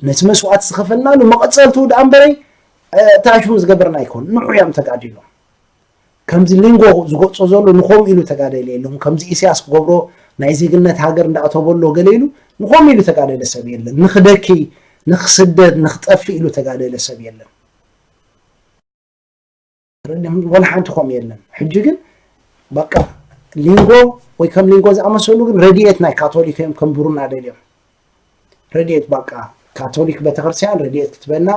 ነቲ መስዋእቲ ዝኸፈልናሉ መቐጸልትኡ ደኣ እምበረይ፣ እ፣ እቲ ኣሽሙ ዝገበርና ኣይኮን። ንዑ እዮም ተጋዲሎም። ከምዚ ሊንጎ ዝገልጾ ዘሎ ንኸምኡ ኢሉ ተጋደለ የለን። ከምዚ ኢሳያስ ክገብሮ ናይ ዜግነት ሃገር እንዳእተወሎ ገለ ኢሉ ንኸምኡ ኢሉ ተጋደለ ሰብ የለን። ንኽደኪ፣ ንኽስደድ፣ ንኽጠፍእ ኢሉ ተጋደለ ሰብ የለን። ረድኤት ወላ ሓንቲ ከምኡ የለን። ሕጂ ግን በቃ ሊንጎ ወይ ከም ሊንጎ ዝኣመሰሉ ግን ረድኤት ናይ ካቶሊክ እዮም ከንብሩና ደልዮም። ረድኤት በቃ ካቶሊክ ቤተክርስትያን ረድኤት ክትበና፣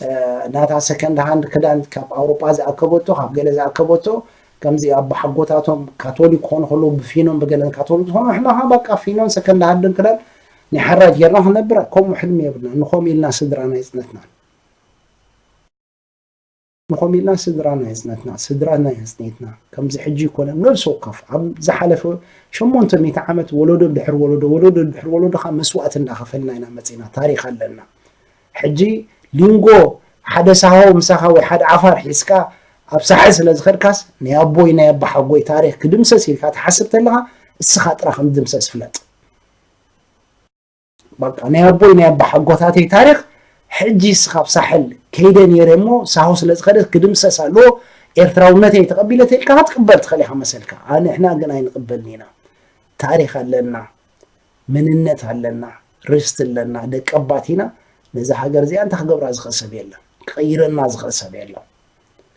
እ፣ ናታ ሰከንድ ሃንድ ክዳን ካብ ኣውሮጳ ዝኣከበቶ፣ ካብ ገለ ዝኣከበቶ፣ ከምዚ ኣቦሓጎታቶም ካቶሊክ ክኾኑ ከለዉ ብፊኖን ብገለን ካቶሊክ ዝኾኑ፣ ንሕና ኸዓ በቃ ፊኖን ሰከንድ ሃንድን ክዳን ናይ ሓራጅ ጌርና ክንነብር፣ ከምኡ ሕልሚ የብልና። ንኸምኡ ኢልና ስድራና የጽነትና። ንኸምኡ ኢልና ስድራና የጽነትና፣ ስድራና የጽኒትና። ከምዚ ሕጂ ይኮነ፣ ነብሲ ወከፍ ኣብ ዝሓለፈ ሸሞንተ ሚእቲ ዓመት ወለዶ ድሕሪ ወለዶ፣ ወለዶ ድሕሪ ወለዶ ኸዓ መስዋእቲ እንዳኸፈልና ኢና መጺና። ታሪኽ ኣለና። ሕጂ ሊንጎ ሓደ ሳሆ ምሳኻ ወይ ሓደ ዓፋር ሒዝካ ኣብ ሳሕል ስለ ዝኸድካስ ናይ ኣቦይ ናይ ኣባሓጎይ ታሪኽ ክድምሰስ ኢልካ ትሓስብ ተለኻ እስኻ ጥራሕ ከም ዝድምሰስ ፍለጥ። በቃ ናይ ኣቦይ ናይ ኣባሓጎታተይ ታሪኽ ሕጂ እስኻ ኣብ ሳሕል ከይደ ነይረ እሞ ሳሆ ስለ ዝኸደ ክድምሰስ ኣለዎ፣ ኤርትራውነተይ ተቐቢለ ተልካ ክትቅበል ትኽእል ኢኻ መሰልካ። ኣነ ንሕና ግን ኣይንቕበልን ኢና። ታሪኽ ኣለና፣ መንነት ኣለና፣ ርስቲ ኣለና፣ ደቀባት ኢና። ነዛ ሃገር እዚኣ እንታይ ክገብራ ዝኽእል ሰብ የለን፣ ክቕይረና ዝኽእል ሰብ የለን።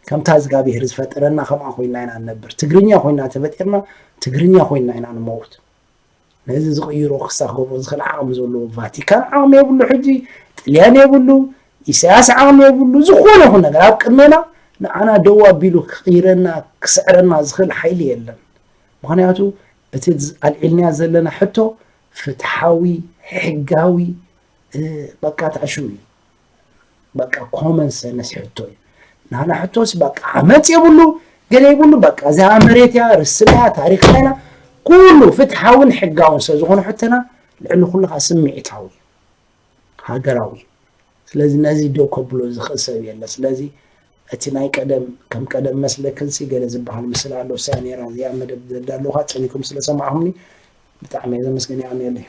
ከምታ እግዚኣብሔር ዝፈጠረና ከምኣ ኮይና ኢና ንነብር። ትግርኛ ኮይና ተፈጢርና፣ ትግርኛ ኮይና ኢና ንመውት። ነዚ ዝቕይሮ ክሳብ ክገብሮ ዝኽእል ዓቕሚ ዘለዎ ቫቲካን ዓቕሚ የብሉ፣ ሕጂ ጥልያን የብሉ፣ ኢሳያስ ዓቕሚ የብሉ። ዝኾነ ይኹን ነገር ኣብ ቅድሜና ንዓና ደው ኣቢሉ ክቕይረና ክስዕረና ዝኽእል ሓይሊ የለን። ምኽንያቱ እቲ ኣልዒልናዮ ዘለና ሕቶ ፍትሓዊ፣ ሕጋዊ፣ በቃ ታሽው እዩ። በቃ ኮመን ሰንስ ሕቶ እዩ። ናና ሕቶስ በቃ ዓመፅ የብሉ፣ ገለ የብሉ። በቃ እዚኣ መሬት እያ፣ ርስና እያ፣ ታሪኽና ኢና። ኩሉ ፍትሓውን ሕጋውን ስለ ዝኾነ ሕቶና ልዕሊ ኩሉ ከዓ ስምዒታዊ፣ ሃገራዊ። ስለዚ ነዚ ደው ከብሎ ዝኽእል ሰብ የለ። ስለዚ እቲ ናይ ቀደም ከም ቀደም መስለክንሲ ገለ ዝበሃል ምስላ ኣሎ፣ እሳ ነይራ እዚኣ መደብ ዘዳለውካ ጸኒኩም ስለ ሰማዕኹምኒ ብጣዕሚ እየ ዘመስግን። ይኣምየለይ።